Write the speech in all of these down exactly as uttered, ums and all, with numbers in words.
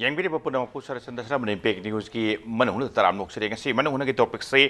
ꯌꯦꯡꯕꯤꯔꯤꯕ ꯄꯨꯝꯅꯃꯛꯄꯨ ꯁꯔꯠꯆꯟꯗ꯭ꯔ ꯁꯅꯥꯃꯅꯤ ꯕꯦꯛ ꯅ꯭ꯌꯨꯁꯀꯤ ꯃꯅꯨꯡꯗ ꯇꯔꯥꯝꯅ ꯑꯣꯛꯆꯔꯤ꯫ ꯉꯁꯤ ꯃꯅꯨꯡ ꯍꯨꯠꯅꯒꯤ ꯇꯣꯄꯤꯛꯁꯤ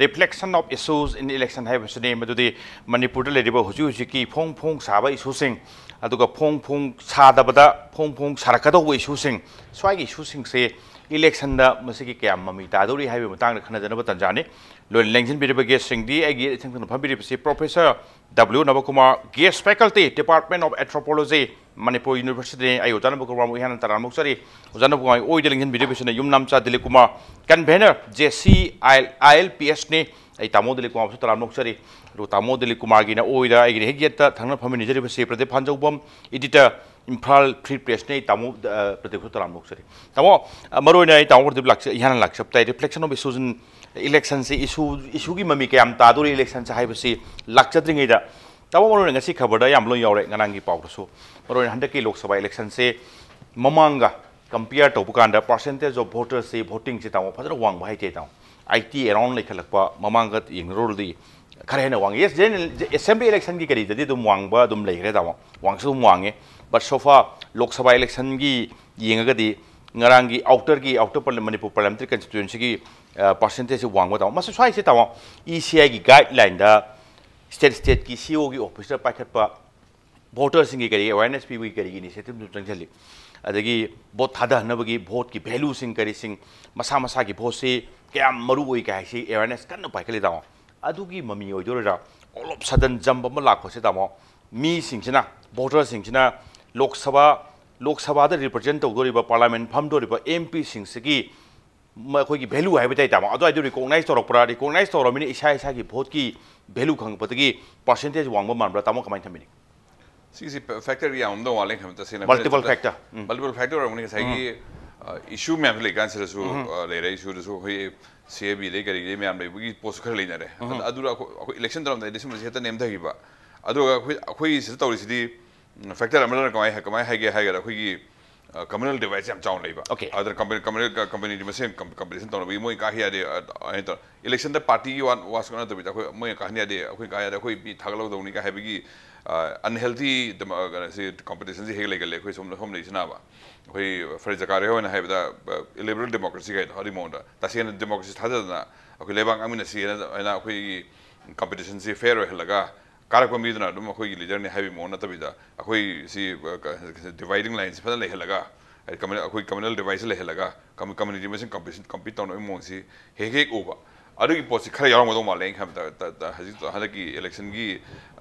reflection of issues in election ꯍꯥꯏꯕꯁꯤꯅꯤ꯫ ꯃꯗꯨꯗꯤ ꯃꯅꯤꯄꯨꯔꯗ ꯂꯩꯔꯤꯕ ꯍꯧꯖꯤꯛ ꯍꯧꯖꯤꯛꯀꯤ ꯐꯣꯡ ꯐꯣꯡ ꯁꯥꯕ ꯏꯁꯨꯁꯤꯡ, ꯑꯗꯨꯒ ꯐꯣꯡ ꯐꯣꯡ ꯁꯥꯗꯕꯗ ꯐꯣꯡ ꯐꯣꯡ ꯁꯥꯔꯛꯀꯗꯧꯕ ꯏꯁꯨꯁꯤꯡ, ꯁ꯭ꯋꯥꯏꯒꯤ ꯏꯁꯨꯁꯤꯡꯁꯦ ꯏꯂꯦꯛꯁꯟꯗ ꯃꯁꯤꯒꯤ ꯀꯌꯥꯝ ꯃꯃꯤ ꯇꯥꯗꯧꯔꯤ ꯍꯥꯏꯕꯒꯤ ꯃꯇꯥꯡꯗ ꯈꯟꯅꯖꯅꯕ ꯇꯥꯟꯖꯥꯅꯤ꯫ ꯂꯣꯏꯅ ꯂꯦꯡꯁꯤꯟꯕꯤꯔꯤꯕ ꯒꯦꯁꯁꯤꯡꯗꯤ ꯑꯩꯒꯤ ꯏꯊꯪ ꯊꯪꯅ ꯐꯝꯕꯤꯔꯤꯕꯁꯤ professor W Nabakumar, guest faculty, department of anthropology, Manipur ꯌꯨꯅꯤꯚꯔꯁꯤꯇꯤꯅꯤ꯫ ꯑꯩ ꯑꯣꯖꯥ ꯅꯕꯀꯨꯃꯥꯔꯕꯨ ꯏꯍꯥꯟ ꯍꯥꯟꯅ ꯇꯔꯥꯝꯅ ꯑꯣꯛꯆꯔꯤ꯫ ꯑꯣꯖꯥ ꯅꯕꯀꯨꯃꯥꯔꯒꯤ ꯑꯣꯏꯗ ꯂꯦꯡꯁꯤꯟꯕꯤꯔꯤꯕꯁꯤꯅ ꯌꯨꯝꯅꯥꯝꯆꯥ Dilip Kumar, convener, J C I L, I L P ꯑꯦꯁꯅꯤ꯫ ꯑꯩ ꯇꯥꯃꯣ ꯗꯤꯂꯤꯞ ꯀꯨꯃꯥꯔꯕꯨꯁꯨ ꯇꯔꯥꯝꯅ ꯑꯣꯛꯆꯔꯤ꯫ ꯑꯗꯨ ꯇꯥꯃꯣ ꯗꯤꯂꯤꯞ ꯀꯨꯃꯥꯔꯒꯤꯅ ꯑꯣꯏꯗ ꯑꯩꯒꯤꯅ ꯍꯦꯛ ꯌꯦꯠꯇ ꯊꯪꯅ ꯐꯝꯃꯤꯟꯅꯖꯔꯤꯕꯁꯤ ꯄ꯭ꯔꯗꯤꯞ ꯍꯥꯟꯖꯧꯕꯝ, ꯏꯗꯤꯇꯔ, ꯏꯝꯐꯥꯜ ꯐ꯭ꯔꯤ ꯄ꯭ꯔꯦꯁꯅꯤ꯫ ꯑꯩ ꯇꯥꯃꯣ, ꯑ, ꯄ꯭ꯔꯗꯤꯞꯁꯨ ꯇꯔꯥꯝꯅ ꯑꯣꯛꯆꯔꯤ꯫ ꯇꯥꯃꯣ, ꯑ, ꯃꯔꯨꯑꯣꯏꯅ ꯑꯩ ꯇꯥꯃꯣ ꯄ꯭ꯔꯗꯤꯞ ꯂꯥꯛꯆ-, ꯏꯍꯥꯟ ꯍꯥꯟꯅ ꯂꯥꯛꯆꯕ ꯇꯥꯏ꯫ ꯔꯤꯐ꯭ꯂꯦꯛꯁꯟ ꯑꯣꯐ ꯏꯁꯨꯁ ꯏꯟ ꯏꯂꯦꯛꯁꯟꯁꯤ ꯏꯁꯨ, ꯏꯁꯨꯒꯤ ꯃꯃꯤ ꯀꯌꯥꯝ ꯇꯥꯗꯣꯔꯤ ꯏꯂꯦꯛꯁꯟꯁꯦ ꯍꯥꯏꯕꯁꯤ ꯂꯥꯛꯆꯗ꯭ꯔꯤꯉꯩꯗ, ꯇꯥꯃꯣ, ꯃꯔꯨꯑꯣꯏꯅ ꯉꯁꯤ ꯈꯕꯔꯗ ꯌꯥꯝ ꯂꯣꯏ ꯌꯥꯎꯔꯦ, ꯉꯔꯥꯡꯒꯤ ꯄꯥꯎꯗꯁꯨ꯫ ꯃꯔꯨꯑꯣꯏꯅ ꯍꯟꯗꯛꯀꯤ ꯂꯣꯛ ꯁꯚꯥ ꯏꯂꯦꯛꯁꯟꯁꯦ ꯃꯃꯥꯡꯒ ꯀꯝꯄꯤꯌꯔ ꯇꯧꯕ ꯀꯥꯟꯗ percentage of votersꯁꯤ, ꯚꯣꯇꯤꯡꯁꯤ, ꯇꯥꯃꯣ, ꯐꯖꯅ ꯋꯥꯡꯕ ꯍꯥꯏꯇꯦ, ꯇꯥꯃꯣ꯫ ꯑꯥꯏꯇꯤ ꯑꯦꯔꯥꯎꯟ ꯂꯩꯈꯠꯂꯛꯄ, ꯃꯃꯥꯡꯒ ꯌꯦꯡꯅꯔꯨꯔꯗꯤ ꯈꯔ ꯍꯦꯟꯅ ꯋꯥꯡꯉꯤ꯫ ꯌꯦꯁ, ꯖꯦꯅꯔꯦꯜ ꯑꯦꯁꯦꯝꯕ꯭ꯂꯤ ꯏꯂꯦꯛꯁꯟꯒꯤ ꯀꯔꯤꯗꯗꯤ ꯑꯗꯨꯝ ꯋꯥꯡꯕ ꯑꯗꯨꯝ ꯂꯩꯈ꯭ꯔꯦ, ꯇꯥꯃꯣ, ꯋꯥꯡꯁꯨ ꯑꯗꯨꯝ ꯋꯥꯡꯉꯦ꯫ But so far Lok Sabha ꯏꯂꯦꯛꯁꯟꯒꯤ ꯌꯦꯡꯉꯒꯗꯤ ꯉꯔꯥꯡꯒꯤ ꯑꯥꯎꯇꯔꯒꯤ, ꯑꯥꯎꯇꯔ ꯄꯥꯔꯂ-, ꯃꯅꯤꯄꯨꯔ ꯄꯥꯔꯂꯤꯌꯥꯃꯦꯟꯇꯔꯤ ꯀꯟꯁꯇꯤꯇ꯭ꯋꯦꯟꯁꯤꯒꯤ, ꯑ, ꯄꯥꯔꯁꯦꯟꯇꯦꯖꯁꯤ ꯋꯥꯡꯕ, ꯇꯥꯃꯣ꯫ ꯃꯁꯤ ꯁ꯭ꯋꯥꯏꯁꯦ, ꯇꯥꯃꯣ, ꯏ ꯁꯤ ꯑꯥꯏꯒꯤ ꯒꯥꯏꯗꯂꯥꯏꯟꯗ ꯁ꯭ꯇꯦꯠ ꯁ꯭ꯇꯦꯠꯀꯤ ꯁꯤ ꯏ ꯑꯣꯒꯤ ꯑꯣꯐꯤꯁꯇ ꯄꯥꯏꯈꯠꯄ, ꯚꯣꯇꯔꯁꯤꯡꯒꯤ ꯀꯔꯤ ꯑꯦꯋꯦꯔꯅꯦꯁ ꯄꯤꯕꯒꯤ ꯀꯔꯤꯒꯤ ꯏꯅꯤꯁꯤꯌꯦꯇꯤꯚ ꯑꯗꯨꯝ ꯆꯪꯁꯤꯜꯂꯤ꯫ ꯑꯗꯒꯤ ꯚꯣꯠ ꯊꯥꯗꯍꯟꯅꯕꯒꯤ ꯚꯣꯠꯀꯤ ꯚꯦꯂꯨꯁꯤꯡ ꯀꯔꯤꯁꯤꯡ, ꯃꯁꯥ ꯃꯁꯥꯒꯤ ꯚꯣꯠꯁꯤ ꯀꯌꯥꯝ ꯃꯔꯨ ꯑꯣꯏ ꯀꯥꯏ ꯍꯥꯏꯁꯤ ꯑꯦꯋꯦꯔꯅꯦꯁ ꯀꯟꯅ ꯄꯥꯏꯈꯠꯂꯤ, ꯇꯥꯃꯣ꯫ ꯑꯗꯨꯒꯤ ꯃꯃꯤ ꯑꯣꯏꯗꯣꯏꯔꯥ? All of sudden jump ꯑꯃ ꯂꯥꯛꯄꯁꯦ, ꯇꯥꯃꯣ, ꯃꯤꯁꯤꯡꯁꯤꯅ, ꯚꯣꯇꯔꯁꯤꯡꯁꯤꯅ ꯂꯣꯛ ꯁꯚꯥ, ꯂꯣꯛ ꯁꯚꯥꯗ ꯔꯤꯄ꯭ꯔꯖꯦꯟ ꯇꯧꯗꯣꯔꯤꯕ, ꯄꯥꯔꯂꯤꯌꯥꯃꯦꯟ ꯐꯝꯗꯣꯔꯤꯕ ꯑꯦꯝ ꯄꯤꯁꯤꯡꯁꯤꯒꯤ ꯃ-, ꯑꯩꯈꯣꯏꯒꯤ ꯚꯦꯂꯨ ꯍꯥꯏꯕ ꯇꯥꯏ, ꯇꯥꯃꯣ, ꯑꯗꯨꯋꯥꯏꯗꯨ ꯔꯤꯀꯣꯛꯅꯥꯏꯖ ꯇꯧꯔꯛꯄ꯭ꯔꯥ? ꯔꯤꯀꯣꯛꯅꯥꯏꯖ ꯇꯧꯔꯕꯅꯤꯅ ꯏꯁꯥ ꯏꯁꯥꯒꯤ ꯚꯣꯠꯀꯤ ꯚꯦꯂꯨ ꯈꯪꯉꯛꯄꯗꯒꯤ ꯄꯥꯔꯁꯦꯟꯇꯦꯖ ꯋꯥꯡꯕ ꯃꯥꯟꯕ꯭ꯔꯥ? ꯇꯥꯃꯣ, ꯀꯃꯥꯏꯅ ꯊꯝꯕꯤꯅꯤ? ꯁꯤꯒꯤꯁꯤ ꯐꯦꯛꯇꯔꯗꯤ ꯌꯥꯝ ꯑꯃꯗꯧ ꯃꯥꯜꯂꯦ ꯈꯟꯕꯗ, ꯇꯁꯦꯡꯅ꯫ Multiple factor. Um. Multiple factor ꯑꯣꯏꯔꯝꯒꯅꯤ꯫ ꯉꯁꯥꯏꯒꯤ, ꯎꯝ꯫ ꯑ, ꯏꯁꯨ ꯃꯌꯥꯝꯁꯨ ꯂꯩꯀꯥꯟꯁꯤꯗꯁꯨ, ꯎꯝ꯫ ꯑ, ꯂꯩꯔꯦ, ꯏꯁꯨꯗꯁꯨ ꯑꯩꯈꯣꯏ ꯁꯤ ꯑꯦ ꯕꯤꯗꯩ ꯀꯔꯤꯗꯩ ꯃꯌꯥꯝ ꯂꯩꯕꯒꯤ ꯄꯣꯠꯁꯨ ꯈꯔ ꯂꯩꯅꯔꯦ꯫ ꯎꯝ꯫ ꯑꯗꯨ, ꯑꯗꯨꯗ ꯑꯩꯈꯣꯏ, ꯑꯩꯈꯣꯏ ꯏꯂꯦꯛꯁꯟ ꯇꯧꯔꯝꯗꯥꯏꯗ ꯁꯤꯒꯨꯝꯕꯁꯤ ꯍꯦꯛꯇ ꯅꯦꯝꯊꯈꯤꯕ꯫ ꯑꯗꯨꯒ ꯑꯩꯈꯣꯏ, ꯑꯩꯈꯣꯏ ꯁꯤꯗ ꯇꯧꯔꯤꯁꯤꯗꯤ, ꯎꯝ, ꯐꯦꯛꯇꯔ ꯑꯃꯗꯅ ꯀꯃꯥꯏ-, ꯀꯃꯥꯏꯅ ꯍꯥꯏꯒꯦ ꯍꯥꯏꯔꯒꯗ, ꯑꯩꯈꯣꯏꯒꯤ, ꯀꯝꯃ꯭ꯌꯨꯅꯦꯜ ꯗꯤꯚꯥꯏꯠꯁꯦ ꯌꯥꯝ ꯆꯥꯎꯅ ꯂꯩꯕ꯫ Okay. ꯑꯗꯨꯅ ꯀꯝꯄꯅꯤ ꯀꯝꯃ꯭ꯌꯨꯅꯦꯜ ꯀꯝꯄꯅꯤꯇꯤ ꯃꯁꯦꯟ ꯀꯝꯄꯤꯇꯤꯁꯟ ꯇꯧꯅꯕꯒꯤ ꯃꯣꯏ ꯀꯥ ꯍꯦꯟꯅ ꯌꯥꯗꯦ꯫ ꯑꯗꯨꯃꯥꯏꯅ ꯇꯧꯔ ꯏꯂꯦꯛꯁꯟꯗ ꯄꯥꯔꯇꯤꯒꯤ ꯋꯥ ꯋꯥꯁꯨ ꯅꯠꯇꯕꯤꯗ ꯑꯩꯈꯣꯏ ꯃꯣꯏꯅ ꯀꯥ ꯍꯦꯟꯅ ꯌꯥꯗꯦ, ꯑꯩꯈꯣꯏ ꯀꯥ ꯍꯦꯟꯅ ꯌꯥꯗꯦ, ꯑꯩꯈꯣꯏ ꯃꯤ ꯊꯥꯒꯠꯂꯛꯀꯗꯧꯅꯤꯒ ꯍꯥꯏꯕꯒꯤ ꯑꯟꯍꯦꯜꯗꯤ ꯀꯩꯅꯣꯁꯤ ꯀꯝꯄꯤꯇꯤꯁꯟꯁꯤ ꯍꯦꯛ ꯂꯩꯒꯜꯂꯦ ꯑꯩꯈꯣꯏ ꯁꯣꯝꯗ ꯁꯣꯝ ꯂꯩꯁꯤꯅꯕ꯫ ꯑꯩꯈꯣꯏ ꯐꯔꯤꯗ ꯖꯀꯥꯔꯤꯌꯥ ꯑꯣꯏꯅ ꯍꯥꯏꯕꯗ ꯏꯂꯤꯕꯔꯦꯜ ꯗꯦꯃꯣꯀ꯭ꯔꯦꯁꯤ ꯀꯩꯅꯣ ꯑꯗꯨꯒꯤ ꯃꯑꯣꯡꯗ ꯇꯁꯦꯡꯅ ꯗꯦꯃꯣꯀ꯭ꯔꯦꯁꯤ ꯊꯥꯖꯗꯅ ꯑꯩꯈꯣꯏ ꯂꯩꯕꯥꯛ ꯉꯥꯛꯃꯤꯟꯅꯁꯤ ꯍꯥꯏꯅ ꯑꯩꯈꯣꯏꯒꯤ ꯀꯝꯄꯤꯇꯤꯁꯟꯁꯤ ꯐꯦꯌꯔ ꯑꯣꯏꯍꯜꯂꯒ ꯀꯥꯔꯛꯄ ꯃꯤꯗꯨꯅ ꯑꯗꯨꯝ ꯑꯩꯈꯣꯏꯒꯤ ꯂꯤꯗꯔꯅꯤ ꯍꯥꯏꯕꯒꯤ ꯃꯑꯣꯡ ꯅꯠꯇꯕꯤꯗ ꯑꯩꯈꯣꯏ ꯁꯤ ꯗꯤꯚꯥꯏꯗꯤꯡ ꯂꯥꯏꯟꯁꯤ ꯐꯖꯅ ꯂꯩꯍꯜꯂꯒ ꯍꯥꯏꯗꯤ ꯀꯝꯃ꯭ꯌꯨꯅꯦꯜ ꯑꯩꯈꯣꯏ ꯀꯝꯃ꯭ꯌꯨꯅꯦꯜ ꯗꯤꯚꯥꯏꯁꯁꯤ ꯂꯩꯍꯜꯂꯒ ꯀꯝꯃ꯭ꯌꯨꯅꯤꯇꯤ ꯃꯁꯦꯟ ꯀꯝꯄꯤꯇꯤꯁꯟ ꯀꯝꯄꯤꯠ ꯇꯧꯅꯕꯒꯤ ꯃꯑꯣꯡꯁꯤ ꯍꯦꯛ ꯍꯦꯛ ꯎꯕ꯫ ꯑꯗꯨꯒꯤ ꯄꯣꯠꯁꯤ ꯈꯔ ꯌꯥꯎꯔꯝꯒꯗꯧ ꯃꯥꯜꯂꯦ ꯑꯩꯅ ꯈꯟꯕꯗ꯫ ꯍꯧꯖꯤꯛ ꯍꯟꯗꯛꯀꯤ ꯏꯂꯦꯛꯁꯟꯒꯤ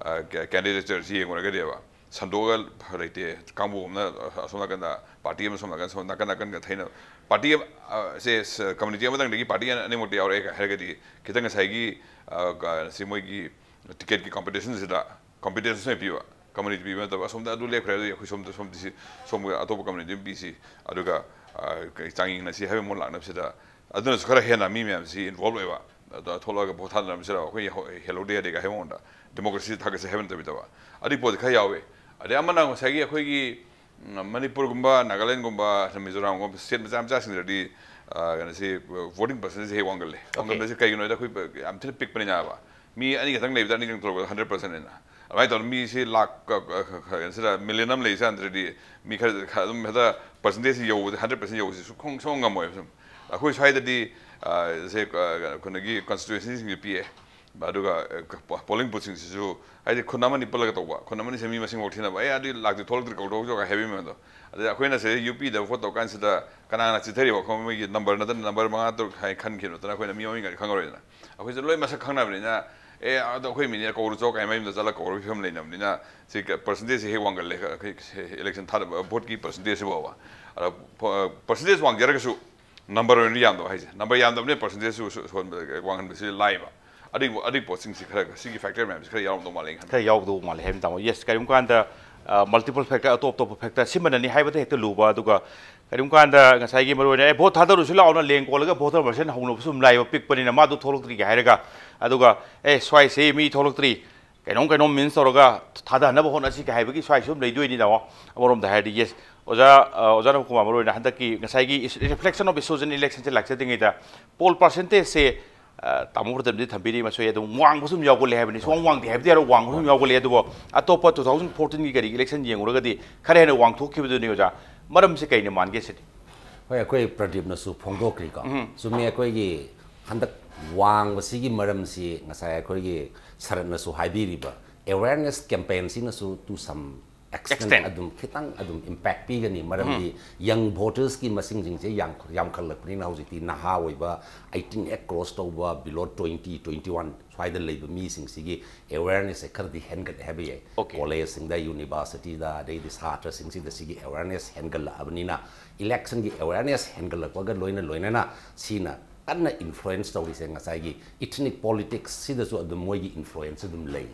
ꯀꯦꯟꯗꯤꯗꯦꯆꯔꯁꯤ ꯌꯦꯡꯉꯨꯔꯒꯗꯤꯕ ꯁꯟꯗꯣꯛꯑꯒ ꯂꯩꯇꯦ꯫ ꯀꯥꯡꯕꯨ ꯑꯃꯅ ꯑꯁꯣꯝ ꯅꯥꯀꯟꯗ ꯄꯥꯔꯇꯤ ꯑꯃ ꯁꯣꯝ ꯅꯥꯀꯟ ꯁꯣꯝ ꯅꯥꯀꯟ ꯅꯥꯀꯟꯒ ꯊꯩꯅ ꯄꯥꯔꯇꯤ ꯑꯃ ꯁꯦ ꯀꯝꯃ꯭ꯌꯨꯅꯤꯇꯤ ꯑꯃꯇꯪꯗꯒꯤ ꯄꯥꯔꯇꯤ ꯑꯅꯤꯃꯛꯇ ꯌꯥꯎꯔꯛꯑꯦ ꯍꯥꯏꯔꯒꯗꯤ ꯈꯤꯇꯪ ꯉꯁꯥꯏꯒꯤ ꯁꯤ ꯃꯣꯏꯒꯤ ꯇꯤꯀꯦꯠꯀꯤ ꯀꯝꯄꯤꯇꯤꯁꯟꯁꯤꯗ ꯀꯝꯄꯤꯇꯤꯁꯟ ꯄꯤꯕ ꯀꯝꯃꯨꯅꯤꯇꯤ ꯄꯤꯕ ꯅꯠꯇꯕ ꯑꯁꯣꯝꯗ ꯑꯗꯨ ꯂꯦꯞꯈ꯭ꯔꯦ ꯑꯗꯨꯗꯤ ꯑꯩꯈꯣꯏ ꯁꯣꯝꯗ ꯁꯣꯝꯗ ꯁꯤ ꯁꯣꯝꯒꯤ ꯑꯇꯣꯞꯄ ꯀꯝꯃꯨꯅꯤꯇꯤ ꯑꯃ ꯄꯤꯁꯤ ꯑꯗꯨꯒ ꯆꯥꯡꯌꯦꯡꯅꯁꯤ ꯍꯥꯏꯕ ꯃꯑꯣꯡ ꯂꯥꯛꯅꯕꯁꯤꯗ ꯑꯗꯨꯅꯁꯨ ꯈꯔ ꯍꯦꯟꯅ ꯃꯤ ꯃꯌꯥꯝꯁꯤ ꯏꯟꯚꯣꯜꯕ ꯑꯣꯏꯕ꯫ ꯑꯗ ꯊꯣꯛꯂꯛꯑꯒ ꯚꯣꯠ ꯊꯥꯗꯅꯕꯁꯤꯗ ꯑꯩꯈꯣꯏ ꯍꯦꯜꯍꯧꯗꯦ ꯌꯥꯗꯦꯒ ꯍꯥꯏꯕ ꯃꯑꯣꯡꯗ ꯗꯦꯃꯣꯀ꯭ꯔꯦꯁꯤ ꯊꯥꯒꯠꯁꯦ ꯍꯥꯏꯕ ꯅꯠꯇꯕꯤꯗꯕ ꯑꯗꯨꯒꯤ ꯄꯣꯠꯁꯤ ꯈꯔ ꯌꯥꯎꯋꯦ꯫ ꯑꯗꯩ ꯑꯃꯅ ꯉꯁꯥꯏꯒꯤ ꯑꯩꯈꯣꯏꯒꯤ ꯃꯅꯤꯄꯨꯔꯒꯨꯝꯕ ꯅꯥꯒꯥꯂꯦꯟꯒꯨꯝꯕ ꯃꯤꯖꯣꯔꯥꯝꯒꯨꯝꯕ ꯁ꯭ꯇꯦꯠ ꯃꯆꯥ ꯃꯆꯥꯁꯤꯡꯗꯗꯤ ꯀꯩꯅꯣꯁꯤ ꯚꯣꯇꯤꯡ ꯄꯥꯔꯁꯦꯟꯇꯦꯖ ꯍꯦꯛ ꯋꯥꯡꯒꯜꯂꯦ꯫ ꯋꯥꯡꯒꯟꯕꯁꯦ ꯀꯩꯒꯤꯅꯣ ꯍꯥꯏꯗ ꯑꯩꯈꯣꯏ ꯌꯥꯝ ꯊꯤꯅ ꯄꯤꯛꯄꯅꯤꯅꯕ ꯃꯤ ꯑꯅꯤ ꯈꯛꯇꯪ ꯂꯩꯕꯗ ꯑꯅꯤ ꯈꯛꯇꯪ ꯊꯣꯛꯂꯛꯄꯗ ꯍꯟꯗ꯭ꯔꯦꯠ ꯄꯥꯔꯁꯦꯟ ꯑꯅ ꯑꯗꯨꯃꯥꯏꯅ ꯇꯧꯔ ꯃꯤꯁꯤ ꯂꯥꯛ ꯀꯩꯅꯣꯁꯤꯗ ꯃꯤꯂꯤꯌꯟ ꯑꯃ ꯂꯩ ꯆꯥꯟꯗ꯭ꯔꯗꯤ ꯃꯤ ꯈꯔ ꯑꯗꯨꯝ ꯍꯦꯛꯇ ꯄꯥꯔꯁꯦꯟꯇꯦꯖꯁꯤ ꯌꯧꯕꯁꯦ ꯍꯟꯗ꯭ꯔꯦꯠ ꯄꯥꯔꯁꯦꯟ ꯌꯧꯕꯁꯤ ꯁꯨꯡ ꯉꯝꯃꯣꯏꯕ ꯁꯨꯝ꯫ ꯑꯩꯈꯣꯏ ꯁ꯭ꯋꯥꯏꯗꯗꯤ ꯁꯦ ꯀꯩꯅꯣꯒꯤ ꯀꯟꯁꯇꯤꯇ꯭ꯋꯦꯟꯁꯤꯁꯤꯡꯁꯨ ꯄꯤꯛꯑꯦ꯫ ꯑꯗꯨꯒ ꯄꯣꯂꯤꯡ ꯕꯨꯠꯁꯤꯡꯁꯤꯁꯨ ꯍꯥꯏꯗꯤ ꯈꯨꯟ ꯑꯃꯅꯤ ꯄꯨꯜꯂꯒ ꯇꯧꯕ ꯈꯨꯟ ꯑꯃꯅꯤ ꯁꯦ ꯃꯤ ꯃꯁꯤꯡ ꯐꯥꯎ ꯊꯤꯅꯕ ꯑꯦ ꯑꯗꯨꯗꯤ ꯂꯥꯛꯇ꯭ꯔꯤ ꯊꯣꯛꯂꯛꯇ꯭ꯔꯤ ꯀꯧꯔꯛꯑꯣ ꯍꯥꯏꯕꯒꯤ ꯃꯑꯣꯡꯗꯣ꯫ ꯑꯗꯩ ꯑꯩꯈꯣꯏꯅ ꯁꯤꯗ ꯌꯨ ꯄꯤꯗ ꯚꯣꯠ ꯇꯧ ꯀꯥꯟꯁꯤꯗ ꯀꯅꯥꯅ ꯆꯤꯊꯔꯤꯕ ꯈꯣꯠ ꯃꯣꯏꯒꯤ ꯅꯝꯕꯔ ꯅꯠꯇꯅ ꯅꯝꯕꯔ ꯃꯉꯥ ꯇꯔꯨꯛ ꯍꯥꯏꯅ ꯈꯟꯈꯤꯕ ꯅꯠꯇꯅ ꯑꯩꯈꯣꯏꯅ ꯃꯤ ꯃꯃꯤꯡꯒꯗꯤ ꯈꯪꯉꯔꯣꯏꯗꯅ꯫ ꯑꯩꯈꯣꯏꯁꯦ ꯂꯣꯏ ꯃꯁꯛ ꯈꯪꯅꯕꯅꯤꯅ ꯑꯦ ꯑꯗꯣ ꯑꯩꯈꯣꯏ ꯃꯤꯅꯦ ꯀꯧꯔꯨ ꯆꯣ ꯀꯥꯏꯅ ꯃꯌꯨꯝꯗ ꯆꯠꯂꯒ ꯀꯧꯔꯨ ꯐꯤꯕꯝ ꯂꯩꯅꯕꯅꯤꯅ ꯁꯤ ꯄꯥꯔꯁꯦꯟꯇꯦꯖꯁꯦ ꯍꯦꯛ ꯋꯥꯡꯒꯜꯂꯦ ꯑꯩꯈꯣꯏ ꯏꯂꯦꯛꯁꯟ ꯊꯥꯗꯕ ꯚꯣꯠꯀꯤ ꯄꯥꯔꯁꯦꯟꯇꯦꯖꯁꯤ ꯐꯥꯎꯕ꯫ ꯑꯗ ꯄꯥꯔꯁꯦꯟꯇꯦꯖ ꯋꯥꯡꯖꯔꯒꯁꯨ ꯅꯝꯕꯔ ꯑꯣꯏꯅ ꯌꯥꯝꯗꯕ ꯍꯥꯏꯁꯦ ꯅꯝꯕꯔ ꯌꯥꯝꯗꯕꯅꯤꯅ ꯄꯥꯔꯁꯦꯟꯇꯦꯖꯁꯨ ꯋꯥꯡꯍꯟꯕꯁꯤ ꯂꯥꯏꯕ꯫ ꯑꯗꯨꯒꯤ ꯑꯗꯨꯒꯤ ꯄꯣꯠꯁꯤꯡꯁꯤ ꯈꯔ ꯁꯤꯒꯤ ꯐꯦꯛꯇꯔ ꯃꯌꯥꯝꯁꯤ ꯈꯔ ꯌꯥꯎꯔꯝꯗꯧ ꯃꯥꯜꯂꯦ ꯑꯩꯅ ꯈꯟꯕꯗ꯫ ꯈꯔ ꯌꯥꯎꯗꯧ ꯃꯥꯜꯂꯦ ꯍꯥꯏꯕ ꯇꯥꯃꯣ꯫ ꯌꯦꯁ, ꯀꯔꯤꯒꯨꯝꯕ ꯀꯥꯟꯗ ꯃꯜꯇꯤꯄꯜ ꯐꯦꯛꯇꯔ ꯑꯇꯣꯞ ꯑꯇꯣꯞꯄ ꯐꯦꯛꯇꯔ ꯁꯤꯃꯅꯅꯤ ꯍꯥꯏꯕꯗ ꯍꯦꯛꯇ ꯂꯨꯕ꯫ ꯑꯗꯨꯒ ꯀꯔꯤꯒꯨꯝꯕ ꯀꯥꯟꯗ ꯉꯁꯥꯏꯒꯤ ꯃꯔꯨꯑꯣꯏꯅ ꯑꯦ ꯚꯣꯠ ꯊꯥꯗꯔꯨꯁꯤ ꯂꯥꯛꯑꯣꯅ ꯂꯦꯡ ꯀꯣꯜꯂꯒ ꯚꯣꯇꯔ ꯃꯁꯦꯟ ꯍꯧꯅꯕꯁꯨ ꯑꯗꯨꯝ ꯂꯥꯛꯑꯦꯕ ꯄꯤꯛꯄꯅꯤꯅ ꯃꯥꯗꯣ ꯊꯣꯛꯂꯛꯇ꯭ꯔꯤꯒ ꯍꯥꯏꯔꯒ꯫ ꯑꯗꯨꯒ ꯑꯦ ꯁ꯭ꯋꯥꯏꯁꯤ ꯃꯤ ꯊꯣꯛꯂꯛꯇ꯭ꯔꯤ ꯀꯩꯅꯣꯝ ꯀꯩꯅꯣꯝ ꯃꯤꯟꯁ ꯇꯧꯔꯒ ꯊꯥꯗꯍꯟꯅꯕ ꯍꯣꯠꯅꯁꯤ ꯀꯥꯏ ꯍꯥꯏꯕꯒꯤ ꯁ꯭ꯋꯥꯏꯁꯨ ꯑꯗꯨꯝ ꯂꯩꯗꯣꯏꯅꯤꯗꯣ꯫ ꯑꯃꯔꯣꯝꯗ ꯍꯥꯏꯔꯗꯤ ꯌꯦꯁ, ꯑꯣꯖꯥ ꯑ, ꯑꯣꯖꯥ ꯔꯥꯝ ꯀꯨꯃꯥꯔ, ꯃꯔꯨ ꯑꯣꯏꯅ ꯍꯟꯗꯛꯀꯤ ꯉꯁꯥꯏꯒꯤ reflection of issues in election ꯁꯦ ꯂꯥꯛꯆꯗ꯭ꯔꯤꯉꯩꯗ ꯄꯣꯜ ꯄꯥꯔꯁꯦꯟꯇꯦꯖꯁꯦ, ꯑ, ꯇꯥꯃꯣ ꯄ꯭ꯔꯇꯝꯗꯤ ꯊꯝꯕꯤꯔꯤ, ꯃꯁꯣꯏ ꯑꯗꯨꯝ ꯋꯥꯡꯕ ꯁꯨꯝ ꯌꯥꯎꯒꯜꯂꯦ ꯍꯥꯏꯕꯅꯤ꯫ ꯁꯨꯡꯋꯥꯡ ꯋꯥꯡꯗꯦ ꯍꯥꯏꯕꯗꯤ ꯌꯥꯔꯣꯏ, ꯋꯥꯡꯕ ꯁꯨꯝ ꯌꯥꯎꯒꯜꯂꯦ꯫ ꯑꯗꯨꯕꯨ ꯑꯇꯣꯞꯄ two thousand fourteen ꯒꯤ ꯀꯔꯤ election ꯌꯦꯡꯉꯨꯔꯒꯗꯤ ꯈꯔ ꯍꯦꯟꯅ ꯋꯥꯡꯊꯣꯛꯈꯤꯕꯗꯨꯅꯤ ꯑꯣꯖꯥ꯫ ꯃꯔꯝꯁꯤ ꯀꯩꯅ ꯃꯥꯟꯒꯦ ꯁꯤꯅꯤ? ꯍꯣꯏ, ꯑꯩꯈꯣꯏ ꯄ꯭ꯔꯗꯤꯞꯅꯁꯨ ꯐꯣꯡꯗꯣꯛꯈ꯭ꯔꯤꯀꯣ꯫ ꯆꯨꯝꯃꯤ, ꯑꯩꯈꯣꯏꯒꯤ ꯍꯟꯗꯛ ꯋꯥꯡꯕꯁꯤꯒꯤ ꯃꯔꯝꯁꯤ ꯉꯁꯥꯏ ꯑꯩꯈꯣꯏꯒꯤ ꯁꯔꯠꯅꯁꯨ ꯍꯥꯏꯕꯤꯔꯤꯕ awareness campaign ꯁꯤꯅꯁꯨ to some extent Extent. ꯑꯗꯨꯝ ꯈꯤꯇꯪ ꯑꯗꯨꯝ impact ꯄꯤꯒꯅꯤ꯫ ꯃꯔꯝꯗꯤ young voters ꯀꯤ ꯃꯁꯤꯡꯁꯤꯡꯁꯦ ꯌꯥꯝ ꯌꯥꯝꯈꯠꯂꯛꯄꯅꯤꯅ ꯍꯧꯖꯤꯛꯇꯤ ꯅꯍꯥ ꯑꯣꯏꯕ eighteen ꯍꯦꯛ cross ꯇꯧꯕ, below twenty, twenty one ꯁ꯭ꯋꯥꯏꯗ ꯂꯩꯕ ꯃꯤꯁꯤꯡꯁꯤꯒꯤ awareness ꯁꯦ ꯈꯔꯗꯤ ꯍꯦꯟꯒꯠꯂꯦ ꯍꯥꯏꯕ ꯌꯥꯏ꯫ Okay. College ꯁꯤꯡꯗ, university ꯗ, ꯑꯗꯩꯗꯤ ꯁꯥꯇ꯭ꯔꯁꯤꯡꯁꯤꯗ ꯁꯤꯒꯤ awareness ꯍꯦꯟꯒꯠꯂꯛꯑꯕꯅꯤꯅ election ꯒꯤ awareness ꯍꯦꯟꯒꯠꯂꯛꯄꯒ ꯂꯣꯏꯅ ꯂꯣꯏꯅꯅ ꯁꯤꯅ ꯀꯟꯅ influence ꯇꯧꯔꯤꯁꯦ ꯉꯁꯥꯏꯒꯤ ethnic politics ꯁꯤꯗꯁꯨ ꯑꯗꯨꯝ ꯃꯣꯏꯒꯤ influence ꯑꯗꯨꯝ ꯂꯩ꯫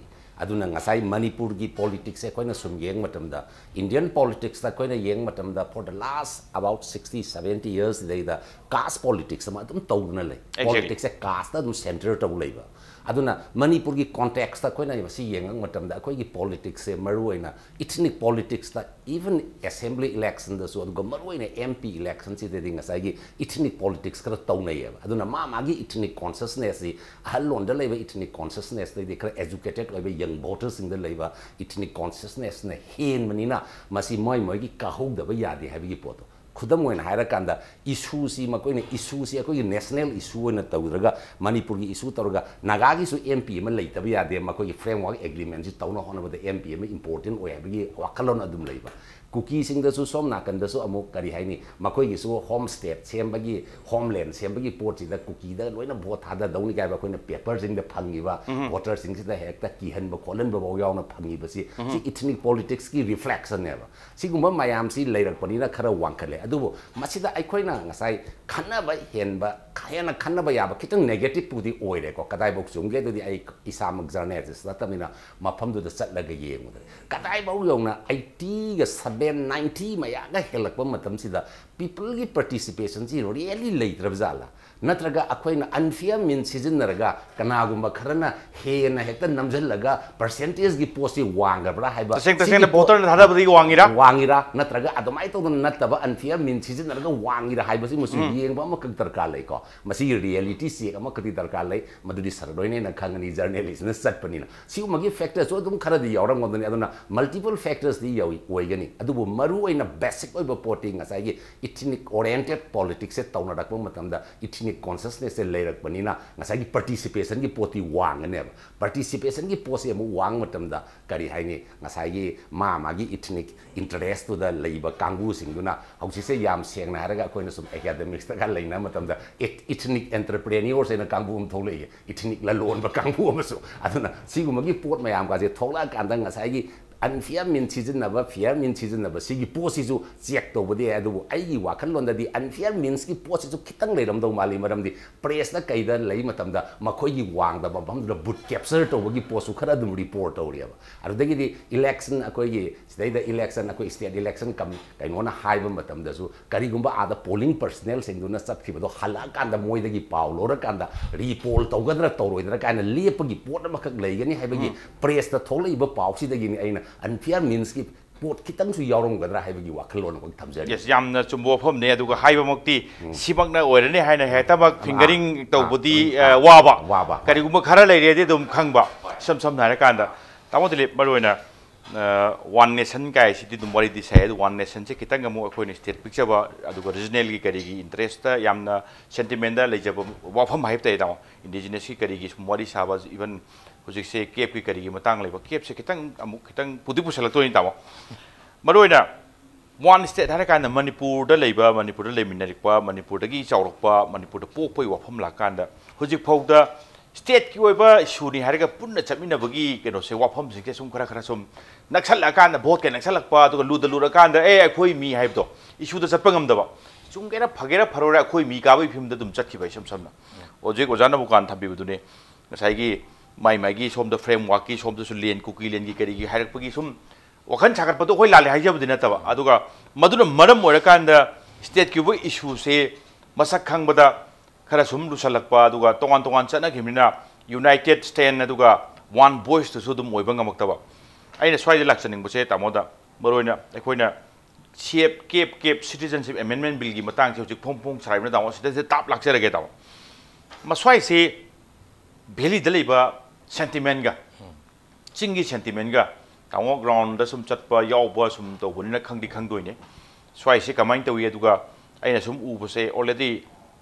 ꯑꯗꯨꯅ ꯉꯁꯥꯏ ꯃꯅꯤꯄꯨꯔꯒꯤ politics ꯁꯦ ꯑꯩꯈꯣꯏꯅ ꯁꯨꯝ ꯌꯦꯡꯕ ꯃꯇꯝꯗ, Indian politics ꯇ ꯑꯩꯈꯣꯏꯅ ꯌꯦꯡꯕ ꯃꯇꯝꯗ, for the last about sixty seventy years ꯁꯤꯗꯩꯗ caste politics ꯑꯃ ꯑꯗꯨꯝ ꯇꯧꯗꯨꯅ ꯂꯩ꯫ Exactly. Politics ꯁꯦ caste ꯇ ꯑꯗꯨꯝ center ꯇꯧ ꯂꯩꯕ꯫ ꯑꯗꯨꯅ ꯃꯅꯤꯄꯨꯔꯒꯤ context ꯇ ꯑꯩꯈꯣꯏꯅ ꯃꯁꯤ ꯌꯦꯡꯕ ꯃꯇꯝꯗ ꯑꯩꯈꯣꯏꯒꯤ politics ꯁꯦ ꯃꯔꯨ ꯑꯣꯏꯅ ethnic politics ꯇ, even assembly election ꯗꯁꯨ, ꯑꯗꯨꯒ ꯃꯔꯨ ꯑꯣꯏꯅ M P election ꯁꯤꯗꯗꯤ ꯉꯁꯥꯏꯒꯤ ethnic politics ꯈꯔ ꯇꯧꯅꯩꯌꯦꯕ꯫ ꯑꯗꯨꯅ ꯃꯥ ꯃꯥꯒꯤ ethnic consciousness ꯁꯤ, ꯑꯍꯜꯂꯣꯟꯗ ꯂꯩꯕ ethnic consciousness ꯇꯩꯗꯤ ꯈꯔ educated ꯑꯣꯏꯕ young voters ꯁꯤꯡꯗ ꯂꯩꯕ ethnic consciousness ꯅ ꯍꯦꯟꯕꯅꯤꯅ ꯃꯁꯤ ꯃꯣꯏ ꯃꯣꯏꯒꯤ ꯀꯥꯍꯧꯗꯕ ꯌꯥꯗꯦ ꯍꯥꯏꯕꯒꯤ ꯄꯣꯠꯇꯣ꯫ ꯈꯨꯗꯝ ꯑꯣꯏꯅ ꯍꯥꯏꯔꯀꯥꯟꯗ, issue ꯁꯤ ꯃꯈꯣꯏꯅ, issue ꯁꯤ ꯑꯩꯈꯣꯏꯒꯤ national issue ꯑꯣꯏꯅ ꯇꯧꯗ꯭ꯔꯒ, ꯃꯅꯤꯄꯨꯔꯒꯤ issue ꯇꯧꯔꯒ, ꯅꯥꯒꯥꯒꯤꯁꯨ M P ꯑꯃ ꯂꯩꯇꯕ ꯌꯥꯗꯦ, ꯃꯈꯣꯏꯒꯤ framework agreement ꯁꯤ ꯇꯧꯅ ꯍꯣꯠꯅꯕꯗ M P ꯑꯃ important ꯑꯣꯏ ꯍꯥꯏꯕꯒꯤ ꯋꯥꯈꯜꯂꯣꯟ ꯑꯗꯨꯝ ꯂꯩꯕ꯫ ꯀꯨꯀꯤꯁꯤꯡꯗꯁꯨ ꯁꯣꯝ ꯅꯥꯀꯟꯗꯁꯨ ꯑꯃꯨꯛ ꯀꯔꯤ ꯍꯥꯏꯅꯤ, ꯃꯈꯣꯏꯒꯤꯁꯨ home state ꯁꯦꯝꯕꯒꯤ, homeland ꯁꯦꯝꯕꯒꯤ ꯄꯣꯠꯁꯤꯗ ꯀꯨꯀꯤꯗ ꯂꯣꯏꯅ vote ꯊꯥꯗꯗꯧꯅꯤ ꯀꯥꯏꯕ ꯑꯩꯈꯣꯏꯅ paper ꯁꯤꯡꯗ ꯐꯪꯉꯤꯕ voter ꯁꯤꯡꯁꯤꯗ ꯍꯦꯛꯇ ꯀꯤꯍꯟꯕ ꯈꯣꯠꯍꯟꯕ ꯐꯥꯎ ꯌꯥꯎꯅ ꯐꯪꯉꯤꯕꯁꯤ, ꯁꯤ ethnic politics ꯀꯤ reflection ꯅꯦꯕ꯫ ꯁꯤꯒꯨꯝꯕ ꯃꯌꯥꯝꯁꯤ ꯂꯩꯔꯛꯄꯅꯤꯅ ꯈꯔ ꯋꯥꯡꯈꯠꯂꯦ꯫ ꯑꯗꯨꯕꯨ ꯃꯁꯤꯗ ꯑꯩꯈꯣꯏꯅ ꯉꯁꯥꯏ ꯈꯟꯅꯕ ꯍꯦꯟꯕ, ꯍꯦꯟꯅ ꯈꯟꯅꯕ ꯌꯥꯕ ꯈꯤꯇꯪ negative ꯄꯨꯗꯤ ꯑꯣꯏꯔꯦꯀꯣ꯫ ꯀꯗꯥꯏꯐꯥꯎ ꯆꯨꯝꯒꯦ ꯑꯗꯨꯗꯤ ꯑꯩ ꯏꯁꯥꯃꯛ journalist ꯅꯠꯇꯕꯅꯤꯅ ꯃꯐꯝꯗꯨꯗ ꯆꯠꯂꯒ ꯌꯦꯡꯕꯗ ꯀꯗꯥꯏꯐꯥꯎ ꯌꯧꯅ eighty ꯒ seven, ninety ꯃꯌꯥꯒ ꯍꯦꯜꯂꯛꯄ ꯃꯇꯝꯁꯤꯗ people ꯒꯤ participation ꯁꯤ really ꯂꯩꯇ꯭ꯔꯕ ꯖꯥꯠꯂꯥ? ꯅꯠꯇ꯭ꯔꯒ ꯑꯩꯈꯣꯏꯅ unfair means ꯁꯤꯖꯤꯟꯅꯔꯒ ꯀꯅꯥꯒꯨꯝꯕ ꯈꯔꯅ ꯍꯦꯟꯅ ꯍꯦꯛꯇ ꯅꯝꯁꯤꯜꯂꯒ percentage ꯀꯤ ꯄꯣꯠꯁꯤ ꯋꯥꯡꯈ꯭ꯔꯕ꯭ꯔꯥ ꯍꯥꯏꯕ, ꯇꯁꯦꯡ ꯁꯤꯒꯤ ꯇꯁꯦꯡꯅ ꯄꯣꯠ voter ꯅ ꯊꯥꯗꯕꯗꯒꯤ ꯋꯥꯡꯉꯤꯔꯥ? ꯋꯥꯡꯉꯤꯔꯥ? ꯅꯠꯇ꯭ꯔꯒ ꯑꯗꯨꯃꯥꯏꯅ ꯇꯧꯗꯅ ꯅꯠꯇꯕ unfair means ꯁꯤꯖꯤꯟꯅꯔꯒ ꯋꯥꯡꯉꯤꯔꯥ ꯍꯥꯏꯕꯁꯤꯃꯁꯨ ꯎꯝ꯫ ꯌꯦꯡꯕ ꯑꯃꯈꯛ ꯗꯔꯀꯥꯔ ꯂꯩꯀꯣ꯫ ꯃꯁꯤꯒꯤ reality check ꯑꯃꯈꯛꯇꯤ ꯗꯔꯀꯥꯔ ꯂꯩ꯫ ꯃꯗꯨꯗꯤ sir ꯂꯣꯏꯅ ꯍꯦꯟꯅ ꯈꯪꯒꯅꯤ, journalist ꯅ ꯆꯠꯄꯅꯤꯅ꯫ ꯁꯤꯒꯨꯝꯕꯒꯤ factor ꯁꯨ ꯑꯗꯨꯝ ꯈꯔꯗꯤ ꯌꯥꯎꯔꯝꯒꯗꯕꯅꯤ꯫ ꯑꯗꯨꯅ multiple factors ꯗꯤ ꯌꯧꯏ-, ꯑꯣꯏꯒꯅꯤ꯫ ꯑꯗꯨꯕꯨ ꯃꯔꯨ ꯑꯣꯏꯅ basic ꯑꯣꯏꯕ ꯄꯣꯠꯇꯤ ꯉꯁꯥꯏꯒꯤ ethnic oriented politics ꯁꯦ ꯇꯧꯅꯔꯛꯄ ꯃꯇꯝꯗ, ethnic consciousness ꯁꯦ ꯂꯩꯔꯛꯄꯅꯤꯅ, ꯉꯁꯥꯏꯒꯤ participation ꯒꯤ ꯄꯣꯠꯇꯤ ꯋꯥꯡꯒꯅꯦꯕ꯫ Participation ꯒꯤ ꯄꯣꯠꯁꯤ ꯑꯃꯨꯛ ꯋꯥꯡꯕ ꯃꯇꯝꯗ, ꯀꯔꯤ ꯍꯥꯏꯅꯤ, ꯉꯁꯥꯏꯒꯤ ꯃꯥ ꯃꯥꯒꯤ ethnic interest ꯇꯨꯗ ꯂꯩꯕ ꯀꯥꯡꯕꯨꯁꯤꯡꯗꯨꯅ ꯍꯧꯖꯤꯛꯁꯦ, ꯌꯥꯝ ꯁꯦꯡꯅ ꯍꯥꯏꯔꯒ, ꯑꯩꯈꯣꯏꯅ ꯁꯨꯝ academics ꯇꯒ ꯂꯩꯅꯕ ꯃꯇꯝꯗ, eth-, ethnic entrepreneurs ꯍꯥꯏꯅ ꯀꯥꯡꯕꯨ ꯑꯃ ꯊꯣꯛꯂꯛꯏ, ethnic ꯂꯂꯣꯟꯕ ꯀꯥꯡꯕꯨ ꯑꯃꯁꯨ꯫ ꯑꯗꯨꯅ ꯁꯤꯒꯨꯝꯕꯒꯤ ꯄꯣꯠ ꯃꯌꯥꯝꯒꯁꯦ ꯊꯣꯛꯂꯛꯑꯀꯥꯟꯗ, ꯉꯁꯥꯏꯒꯤ unfair means ꯁꯤꯖꯤꯟꯅꯕ, fair means ꯁꯤꯖꯤꯟꯅꯕ, ꯁꯤꯒꯤ ꯄꯣꯠꯁꯤꯁꯨ check ꯇꯧꯕꯗꯤ ꯌꯥꯏ꯫ ꯑꯗꯨꯕꯨ ꯑꯩꯒꯤ ꯋꯥꯈꯜꯂꯣꯟꯗꯗꯤ unfair means ꯀꯤ ꯄꯣꯠꯁꯤꯁꯨ ꯈꯤꯇꯪ ꯂꯩꯔꯝꯗꯧ ꯃꯥꯜꯂꯤ꯫ ꯃꯔꯝꯗꯤ press ꯇ ꯀꯩꯗ ꯂꯩ ꯃꯇꯝꯗ, ꯃꯈꯣꯏꯒꯤ ꯋꯥꯡꯗꯕ ꯃꯐꯝꯗꯨꯗ vote capture ꯇꯧꯕꯒꯤ ꯄꯣꯠꯁꯨ ꯈꯔ ꯑꯗꯨꯝ report ꯇꯧꯔꯤꯑꯕ꯫ ꯑꯗꯨꯗꯒꯤꯗꯤ election, ꯑꯩꯈꯣꯏꯒꯤ ꯁꯤꯗꯩꯗ election, ꯑꯩꯈꯣꯏ state election ꯀꯝ-, ꯀꯩꯅꯣꯅ ꯍꯥꯏꯕ ꯃꯇꯝꯗꯁꯨ, ꯀꯔꯤꯒꯨꯝꯕ ꯑꯥꯗ polling personnel ꯁꯤꯡꯗꯨꯅ ꯆꯠꯈꯤꯕꯗꯣ ꯍꯜꯂꯛꯑꯀꯥꯟꯗ ꯃꯣꯏꯗꯒꯤ ꯄꯥꯎ ꯂꯧꯔꯀꯥꯟꯗ repoll ꯇꯧꯒꯗ꯭ꯔꯥ ꯇꯧꯔꯣꯏꯗ꯭ꯔꯥ ꯀꯥꯏꯅ ꯂꯦꯞꯄꯒꯤ ꯄꯣꯠ ꯑꯃꯈꯛ ꯂꯩꯒꯅꯤ ꯍꯥꯏꯕꯒꯤ ꯎꯝ꯫ press ꯇ ꯊꯣꯛꯂꯛꯏꯕ ꯄꯥꯎꯁꯤꯗꯒꯤꯅꯤ ꯑꯩꯅ unfair means ꯀꯤ ꯄꯣꯠ ꯈꯤꯇꯪꯁꯨ ꯌꯥꯎꯔꯝꯒꯗ꯭ꯔꯥ ꯍꯥꯏꯕꯒꯤ ꯋꯥꯈꯜꯂꯣꯟ ꯑꯃꯈꯛ ꯊꯝꯖꯔꯤ꯫ Yes, ꯌꯥꯝꯅ ꯆꯨꯝꯕ ꯋꯥꯐꯝꯅꯦ꯫ ꯑꯗꯨꯒ ꯍꯥꯏꯕꯃꯛꯇꯤ ꯎꯝ꯫ ꯁꯤꯃꯛꯅ ꯑꯣꯏꯔꯅꯤ ꯍꯥꯏꯅ ꯍꯦꯛꯇꯃꯛ ꯑꯥ, fingering ꯑꯥ, ꯇꯧꯕꯗꯤ, ꯑꯥ, ꯑ, ꯋꯥꯕ꯫ ꯋꯥꯕ꯫ ꯀꯔꯤꯒꯨꯝꯕ ꯈꯔ ꯂꯩꯔꯦꯗꯤ ꯑꯗꯨꯝ ꯈꯪꯕ꯫ ꯏꯁꯝ ꯁꯝꯅ ꯍꯥꯏꯔꯀꯥꯟꯗ, ꯇꯥꯃꯣ ꯗꯤꯂꯤꯞ, ꯃꯔꯨꯑꯣꯏꯅ, ꯑ, one nation ꯀꯥꯏꯁꯤꯗꯤ ꯑꯗꯨꯝ ꯋꯥꯔꯤꯗꯤ ꯁꯥꯏ꯫ ꯑꯗꯨ one nation ꯁꯦ ꯈꯤꯇꯪ ꯑꯃꯨꯛ ꯑꯩꯈꯣꯏꯅ state ꯄꯤꯛꯆꯕ, ꯑꯗꯨꯒ regional ꯒꯤ ꯀꯔꯤꯒꯤ interest ꯇ ꯌꯥꯝꯅ sentiment ꯗ ꯂꯩꯖꯕ ꯋꯥꯐꯝ ꯍꯥꯏꯕ ꯇꯥꯏ, ꯇꯥꯃꯣ꯫ Indigenous ꯀꯤ ꯀꯔꯤꯒꯤ ꯁꯨꯝ ꯋꯥꯔꯤ ꯁꯥꯕ, even ꯍꯧꯖꯤꯛꯁꯦ CAF ꯀꯤ ꯀꯔꯤꯒꯤ ꯃꯇꯥꯡ ꯂꯩꯕ, CAF ꯁꯦ ꯈꯤꯇꯪ ꯑꯃꯨꯛ ꯈꯤꯇꯪ ꯄꯨꯗꯤ ꯄꯨꯁꯜꯂꯛꯇꯣꯏꯅꯤ, ꯇꯥꯃꯣ꯫ ꯃꯔꯨꯑꯣꯏꯅ one state ꯍꯥꯏꯔꯀꯥꯟꯗ ꯃꯅꯤꯄꯨꯔꯗ ꯂꯩꯕ, ꯃꯅꯤꯄꯨꯔꯗ ꯂꯩꯃꯤꯟꯅꯔꯛꯄ, ꯃꯅꯤꯄꯨꯔꯗꯒꯤ ꯆꯥꯎꯔꯛꯄ, ꯃꯅꯤꯄꯨꯔꯗ ꯄꯣꯛꯄꯒꯤ ꯋꯥꯐꯝ ꯂꯥꯛꯀꯥꯟꯗ ꯍꯧꯖꯤꯛ ꯐꯥꯎꯗ state ꯀꯤ ꯑꯣꯏꯕ issue ꯅꯤ ꯍꯥꯏꯔꯒ ꯄꯨꯟꯅ ꯆꯠꯃꯤꯟꯅꯕꯒꯤ ꯀꯩꯅꯣꯁꯦ, ꯋꯥꯐꯝꯁꯤꯡꯁꯦ ꯁꯨꯝ ꯈꯔ ꯈꯔ ꯁꯨꯝ ꯅꯛꯁꯜꯂꯛꯑꯀꯥꯟꯗ, vote ꯀ ꯅꯛꯁꯜꯂꯛꯄ, ꯑꯗꯨꯒ ꯂꯨꯗ ꯂꯨꯔꯀꯥꯟꯗ, "ꯑꯦ, ꯑꯩꯈꯣꯏ ꯃꯤ" ꯍꯥꯏꯕꯗꯣ, ꯏꯁꯨꯗ ꯆꯠꯄ ꯉꯝꯗꯕ, ꯆꯨꯝꯒꯦꯔꯥ ꯐꯒꯦꯔꯥ ꯐꯔꯣꯏꯔꯥ ꯑꯩꯈꯣꯏ ꯃꯤ ꯀꯥꯕꯒꯤ ꯐꯤꯕꯝꯗ ꯑꯗꯨꯝ ꯆꯠꯈꯤꯕ, ꯏꯁꯝ ꯁꯝꯅ ꯍꯧꯖꯤꯛ ꯑꯣꯖꯥꯅꯕꯨ ꯀꯥꯟ ꯊꯝꯕꯤꯕꯗꯨꯅꯤ꯫ ꯉꯁꯥꯏꯒꯤ ꯃꯥꯏ ꯃꯥꯏꯒꯤ ꯁꯣꯝꯗ ꯐ꯭ꯔꯦꯝꯋꯥꯔꯛꯀꯤ ꯁꯣꯝꯗꯁꯨ ꯂꯦꯟ, ꯀꯨꯀꯤ ꯂꯦꯟꯒꯤ ꯀꯔꯤꯒꯤ ꯍꯥꯏꯔꯛꯄꯒꯤ ꯁꯨꯝ ꯋꯥꯈꯜ ꯁꯥꯒꯠꯄꯗꯣ ꯑꯩꯈꯣꯏ ꯂꯥꯜꯂꯦ ꯍꯥꯏꯖꯕꯗꯤ ꯅꯠꯇꯕ, ꯑꯗꯨꯒ ꯃꯗꯨꯅ ꯃꯔꯝ ꯑꯣꯏꯔꯀꯥꯟꯗ ꯁ꯭ꯇꯦꯠꯀꯤ ꯑꯣꯏꯕ ꯏꯁꯨꯁꯦ ꯃꯁꯛ ꯈꯪꯕꯗ ꯈꯔ ꯁꯨꯝ ꯂꯨꯁꯜꯂꯛꯄ, ꯑꯗꯨꯒ ꯇꯣꯉꯥꯟ ꯇꯣꯉꯥꯟ ꯆꯠꯅꯈꯤꯕꯅꯤꯅ ꯌꯨꯅꯥꯏꯇꯦꯠ ꯁ꯭ꯇꯦꯟ ꯑꯗꯨꯒ ꯋꯥꯟ ꯚꯣꯏꯁꯇꯨꯁꯨ ꯑꯗꯨꯝ ꯑꯣꯏꯕ ꯉꯝꯃꯛꯇꯕ꯫ ꯑꯩꯅ ꯁ꯭ꯋꯥꯏꯗ ꯂꯥꯛꯆꯅꯤꯡꯕꯁꯦ ꯇꯥꯃꯣꯗ, ꯃꯔꯨꯑꯣꯏꯅ ꯑꯩꯈꯣꯏꯅ ꯁꯤ ꯑꯦꯐ ꯀꯦꯞ ꯀꯦꯞ ꯁꯤꯇꯤꯖꯟꯁꯤꯞ ꯑꯦꯃꯦꯟꯃꯦꯟ ꯕꯤꯜꯒꯤ ꯃꯇꯥꯡꯁꯦ ꯍꯧꯖꯤꯛ ꯐꯣꯡ ꯐꯣꯡ ꯁꯥꯔꯤꯕꯅ ꯇꯥꯃꯣ, ꯁꯤꯗꯩꯁꯤꯗ ꯇꯥꯞ ꯂꯥꯛꯆꯔꯒꯦ ꯇꯥꯃꯣ꯫ ꯃꯁ꯭ꯋꯥꯏꯁꯤ ꯚꯦꯂꯤꯗ ꯂꯩꯕ ꯁꯦꯟꯇꯤꯃꯦꯟꯒ ꯆꯤꯡꯒꯤ ꯁꯦꯟꯇꯤꯃꯦꯟꯒ ꯇꯥꯃꯣ ꯒ꯭ꯔꯥꯎꯟꯗ ꯁꯨꯝ ꯆꯠꯄ ꯌꯥꯎꯕ ꯁꯨꯝ ꯇꯧꯕꯅꯤꯅ ꯈꯪꯗꯤ ꯈꯪꯗꯣꯏꯅꯦ ꯁ꯭ꯋꯥꯏꯁꯤ ꯀꯃꯥꯏꯅ ꯇꯧꯏ꯫ ꯑꯗꯨꯒ ꯑꯩꯅ ꯁꯨꯝ ꯎꯕꯁꯦ ꯑꯣꯜꯔꯦꯗꯤ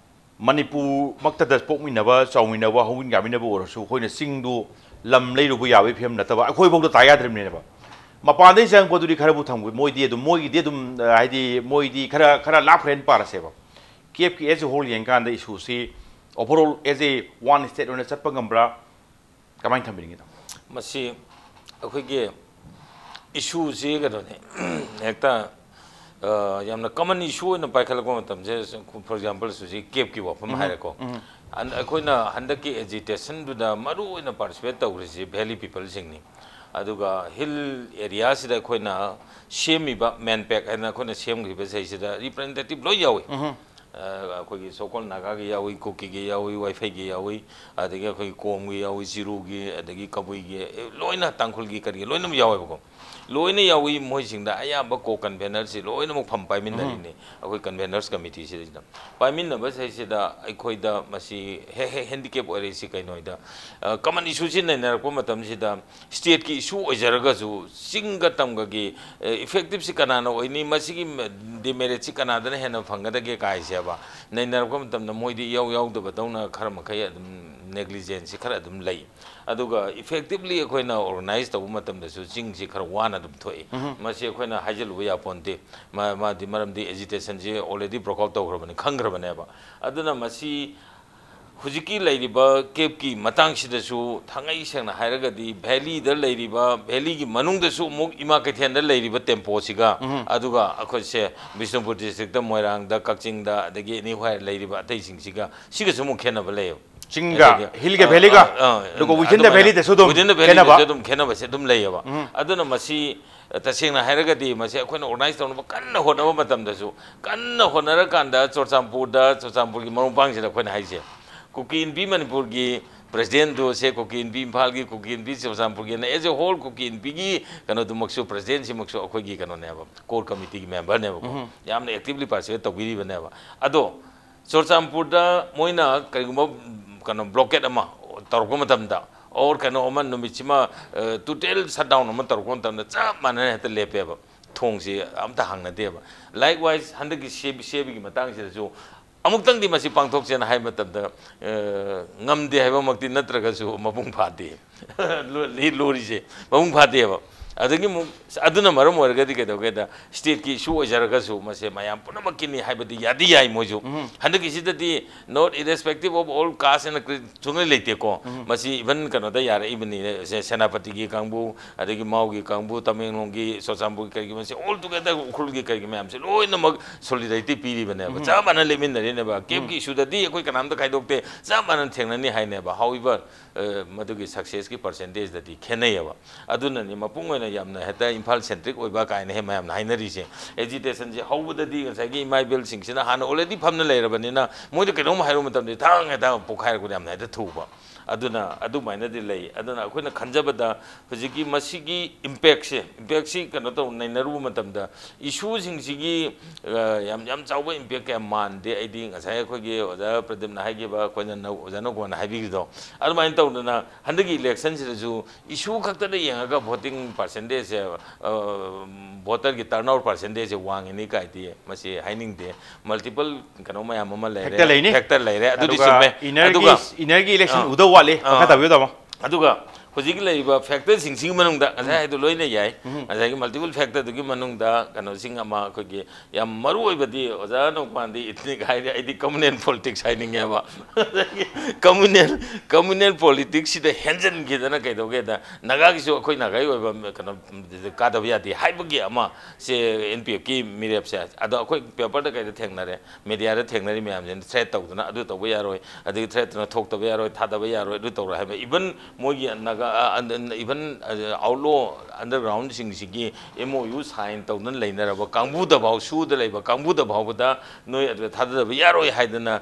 ꯃꯅꯤꯄꯨꯔꯃꯛꯇꯗ ꯄꯣꯛꯃꯤꯟꯅꯕ, ꯆꯥꯎꯃꯤꯟꯅꯕ, ꯍꯧꯃꯤꯟ ꯀꯥꯃꯤꯟꯅꯕ ꯑꯣꯏꯔꯁꯨ ꯑꯩꯈꯣꯏꯅ ꯆꯤꯡꯗꯨ ꯂꯝ ꯂꯩꯔꯨꯕ ꯌꯥꯕꯒꯤ ꯐꯤꯕꯝ ꯅꯠꯇꯕ ꯑꯩꯈꯣꯏꯐꯥꯎꯗ ꯇꯥ ꯌꯥꯗ꯭ꯔꯤꯕꯅꯦꯕ꯫ ꯃꯄꯥꯟꯗꯒꯤ ꯆꯪꯉꯛꯄꯗꯨꯗꯤ ꯈꯔꯕꯨ ꯊꯝꯈꯤ, ꯃꯣꯏꯗꯤ ꯑꯗꯨꯝ, ꯃꯣꯏꯒꯤꯗꯤ ꯑꯗꯨꯝ, ꯑ, ꯍꯥꯏꯗꯤ ꯃꯣꯏꯗꯤ ꯈꯔ, ꯈꯔ ꯂꯥꯞꯈ꯭ꯔꯦꯅ ꯄꯥꯔꯁꯦꯕ꯫ ꯀꯦꯞꯀꯤ as a whole ꯌꯦꯡꯀꯥꯟꯗ ꯏꯁꯨꯁꯤ overall as a one state ꯑꯣꯏꯅ ꯆꯠꯄ ꯉꯝꯕ꯭ꯔꯥ? ꯀꯃꯥꯏꯅ ꯊꯝꯕꯤꯅꯤꯡꯉꯤ ꯇꯥꯃꯣ? ꯃꯁꯤ ꯑꯩꯈꯣꯏꯒꯤ ꯏꯁꯨꯁꯤ ꯀꯩꯅꯣꯅꯤ, ꯍꯦꯛꯇ, ꯑ, ꯌꯥꯝꯅ ꯀꯃꯟ ꯏꯁꯨ ꯑꯣꯏꯅ ꯄꯥꯏꯈꯠꯂꯛꯄ ꯃꯇꯝꯁꯦ, for example, ꯍꯧꯖꯤꯛ ꯀꯦꯞꯀꯤ ꯋꯥꯐꯝ ꯍꯥꯏꯔꯦꯀꯣ꯫ ꯑꯟ-, ꯑꯩꯈꯣꯏꯅ ꯍꯟꯗꯛꯀꯤ ꯑꯦꯖꯤꯇꯦꯁꯟꯗꯨꯗ ꯃꯔꯨ ꯑꯣꯏꯅ ꯄꯥꯔꯇꯤꯁꯤꯄꯦꯠ ꯇꯧꯔꯤꯁꯤ ꯚꯦꯂꯤ ꯄꯤꯄꯜꯁꯤꯡꯅꯤ꯫ ꯑꯗꯨꯒ ꯍꯤꯜ ꯑꯦꯔꯤꯌꯥꯁꯤꯗ ꯑꯩꯈꯣꯏꯅ ꯁꯦꯝꯃꯤꯕ ꯃꯦꯟꯄꯦꯛ ꯍꯥꯏꯅ ꯑꯩꯈꯣꯏꯅ ꯁꯦꯝꯈꯤꯕ ꯁꯤꯗꯩꯁꯤꯗ ꯔꯤꯄ꯭ꯔꯖꯦꯟꯇꯦꯇꯤꯞ ꯂꯣꯏ ꯌꯥꯎꯏ꯫ ꯑ, ꯑꯩꯈꯣꯏꯒꯤ ꯁꯣꯀꯣꯜ ꯅꯥꯒꯥꯒꯤ ꯌꯥꯎꯏ, ꯀꯨꯀꯤꯒꯤ ꯌꯥꯎꯏ, ꯋꯥꯏꯐꯩꯒꯤ ꯌꯥꯎꯏ, ꯑꯗꯒꯤ ꯑꯩꯈꯣꯏꯒꯤ ꯀꯣꯝꯒꯤ ꯌꯥꯎꯏ, ꯆꯤꯔꯨꯒꯤ, ꯑꯗꯒꯤ ꯀꯕꯨꯏꯒꯤ, ꯑꯦ, ꯂꯣꯏꯅ ꯇꯥꯡꯈꯨꯜꯒꯤ ꯀꯔꯤꯒꯤ ꯂꯣꯏꯅꯃꯛ ꯌꯥꯎꯋꯦꯕꯀꯣ꯫ ꯂꯣꯏꯅ ꯌꯥꯎꯏ꯫ ꯃꯣꯏꯁꯤꯡꯗ ꯑꯌꯥꯝꯕ ꯀꯣ ꯀꯟꯚꯦꯅꯔꯁꯤ ꯂꯣꯏꯅꯃꯛ ꯐꯝ ꯄꯥꯏꯃꯤꯟꯅꯔꯤꯅꯤ꯫ ꯑꯩꯈꯣꯏ ꯀꯟꯚꯦꯅꯔꯁ ꯀꯃꯤꯇꯤꯁꯤꯗꯩꯁꯤꯗ ꯄꯥꯏꯃꯤꯟꯅꯕ ꯁꯤꯗꯩꯁꯤꯗ ꯑꯩꯈꯣꯏꯗ ꯃꯁꯤ ꯍꯦꯛ ꯍꯦꯛ ꯍꯦꯟꯗꯤꯀꯦꯞ ꯑꯣꯏꯔꯛꯏꯁꯤ ꯀꯩꯅꯣ ꯍꯥꯏꯗ, ꯑ, ꯀꯃꯟ ꯏꯁꯨꯁꯤ ꯅꯩꯅꯔꯛꯄ ꯃꯇꯝꯁꯤꯗ ꯁ꯭ꯇꯦꯠꯀꯤ ꯏꯁꯨ ꯑꯣꯏꯖꯔꯒꯁꯨ ꯆꯤꯡꯒ ꯇꯝꯒꯒꯤ, ꯑ, ꯏꯐꯦꯛꯇꯤꯞꯁꯤ ꯀꯅꯥꯅ ꯑꯣꯏꯅꯤ, ꯃꯁꯤꯒꯤ ꯗꯤꯃꯦꯔꯤꯠꯁꯤ ꯀꯅꯥꯗꯅ ꯍꯦꯟꯅ ꯐꯪꯒꯗꯒꯦ ꯀꯥꯏꯁꯦꯕ ꯅꯩꯅꯔꯛꯄ ꯃꯇꯝꯗ ꯃꯣꯏꯗꯤ ꯏꯌꯥꯎ ꯌꯥꯎꯗꯕꯗꯧꯅ ꯈꯔ ꯃꯈꯩ ꯑꯗꯨꯝ ꯅꯦꯒ꯭ꯂꯤꯖꯦꯟꯁꯁꯤ ꯈꯔ ꯑꯗꯨꯝ ꯂꯩ꯫ ꯑꯗꯨꯒ ꯏꯐꯦꯛꯇꯤꯞꯂꯤ ꯑꯩꯈꯣꯏꯅ ꯑꯣꯔꯒꯅꯥꯏꯖ ꯇꯧꯕ ꯃꯇꯝꯗꯁꯨ ꯆꯤꯡꯁꯤ ꯈꯔ ꯋꯥꯅ ꯑꯗꯨꯝ ꯊꯣꯛꯏ꯫ ꯃꯁꯤ ꯑꯩꯈꯣꯏꯅ ꯍꯥꯏꯖꯜꯂꯨꯕ ꯌꯥꯄꯣꯟꯇꯦ꯫ ꯃꯥ-, ꯃꯥꯗꯤ ꯃꯔꯝꯗꯤ ꯑꯦꯖꯤꯇꯦꯁꯟꯁꯤ already ꯕ꯭ꯔꯣꯛ ꯑꯥꯎꯠ ꯇꯧꯈ꯭ꯔꯕꯅꯤ, ꯈꯪꯈ꯭ꯔꯕꯅꯦꯕ꯫ ꯑꯗꯨꯅ ꯃꯁꯤ ꯍꯧꯖꯤꯛꯀꯤ ꯂꯩꯔꯤꯕ ꯀꯦꯞꯀꯤ ꯃꯇꯥꯡꯁꯤꯗꯁꯨ ꯊꯥꯡꯉꯩ ꯁꯦꯡꯅ ꯍꯥꯏꯔꯒꯗꯤ ꯚꯦꯂꯤꯗ ꯂꯩꯔꯤꯕ, ꯚꯦꯂꯤꯒꯤ ꯃꯅꯨꯡꯗꯁꯨ ꯑꯃꯨꯛ ꯏꯃꯥ ꯀꯩꯊꯦꯜꯗ ꯂꯩꯔꯤꯕ ꯇꯦꯝꯄꯣꯁꯤꯒ, ꯑꯗꯨꯒ ꯑꯩꯈꯣꯏꯁꯦ ꯕꯤꯁꯅꯨꯄꯨꯔ ꯗꯤꯁꯇ꯭ꯔꯤꯛꯇ, ꯃꯣꯏꯔꯥꯡꯗ, ꯀꯛꯆꯤꯡꯗ, ꯑꯗꯒꯤ ꯑꯦꯅꯤꯋꯦꯌꯔ ꯂꯩꯔꯤꯕ ꯑꯇꯩꯁꯤꯡꯁꯤꯒ, ꯁꯤꯒꯁꯨ ꯑꯃꯨꯛ ꯈꯦꯠꯅꯕ ꯂꯩꯌꯦꯕ꯫ ꯆꯤꯡꯒ, ꯑꯗꯒꯤ, ꯍꯤꯜꯒ ꯑ, ꯚꯦꯂꯤꯒ, ꯑ, ꯑ, ꯑꯗꯨꯒ within the ꯑꯗꯨꯃꯥꯏꯅ ꯚꯦꯂꯤꯗꯁꯨ ꯑꯗꯨꯝ within the ꯈꯦꯠꯅꯕ꯫ ꯚꯦꯂꯤꯗꯁꯨ ꯑꯗꯨꯝ ꯈꯦꯠꯅꯕꯁꯦ ꯑꯗꯨꯝ ꯂꯩꯌꯦꯕ꯫ ꯑꯗꯨꯅ ꯃꯁꯤ, ꯑ, ꯇꯁꯦꯡꯅ ꯍꯥꯏꯔꯒꯗꯤ ꯃꯁꯤ ꯑꯩꯈꯣꯏꯅ ꯑꯣꯔꯒꯅꯥꯏꯖ ꯇꯧꯅꯕ ꯀꯟꯅ ꯍꯣꯠꯅꯕ ꯃꯇꯝꯗꯁꯨ, ꯀꯟꯅ ꯍꯣꯠꯅꯔꯀꯥꯟꯗ ꯆꯨꯔꯆꯥꯟꯄꯨꯔꯗ, ꯆꯨꯔꯆꯥꯟꯄꯨꯔꯒꯤ ꯃꯔꯨꯞ ꯃꯄꯥꯡꯁꯤꯗ ꯑꯩꯈꯣꯏꯅ ꯍꯥꯏꯁꯦ, ꯀꯨꯀꯤ ꯏꯟꯄꯤ ꯃꯅꯤꯄꯨꯔꯒꯤ ꯄ꯭ꯔꯦꯁꯤꯗꯦꯟꯗꯨ ꯁꯦ, ꯀꯨꯀꯤ ꯏꯟꯄꯤ ꯏꯝꯐꯥꯜꯒꯤ, ꯀꯨꯀꯤ ꯏꯟꯄꯤ ꯆꯨꯔꯆꯥꯟꯄꯨꯔꯒꯤꯅ, as a whole ꯀꯨꯀꯤ ꯏꯟꯄꯤꯒꯤ ꯀꯩꯅꯣꯗꯨꯃꯛꯁꯨ, ꯄ꯭ꯔꯦꯁꯤꯗꯦꯟꯁꯤꯃꯛꯁꯨ ꯑꯩꯈꯣꯏꯒꯤ ꯀꯩꯅꯣꯅꯦꯕ, core committeeꯒꯤ memberꯅꯦꯕꯀꯣ꯫ ꯌꯥꯝꯅ actively participate ꯇꯧꯕꯤꯔꯤꯕꯅꯦꯕ꯫ ꯑꯗꯣ ꯆꯨꯔꯆꯥꯟꯄꯨꯔꯗ ꯃꯣꯏꯅ ꯀꯔꯤꯒꯨꯝꯕ, ꯀꯩꯅꯣ, blockade ꯑꯃ ꯇꯧꯔꯛꯄ ꯃꯇꯝꯗ, or ꯀꯩꯅꯣ ꯑꯃ, ꯅꯨꯃꯤꯠꯁꯤꯃ, ꯑ, total shutdown ꯑꯃ ꯇꯧꯔꯛꯄ ꯃꯇꯝꯗ, ꯆꯞ ꯃꯥꯟꯅꯅ ꯍꯦꯛꯇ ꯂꯦꯞꯄꯦꯕ, ꯊꯣꯡꯁꯤ ꯑꯝꯇ ꯍꯥꯡꯅꯗꯦꯕ꯫ Likewise, ꯍꯟꯗꯛꯀꯤ ꯁꯦꯕꯤ-, ꯁꯦꯕꯤꯒꯤ ꯃꯇꯥꯡꯁꯤꯗꯁꯨ ꯑꯃꯨꯛꯇꯪꯗꯤ ꯃꯁꯤ ꯄꯥꯡꯊꯣꯛꯁꯦꯅ ꯍꯥꯏꯕ ꯃꯇꯝꯗ, ꯑ, ꯉꯝꯗꯦ ꯍꯥꯏꯕꯃꯛꯇꯤ ꯅꯠꯇ꯭ꯔꯒꯁꯨ, ꯃꯄꯨꯡ ꯐꯥꯗꯦ꯫ ꯂꯣ-, ꯂꯤ-, ꯂꯣꯔꯤꯁꯦ ꯃꯄꯨꯡ ꯐꯥꯗꯦꯕ꯫ ꯑꯗꯒꯤ ꯑꯃꯨꯛ, ꯑꯗꯨꯅ ꯃꯔꯝ ꯑꯣꯏꯔꯒꯗꯤ ꯀꯩꯗꯧꯒꯦꯗ, stateꯀꯤ issue ꯑꯣꯏꯖꯔꯒꯁꯨ, ꯃꯁꯦ ꯃꯌꯥꯝ ꯄꯨꯝꯅꯃꯛꯀꯤꯅꯤ ꯍꯥꯏꯕꯗꯤ ꯌꯥꯗꯤ ꯌꯥꯏ ꯃꯣꯏꯁꯨ꯫ ꯍꯟꯗꯛꯀꯤꯁꯤꯗꯗꯤ not irrespective of all caste and creed ꯁꯨꯡꯂꯩ ꯂꯩꯇꯦꯀꯣ꯫ ꯃꯁꯤ even ꯀꯩꯅꯣꯗ ꯌꯥꯔꯛꯏꯕꯅꯤ, ꯁꯦ-, ꯁꯦꯅꯥꯄꯇꯤꯒꯤ ꯀꯥꯡꯕꯨ, ꯑꯗꯒꯤ ꯃꯥꯎꯒꯤ ꯀꯥꯡꯕꯨ, ꯇꯃꯦꯡꯂꯣꯡꯒꯤ, ꯆꯨꯔꯆꯥꯟꯄꯨꯔꯒꯤ, ꯀꯔꯤꯒꯤ, ꯃꯁꯤ all together ꯎꯈ꯭ꯔꯨꯜꯒꯤ, ꯀꯔꯤꯒꯤ ꯃꯌꯥꯝꯁꯦ ꯂꯣꯏꯅꯃꯛ solidarity ꯄꯤꯔꯤꯕꯅꯦꯕ꯫ ꯆꯞ ꯃꯥꯟꯅ ꯂꯦꯞꯃꯤꯟꯅꯔꯤꯅꯦꯕ꯫ ꯀꯦꯞꯀꯤ issueꯗꯗꯤ ꯑꯩꯈꯣꯏ ꯀꯅꯥꯝꯇ ꯈꯥꯏꯗꯣꯛꯇꯦ, ꯆꯞ ꯃꯥꯟꯅ ꯊꯦꯡꯅꯅꯤ ꯍꯥꯏꯅꯦꯕ꯫ However, ꯑ, ꯃꯗꯨꯒꯤ successꯀꯤ percentageꯗꯗꯤ ꯈꯦꯠꯅꯩꯌꯦꯕ꯫ ꯑꯗꯨꯅꯅꯤ ꯃꯄꯨꯡ ꯑꯣꯏꯅ ꯌꯥꯝꯅ ꯍꯦꯛꯇ ꯏꯝꯐꯥꯜ centric ꯑꯣꯏꯕ ꯀꯥꯏꯅ ꯍꯦꯛ ꯃꯌꯥꯝꯅ ꯍꯥꯏꯅꯔꯤꯁꯦ꯫ Agitationꯁꯦ ꯍꯧꯕꯗꯗꯤ ꯉꯁꯥꯏꯒꯤ ꯏꯃꯥ ꯏꯕꯦꯜꯁꯤꯡꯁꯤꯅ ꯍꯥꯟꯅ already ꯐꯝꯅ ꯂꯩꯔꯕꯅꯤꯅ, ꯃꯣꯏꯗ ꯀꯩꯅꯣꯝ ꯍꯥꯏꯔꯨꯕ ꯃꯇꯝꯗ ꯊꯥꯡ ꯍꯦꯛꯇ ꯄꯣꯛꯈꯥꯏꯔꯛꯄꯗ ꯌꯥꯝꯅ ꯍꯦꯛꯇ ꯊꯨꯕ꯫ ꯑꯗꯨꯅ ꯑꯗꯨꯃꯥꯏꯅꯗꯤ ꯂꯩ꯫ ꯑꯗꯨꯅ ꯑꯩꯈꯣꯏꯅ ꯈꯟꯖꯕꯗ ꯍꯧꯖꯤꯛꯀꯤ ꯃꯁꯤꯒꯤ impactꯁꯦ, impactꯁꯤ ꯀꯩꯅꯣ ꯇꯧ, ꯅꯩꯅꯔꯨꯕ ꯃꯇꯝꯗ, issueꯁꯤꯡꯁꯤꯒꯤ, ꯑ, ꯌꯥꯝ, ꯌꯥꯝ ꯆꯥꯎꯕ impact ꯀꯌꯥ ꯃꯥꯟꯗꯦ꯫ ꯑꯩꯗꯤ ꯉꯁꯥꯏ ꯑꯩꯈꯣꯏꯒꯤ ꯑꯣꯖꯥ ꯄ꯭ꯔꯗꯤꯞꯅ ꯍꯥꯏꯈꯤꯕ, ꯑꯩꯈꯣꯏꯅ ꯅꯧ-, ꯑꯣꯖꯥ ꯅꯧꯒꯣꯟꯅ ꯍꯥꯏꯕꯤꯈꯤꯕꯗꯣ, ꯑꯗꯨꯃꯥꯏꯅ ꯇꯧꯗꯅ ꯍꯟꯗꯛꯀꯤ electionꯁꯤꯗꯁꯨ issue ꯈꯛꯇꯗ ꯌꯦꯡꯉꯒ voting percentageꯁꯦ, ꯑ, voterꯒꯤ turnout percentageꯁꯦ ꯋꯥꯡꯉꯤꯅꯤ ꯀꯥꯏꯗꯤ ꯃꯁꯤ ꯍꯥꯏꯅꯤꯡꯗꯦ꯫ Multiple ꯀꯩꯅꯣ ꯃꯌꯥꯝ ꯑꯃ ꯂꯩꯔꯦ, factor ꯂꯩꯅꯤ꯫ Factor ꯂꯩꯔꯦ, ꯑꯗꯨꯗꯤ ꯑꯗꯨꯒ ꯆꯨꯝꯃꯦ꯫ Innerꯒꯤ, ꯑꯗꯨꯒ, innerꯒꯤ election ꯑꯥ, ꯎꯗꯧ ꯋꯥꯠꯂꯤ꯫ ꯑꯥ꯫ ꯃꯈꯥ ꯇꯥꯕꯤꯌꯨ, ꯇꯥꯃꯣ꯫ ꯑꯗꯨꯒ ꯍꯧꯖꯤꯛ ꯂꯩꯔꯤꯕ ꯐꯦꯛꯇꯔꯁꯤꯡꯁꯤꯒꯤ ꯃꯅꯨꯡꯗ ꯉꯁꯥꯏ ꯍꯥꯏꯗꯣ ꯂꯣꯏꯅ ꯌꯥꯏ꯫ ꯉꯁꯥꯏꯒꯤ ꯃꯜꯇꯤꯄꯜ ꯐꯦꯛꯇꯔꯗꯨꯒꯤ ꯃꯅꯨꯡꯗ ꯀꯩꯅꯣꯁꯤꯡ ꯑꯃ, ꯑꯩꯈꯣꯏꯒꯤ ꯌꯥꯝ ꯃꯔꯨ ꯑꯣꯏꯕꯗꯤ, ꯑꯣꯖꯥ ꯅꯣꯡꯄꯥꯟꯗꯤ ꯏꯊꯅꯤꯛ ꯍꯥꯏꯔꯦ, ꯑꯩꯗꯤ ꯀꯝꯃꯨꯅꯦꯜ ꯄꯣꯂꯤꯇꯤꯛꯁ ꯍꯥꯏꯅꯤꯡꯉꯦꯕ꯫ ꯉꯁꯥꯏꯒꯤ ꯀꯝꯃꯨꯅꯦꯜ ꯀꯝꯃꯨꯅꯦꯜ ꯄꯣꯂꯤꯇꯤꯛꯁꯁꯤꯗ ꯍꯦꯟꯖꯟꯈꯤꯗꯅ ꯀꯩꯗꯧꯒꯦꯗ, ꯅꯥꯒꯥꯒꯤꯁꯨ ꯑꯩꯈꯣꯏ ꯅꯥꯒꯥꯒꯤ ꯑꯣꯏꯕ ꯀꯩꯅꯣ ꯀꯥꯗꯕ ꯌꯥꯗꯦ ꯍꯥꯏꯕꯒꯤ ꯑꯃ ꯁꯦ, ꯑꯦꯟ ꯄꯤ ꯑꯦꯐꯀꯤ ꯃꯤꯔꯦꯞꯁꯦ꯫ ꯑꯗꯣ ꯑꯩꯈꯣꯏ ꯄꯦꯄꯔꯗ ꯀꯩꯗ ꯊꯦꯡꯅꯔꯦ, ꯃꯦꯗꯤꯌꯥꯗ ꯊꯦꯡꯅꯔꯤ ꯃꯌꯥꯝꯁꯤꯅ ꯊ꯭ꯔꯦꯠ ꯇꯧꯗꯅ ꯑꯗꯨ ꯇꯧꯕ ꯌꯥꯔꯣꯏ, ꯑꯗꯒꯤ ꯊ꯭ꯔꯦꯠꯇꯨꯅ ꯊꯣꯛꯇꯕ ꯌꯥꯔꯣꯏ, ꯊꯥꯗꯕ ꯌꯥꯔꯣꯏ, ꯑꯗꯨ ꯇꯧꯔꯣꯏ ꯍꯥꯏꯕ꯫ ꯏꯚꯟ ꯃꯣꯏꯒꯤ Naga, even ꯑꯥꯎꯠꯂꯣ ꯑꯟꯗꯔꯒ꯭ꯔꯥꯎꯟꯁꯤꯡꯁꯤꯒꯤ M O U sign ꯇꯧꯗꯨꯅ ꯂꯩꯅꯔꯕ ꯀꯥꯡꯕꯨꯗ ꯐꯥꯎ, ꯁꯨꯗ ꯂꯩꯕ ꯀꯥꯡꯕꯨꯗ ꯐꯥꯎꯕꯗ ꯅꯣꯏ ꯑꯗꯨꯗ ꯊꯥꯗꯕ ꯌꯥꯔꯣꯏ ꯍꯥꯏꯗꯅ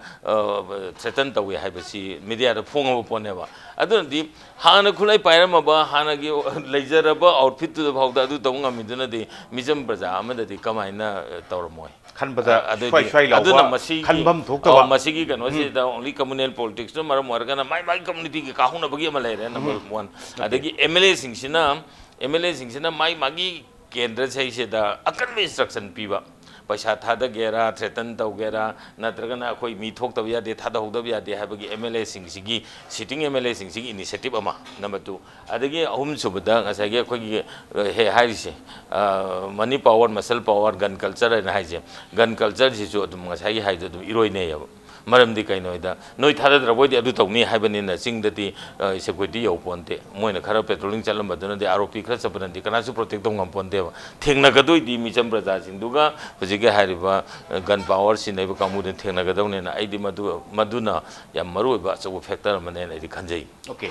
ꯊ꯭ꯔꯦꯇꯟ ꯇꯧꯏ ꯍꯥꯏꯕꯁꯤ ꯃꯦꯗꯤꯌꯥꯗ ꯐꯣꯡꯉꯕ ꯄꯣꯠꯅꯦꯕ꯫ ꯑꯗꯨꯅꯗꯤ ꯍꯥꯟꯅ ꯈꯨꯠꯂꯥꯏ ꯄꯥꯏꯔꯝꯃꯕ, ꯍꯥꯟꯅꯒꯤ ꯂꯩꯖꯔꯕ ꯑꯥꯎꯠꯐꯤꯠꯇꯨꯗ ꯐꯥꯎꯗ ꯑꯗꯨ ꯇꯧꯕ ꯉꯝꯃꯤꯗꯨꯅꯗꯤ ꯃꯤꯆꯝ ꯄ꯭ꯔꯖꯥ ꯑꯃꯗꯗꯤ ꯀꯃꯥꯏꯅ, ꯑ, ꯇꯧꯔꯝꯃꯣꯏ? ꯈꯟꯕꯗ ꯑ, ꯑꯗꯨꯗꯤ, ꯁ꯭ꯋꯥꯏ ꯁ꯭ꯋꯥꯏ ꯂꯥꯎꯕ, ꯑꯗꯨꯅ ꯃꯁꯤꯒꯤ, ꯈꯟꯐꯝ ꯊꯣꯛꯇꯕ꯫ ꯑ, ꯃꯁꯤꯒꯤ ꯀꯩꯅꯣꯁꯤꯗ ꯑꯣꯡꯂꯤ ꯀꯝꯃꯨꯅꯦꯜ ꯄꯣꯂꯤꯇꯤꯛꯁꯇꯨꯅ ꯃꯔꯝ ꯑꯣꯏꯔꯒꯅ ꯃꯥꯏ ꯃꯥꯏ ꯀꯝꯃꯨꯅꯤꯇꯤꯒꯤ ꯀꯥꯍꯧꯅꯕꯒꯤ ꯑꯃ ꯂꯩꯔꯦ, ꯅꯝꯕꯔ ꯋꯥꯟ꯫ ꯑꯗꯒꯤ ꯑꯦꯝ ꯑꯦꯜ ꯑꯦꯁꯤꯡꯁꯤꯅ, ꯑꯦꯝ ꯑꯦꯜ ꯑꯦꯁꯤꯡꯁꯤꯅ ꯃꯥꯏ ꯃꯥꯒꯤ ꯀꯦꯟꯗ꯭ꯔꯁꯤꯗꯩꯁꯤꯗ ꯑꯀꯟꯕ ꯏꯟꯁꯇ꯭ꯔꯛꯁꯟ ꯄꯤꯕ, ꯄꯩꯁꯥ ꯊꯥꯗꯒꯦꯔꯥ, ꯊ꯭ꯔꯦꯇꯟ ꯇꯧꯒꯦꯔꯥ, ꯅꯠꯇ꯭ꯔꯒꯅ ꯑꯩꯈꯣꯏ ꯃꯤ ꯊꯣꯛꯇꯕ ꯌꯥꯗꯦ, ꯊꯥꯗꯍꯧꯗꯕ ꯌꯥꯗꯦ ꯍꯥꯏꯕꯒꯤ ꯑꯦꯝ ꯑꯦꯜ ꯑꯦꯁꯤꯡꯁꯤꯒꯤ, ꯁꯤꯇꯤꯡ ꯑꯦꯝ ꯑꯦꯜ ꯑꯦꯁꯤꯡꯁꯤꯒꯤ ꯏꯅꯤꯁꯤꯌꯦꯇꯤꯞ ꯑꯃ, ꯅꯝꯕꯔ ꯇꯨ꯫ ꯑꯗꯒꯤ ꯑꯍꯨꯝꯁꯨꯕꯗ ꯉꯁꯥꯏꯒꯤ ꯑꯩꯈꯣꯏꯒꯤ, ꯑ, ꯍꯦꯛ ꯍꯥꯏꯔꯤꯁꯦ, ꯑ, money power, muscle power, gun culture ꯍꯥꯏꯅ ꯍꯥꯏꯁꯦ, ꯒꯟ ꯀꯜꯆꯔꯁꯤꯁꯨ ꯑꯗꯨꯝ ꯉꯁꯥꯏꯒꯤ ꯍꯥꯏꯗꯣ ꯑꯗꯨꯝ ꯏꯔꯣꯏꯅꯩꯌꯦꯕ꯫ ꯃꯔꯝꯗꯤ ꯀꯩꯅꯣ ꯍꯥꯏꯗ, ꯅꯣꯏ ꯊꯥꯗꯗ꯭ꯔꯕꯣꯏꯗꯤ ꯑꯗꯨ ꯇꯧꯅꯤ ꯍꯥꯏꯕꯅꯤꯅ ꯆꯤꯡꯗꯗꯤ, ꯑ, ꯁꯦꯀ꯭ꯌꯨꯔꯤꯇꯤ ꯌꯧꯄꯣꯟꯇꯦ꯫ ꯃꯣꯏꯅ ꯈꯔ ꯄꯦꯇ꯭ꯔꯣꯂꯤꯡ ꯆꯠꯂꯝꯕꯗꯨꯅꯗꯤ, ꯑꯥꯔ ꯑꯣ ꯄꯤ ꯈꯔ ꯆꯠꯄꯅꯗꯤ ꯀꯅꯥꯁꯨ ꯄ꯭ꯔꯣꯇꯦꯛ ꯇꯧ ꯉꯝꯄꯣꯟꯇꯦꯕ꯫ ꯊꯦꯡꯅꯒꯗꯣꯏꯗꯤ ꯃꯤꯆꯝ ꯄ꯭ꯔꯖꯥꯁꯤꯡꯗꯨꯒ ꯍꯧꯖꯤꯛꯀꯤ ꯍꯥꯏꯔꯤꯕ, ꯑ, ꯒꯟ ꯄꯥꯋꯔ ꯁꯤꯖꯤꯟꯅꯔꯤꯕ ꯀꯥꯡꯕꯨꯗꯨꯅ ꯊꯦꯡꯅꯒꯗꯧꯅꯤꯅ ꯑꯩꯗꯤ ꯃꯗꯨ, ꯃꯗꯨꯅ ꯌꯥꯝ ꯃꯔꯨꯑꯣꯏꯕ ꯑꯆꯧꯕ ꯐꯦꯛꯇꯔ ꯑꯃꯅꯦꯅ ꯑꯩꯗꯤ ꯈꯟꯖꯩ꯫ ꯑꯣꯀꯦ꯫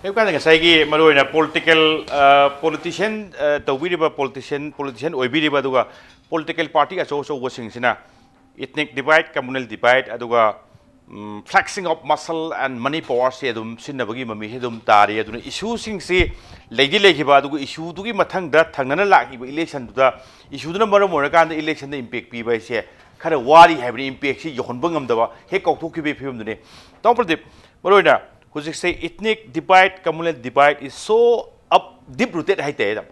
ꯍꯥꯏꯕ ꯀꯥꯟꯗ ꯉꯁꯥꯏꯒꯤ ꯃꯔꯨꯑꯣꯏꯅ ꯄꯣꯂꯤꯇꯤꯀꯦꯜ, ꯑ, ꯄꯣꯂꯤꯇꯤꯁꯤꯌꯥꯟ, ꯑ, ꯇꯧꯕꯤꯔꯤꯕ ꯄꯣꯂꯤꯇꯤꯁꯤꯌꯥꯟ, ꯄꯣꯂꯤꯇꯤꯁꯤꯌꯥꯟ ꯑꯣꯏꯕꯤꯔꯤꯕ, ꯑꯗꯨꯒ ꯄꯣꯂꯤꯇꯤꯀꯦꯜ ꯄꯥꯔꯇꯤ ꯑꯆꯧ ꯑꯆꯧꯕꯁꯤꯡꯁꯤꯅ ethnic divide, communal divide, ꯑꯗꯨꯒ, ꯎꯝ, flexing of muscle and money powerꯁꯦ ꯑꯗꯨꯝ ꯁꯤꯖꯤꯟꯅꯕꯒꯤ ꯃꯃꯤꯁꯦ ꯑꯗꯨꯝ ꯇꯥꯔꯤ꯫ ꯑꯗꯨꯅ ꯏꯁꯨꯁꯤꯡꯁꯤ ꯂꯩꯗꯤ ꯂꯩꯈꯤꯕ, ꯑꯗꯨꯒ ꯏꯁꯨꯗꯨꯒꯤ ꯃꯊꯪꯗ ꯊꯪꯅꯅ ꯂꯥꯛꯈꯤꯕ ꯏꯂꯦꯛꯁꯟꯗꯨꯗ ꯏꯁꯨꯗꯨꯅ ꯃꯔꯝ ꯑꯣꯏꯔꯀꯥꯟꯗ ꯏꯂꯦꯛꯁꯟꯗ ꯏꯝꯄꯦꯛ ꯄꯤꯕ ꯍꯥꯏꯁꯦ ꯈꯔ ꯋꯥꯔꯤ ꯍꯥꯏꯕꯅꯤ꯫ ꯏꯝꯄꯦꯛꯁꯤ ꯌꯧꯍꯟꯕ ꯉꯝꯗꯕ, ꯍꯦꯛ ꯀꯥꯎꯊꯣꯛꯈꯤꯕꯒꯤ ꯐꯤꯕꯝꯗꯨꯅꯤ꯫ ꯇꯥꯃꯣ ꯄ꯭ꯔꯗꯤꯞ, ꯃꯔꯨꯑꯣꯏꯅ ꯍꯧꯖꯤꯛꯁꯦ ethnic divide, communal divide is so up, deep rooted ꯍꯥꯏꯇꯥꯔꯦ꯫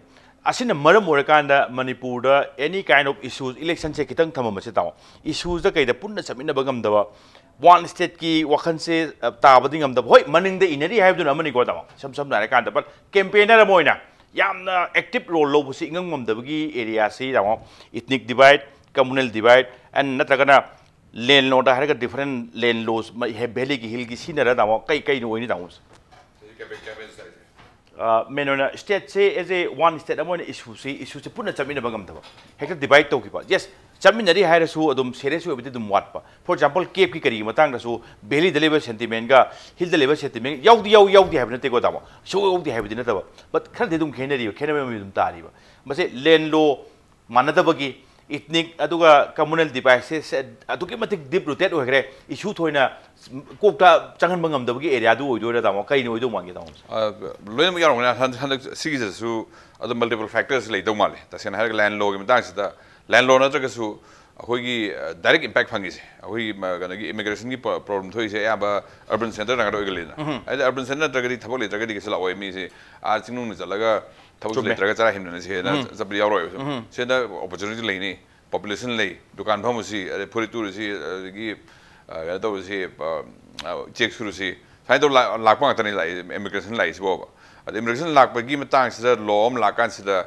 ꯑꯁꯤꯅ ꯃꯔꯝ ꯑꯣꯏꯔꯀꯥꯟꯗ ꯃꯅꯤꯄꯨꯔꯗ any kind of issues, electionꯁꯦ ꯈꯤꯇꯪ ꯊꯝꯃꯝꯕꯁꯦ ꯇꯥꯃꯣ, issuesꯇ ꯀꯩꯗ ꯄꯨꯟꯅ ꯆꯠꯃꯤꯟꯅꯕ ꯉꯝꯗꯕ, ꯋꯥꯟ ꯁ꯭ꯇꯦꯠꯀꯤ ꯋꯥꯈꯜꯁꯦ ꯑ, ꯇꯥꯕꯗꯤ ꯉꯝꯗꯕ, ꯍꯣꯏ, ꯃꯅꯤꯡꯗ ꯏꯟꯅꯔꯤ ꯍꯥꯏꯕꯗꯨꯅ ꯑꯃꯅꯤꯀꯣ, ꯇꯥꯃꯣ, ꯏꯁꯝ ꯁꯝꯅ ꯍꯥꯏꯔꯀꯥꯟꯗ, ꯕꯠ ꯀꯦꯝꯄꯦꯅꯔ ꯑꯃ ꯑꯣꯏꯅ ꯌꯥꯝꯅ ꯑꯦꯛꯇꯤꯞ ꯔꯣꯜ ꯂꯧꯕꯁꯤ ꯏꯉꯝ ꯉꯝꯗꯕꯒꯤ ꯑꯦꯔꯤꯌꯥꯁꯤ, ꯇꯥꯃꯣ, ethnic divide, communal divide, and ꯅꯠꯇ꯭ꯔꯒꯅ ꯂꯦꯟ ꯂꯣꯗ ꯍꯥꯏꯔꯒ ꯗꯤꯐꯔꯦꯟ ꯂꯦꯟ ꯂꯣꯁ, ꯚꯦꯂꯤꯒꯤ ꯍꯤꯜꯒꯤ ꯁꯤꯖꯤꯟꯅꯔ, ꯇꯥꯃꯣ, ꯀꯩ ꯀꯩꯅ ꯑꯣꯏꯅꯤ, ꯇꯥꯃꯣ? ꯃꯦꯟ ꯑꯣꯏꯅ ꯁ꯭ꯇꯦꯠꯁꯦ ꯑꯦꯖ ꯑꯦ ꯋꯥꯟ ꯁ꯭ꯇꯦꯠ ꯑꯃ ꯑꯣꯏꯅ ꯏꯁꯨꯁꯤ ꯏꯁꯨꯁꯦ ꯄꯨꯟꯅ ꯆꯠꯃꯤꯟꯅꯕ ꯉꯝꯗꯕ, ꯍꯦꯛꯇ ꯗꯤꯚꯥꯏꯠ ꯇꯧꯈꯤꯕ꯫ ꯌꯦꯁ, ꯆꯠꯃꯤꯟꯅꯔꯤ ꯍꯥꯏꯔꯁꯨ ꯑꯗꯨꯝ ꯁꯦꯔꯤꯌꯁ ꯑꯣꯏꯕꯗꯤ ꯑꯗꯨꯝ ꯋꯥꯠꯄ꯫ ꯐꯣꯔ ꯑꯦꯛꯖꯥꯝꯄꯜ, ꯀꯦꯞꯀꯤ ꯀꯔꯤꯒꯤ ꯃꯇꯥꯡꯗꯁꯨ ꯚꯦꯂꯤꯗ ꯂꯩꯕ ꯁꯦꯟꯇꯤꯃꯦꯟꯒ ꯍꯤꯜꯗ ꯂꯩꯕ ꯁꯦꯟꯇꯤꯃꯦꯟ ꯌꯥꯎꯗꯤ ꯌꯥꯎ ꯌꯥꯎꯗꯦ ꯍꯥꯏꯕ ꯅꯠꯇꯦꯀꯣ, ꯇꯥꯃꯣ, ꯁꯨꯡꯌꯥꯎ ꯌꯥꯎꯗꯦ ꯍꯥꯏꯕꯗꯤ ꯅꯠꯇꯕ, ꯕꯠ ꯈꯔꯗꯤ ꯑꯗꯨꯝ ꯈꯦꯠꯅꯔꯤꯕ, ꯈꯦꯠꯅꯕ ꯑꯃꯗꯤ ꯑꯗꯨꯝ ꯇꯥꯔꯤꯕ꯫ ꯃꯁꯦ ꯂꯦꯟ ꯂꯣ ꯃꯥꯟꯅꯗꯕꯒꯤ, ꯏꯊꯅꯤꯛ ꯑꯗꯨꯒ ꯀꯝꯃꯨꯅꯦꯜ ꯗꯤꯚꯥꯏꯠꯁꯦ ꯑꯗꯨꯛꯀꯤ ꯃꯇꯤꯛ ꯗꯤꯞ ꯔꯨꯇꯦꯠ ꯑꯣꯏꯈ꯭ꯔꯦ, ꯏꯁꯨ ꯊꯣꯏꯅ ꯀꯣꯛꯇ ꯆꯪꯍꯟꯕ ꯉꯝꯗꯕꯒꯤ ꯑꯦꯔꯤꯌꯥꯗꯨ ꯑꯣꯏꯗꯣꯏꯔꯥ, ꯇꯥꯃꯣ? ꯀꯩꯅ ꯑꯣꯏꯗꯧ ꯃꯥꯟꯒꯦ, ꯇꯥꯃꯣ? ꯑ, ꯂꯣꯏꯅꯃꯛ ꯌꯥꯎꯔꯝꯒꯅꯤ꯫ ꯍꯟ-, ꯍꯟꯗꯛ ꯁꯤꯒꯤꯁꯤꯁꯨ ꯑꯗꯨꯝ ꯃꯜꯇꯤꯄꯜ ꯐꯦꯛꯇꯔꯁ ꯂꯩꯗꯧ ꯃꯥꯜꯂꯦ꯫ ꯇꯁꯦꯡꯅ ꯍꯥꯏꯔꯒ ꯂꯦꯟ ꯂꯣꯒꯤ ꯃꯇꯥꯡꯁꯤꯗ, ꯂꯦꯟ ꯂꯣ ꯅꯠꯇ꯭ꯔꯒꯁꯨ ꯑꯩꯈꯣꯏꯒꯤ, ꯑ, ꯗꯥꯏꯔꯦꯛ ꯏꯝꯄꯦꯛ ꯐꯪꯉꯤꯁꯦ ꯑꯩꯈꯣꯏꯒꯤ ꯃ-, ꯀꯩꯅꯣꯒꯤ ꯏꯃꯤꯒ꯭ꯔꯦꯁꯟꯒꯤ ꯄ꯭ꯔꯣ-, ꯄ꯭ꯔꯣꯕ꯭ꯂꯦꯝ ꯊꯣꯛꯏꯁꯦ ꯑꯌꯥꯝꯕ ꯑꯔꯕꯟ ꯁꯦꯟꯇꯔ ꯉꯥꯛꯇ ꯑꯣꯏꯒꯜꯂꯤꯗꯅ꯫ ꯎꯝ꯫ ꯍꯥꯏꯗꯤ ꯑꯔꯕꯟ ꯁꯦꯟꯇꯔ ꯅꯠꯇ꯭ꯔꯒꯗꯤ ꯊꯕꯛ ꯂꯩꯇ꯭ꯔꯒꯗꯤ ꯀꯩꯁꯨ ꯂꯥꯛꯑꯣꯏ꯫ ꯃꯤꯁꯦ ꯑꯥ ꯆꯤꯡꯅꯨꯡꯗ ꯆꯠꯂꯒ ꯊꯕꯛꯁꯨ ꯆꯨꯝꯃꯦ꯫ ꯂꯩꯇ꯭ꯔꯒ ꯆꯔꯥ ꯍꯦꯟꯕꯅ ꯁꯤꯅ ꯎꯝ꯫ ꯆꯠꯄꯗꯤ ꯌꯥꯎꯔꯣꯏꯕ꯫ ꯎꯝ꯫ ꯁꯤꯗ ꯑꯣꯄꯣꯔꯆꯨꯅꯤꯇꯤ ꯂꯩꯅꯤ꯫ ꯄꯣꯄꯨꯂꯦꯁꯟ ꯂꯩ, ꯗꯨꯀꯥꯟ ꯐꯝꯃꯨꯁꯤ, ꯑꯗꯩ ꯐꯨꯔꯤꯠ ꯇꯨꯔꯨꯁꯤ, ꯑꯗꯒꯤ, ꯑ, ꯀꯩꯅꯣ ꯇꯧꯔꯁꯤ, ꯑ, ꯑ, ꯆꯦꯛ ꯁꯨꯔꯨꯁꯤ, ꯁꯨꯃꯥꯏꯅ ꯇꯧꯔ ꯂꯥꯛ-, ꯂꯥꯛꯄ ꯉꯥꯛꯇꯅꯤ ꯂꯥꯛꯏ, ꯏꯃꯤꯒ꯭ꯔꯦꯁꯟ ꯂꯥꯛꯏꯁꯤꯕꯣꯕ꯫ ꯑꯗ ꯏꯃꯤꯒ꯭ꯔꯦꯁꯟ ꯂꯥꯛꯄꯒꯤ ꯃꯇꯥꯡꯁꯤꯗ ꯂꯣ ꯑꯃ ꯂꯥꯛꯀꯥꯟꯁꯤꯗ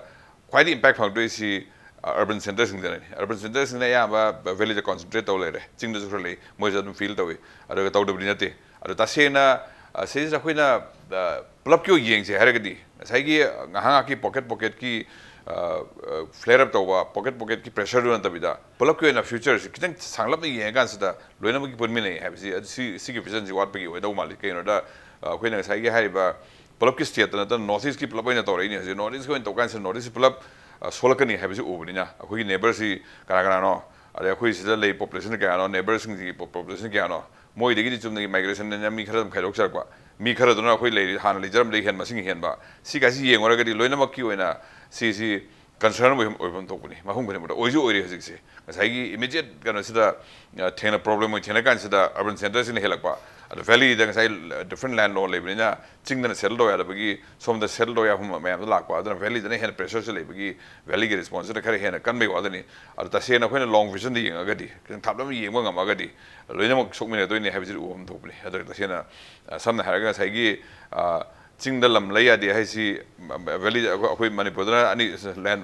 ꯈ꯭ꯋꯥꯏꯗꯒꯤ ꯏꯝꯄꯦꯛ ꯐꯪꯗꯣꯏꯁꯤ, ꯑ, ꯑꯔꯕꯟ ꯁꯦꯟꯇꯔꯁꯤꯡꯗꯅꯤ꯫ ꯑꯔꯕꯟ ꯁꯦꯟꯇꯔꯁꯤꯡꯅ ꯑꯌꯥꯝꯕ ꯚꯦꯂꯤꯗ ꯀꯣꯟꯁꯦꯟꯇ꯭ꯔꯦꯠ ꯇꯧ ꯂꯩꯔꯦ꯫ ꯆꯤꯡꯗꯁꯨ ꯈꯔ ꯂꯩ, ꯃꯣꯏꯁꯨ ꯑꯗꯨꯝ ꯐꯤꯜ ꯇꯧꯏ, ꯑꯗꯨꯒ ꯇꯧꯗꯕꯗꯤ ꯅꯠꯇꯦ꯫ ꯑꯗꯣ ꯇꯁꯦꯡꯅ, ꯑ, ꯁꯤꯁꯤꯗ ꯑꯩꯈꯣꯏꯅ, ꯑ, ꯄꯨꯂꯞꯀꯤ ꯑꯣꯏꯅ ꯌꯦꯡꯁꯦ ꯍꯥꯏꯔꯒꯗꯤ, ꯉꯁꯥꯏꯒꯤ ꯉꯥꯏꯍꯥꯛ ꯉꯥꯏꯍꯥꯛꯀꯤ ꯄꯣꯀꯦꯠ ꯄꯣꯀꯦꯠꯀꯤ, ꯑ, ꯑ, ꯐ꯭ꯂꯦꯌꯔ ꯑꯞ ꯇꯧꯕ, ꯄꯣꯀꯦꯠ ꯄꯣꯀꯦꯠꯀꯤ ꯄ꯭ꯔꯦꯁꯔꯗꯨ ꯅꯠꯇꯕꯤꯗ, ꯄꯨꯂꯞꯀꯤ ꯑꯣꯏꯅ ꯐ꯭ꯌꯨꯆꯔꯁꯤ ꯈꯤꯇꯪ ꯁꯥꯡꯂꯞꯅ ꯌꯦꯡꯉꯀꯥꯟꯁꯤꯗ ꯂꯣꯏꯅꯃꯛꯀꯤ ꯄꯨꯟꯃꯤꯟꯅꯩ ꯍꯥꯏꯕꯁꯤ, ꯑꯗꯨ ꯁꯤ, ꯁꯤꯒꯤ ꯚꯤꯖꯟꯁꯤ ꯋꯥꯠꯄꯒꯤ ꯑꯣꯏꯗꯧ ꯃꯥꯜꯂꯤ꯫ ꯀꯩꯒꯤꯅꯣꯗ, ꯑ, ꯑꯩꯈꯣꯏꯅ ꯉꯁꯥꯏꯒꯤ ꯍꯥꯏꯔꯤꯕ ꯄꯨꯂꯞꯀꯤ ꯁ꯭ꯇꯦꯠꯇ ꯅꯠꯇꯅ ꯅꯣꯔꯠ ꯏꯁꯀꯤ ꯄꯨꯂꯞ ꯑꯣꯏꯅ ꯇꯧꯔꯛꯏꯅꯦ꯫ ꯍꯧꯖꯤꯛ ꯅꯣꯔꯠ ꯏꯁꯀꯤ ꯑꯣꯏꯅ ꯇꯧꯀꯥꯟꯁꯤꯗ ꯅꯣꯔꯠ ꯏꯁꯁꯤ ꯄꯨꯂꯞ, ꯑ, ꯁꯣꯜꯂꯛꯀꯅꯤ ꯍꯥꯏꯕꯁꯤ ꯎꯕꯅꯤꯅ, ꯑꯩꯈꯣꯏꯒꯤ ꯅꯦꯕꯔꯁꯤ ꯀꯅꯥ ꯀꯅꯥꯅꯣ, ꯑꯗꯩ ꯑꯩꯈꯣꯏ ꯁꯤꯗ ꯂꯩ ꯄꯣꯄꯨꯂꯦꯁꯟ ꯀꯌꯥꯅꯣ, ꯅꯦꯕꯔꯁꯤꯡꯁꯤꯒꯤ ꯄꯣ-, ꯄꯣꯄꯨꯂꯦꯁꯟ ꯀꯌꯥꯅꯣ, ꯃꯣꯏꯗꯒꯤꯗꯤ ꯆꯨꯝꯅꯒꯤ ꯃꯥꯏꯒ꯭ꯔꯦꯁꯟꯅ ꯃꯤ ꯈꯔ ꯑꯗꯨꯝ ꯈꯥꯏꯗꯣꯛꯆꯔꯛꯄ, ꯃꯤ ꯈꯔꯗꯨꯅ ꯑꯩꯈꯣꯏ ꯂꯩꯔꯤ, ꯍꯥꯟꯅ ꯂꯩꯖꯔꯝꯕꯗꯒꯤ ꯍꯦꯟ ꯃꯁꯤꯡ ꯍꯦꯟꯕ, ꯁꯤꯒꯁꯤ ꯌꯦꯡꯉꯨꯔꯒꯗꯤ ꯂꯣꯏꯅꯃꯛꯀꯤ ꯑꯣꯏꯅ ꯁꯤꯁꯤ ꯀꯟꯁꯔꯟ ꯑꯣꯏꯐꯝ ꯑꯣꯏꯐꯝ ꯊꯣꯛꯄꯅꯤ꯫ ꯃꯐꯝ ꯈꯨꯗꯤꯡꯃꯛꯇ ꯑꯣꯏꯁꯨ ꯑꯣꯏꯔꯤ ꯍꯧꯖꯤꯛꯁꯦ꯫ ꯉꯁꯥꯏꯒꯤ ꯏꯃꯤꯗꯤꯌꯦꯠ ꯀꯩꯅꯣꯁꯤꯗ, ꯑ, ꯊꯦꯡꯅ ꯄ꯭ꯔꯣꯕ꯭ꯂꯦꯝ ꯑꯣꯏꯅ ꯊꯦꯡꯅ ꯀꯥꯟꯁꯤꯗ ꯑꯔꯕꯟ ꯁꯦꯟꯇꯔꯁꯤꯅ ꯍꯦꯜꯂꯛꯄ, ꯑꯗꯣ ꯚꯦꯂꯤꯗ ꯉꯁꯥꯏ ꯗꯤꯐ꯭ꯔꯦꯟ ꯂꯦꯟ ꯂꯣ ꯂꯩꯕꯅꯤꯅ ꯆꯤꯡꯗꯅ ꯁꯦꯇꯜ ꯇꯧ ꯌꯥꯗꯕꯒꯤ ꯁꯣꯝꯗ ꯁꯦꯇꯜ ꯇꯧ ꯌꯥꯕ ꯃꯌꯥꯝꯗꯣ ꯂꯥꯛꯄ, ꯑꯗꯨꯅ ꯚꯦꯂꯤꯗꯅ ꯍꯦꯟꯅ ꯄ꯭ꯔꯦꯁꯔꯁꯦ ꯂꯩꯕꯒꯤ ꯚꯦꯂꯤꯒꯤ ꯔꯦꯁꯄꯣꯟꯁꯁꯤꯅ ꯈꯔ ꯍꯦꯟꯅ ꯀꯟꯕꯒꯤ ꯋꯥꯗꯅꯤ꯫ ꯑꯗꯣ ꯇꯁꯦꯡꯅ ꯑꯩꯈꯣꯏꯅ ꯂꯣꯡ ꯚꯤꯖꯟꯗ ꯌꯦꯡꯉꯒꯗꯤ, ꯈꯤꯇꯪ ꯊꯥꯞꯂꯞꯅ ꯌꯦꯡꯕ ꯉꯝꯃꯒꯗꯤ ꯂꯣꯏꯅꯃꯛ ꯁꯣꯛꯃꯤꯟꯅꯗꯣꯏꯅꯤ ꯍꯥꯏꯕꯁꯤ ꯎꯕ ꯑꯃ ꯊꯣꯛꯄꯅꯤ꯫ ꯑꯗꯣ ꯇꯁꯦꯡꯅ, ꯑ, ꯁꯝꯅ ꯍꯥꯏꯔꯒ ꯉꯁꯥꯏꯒꯤ, ꯑ, ꯆꯤꯡꯗ ꯂꯝ ꯂꯩ ꯌꯥꯗꯦ ꯍꯥꯏꯁꯤ, ꯚꯦꯂꯤ ꯑꯩꯈꯣꯏ, ꯑꯩꯈꯣꯏ ꯃꯅꯤꯄꯨꯔꯗꯅ ꯑꯅꯤ, ꯂꯦꯟ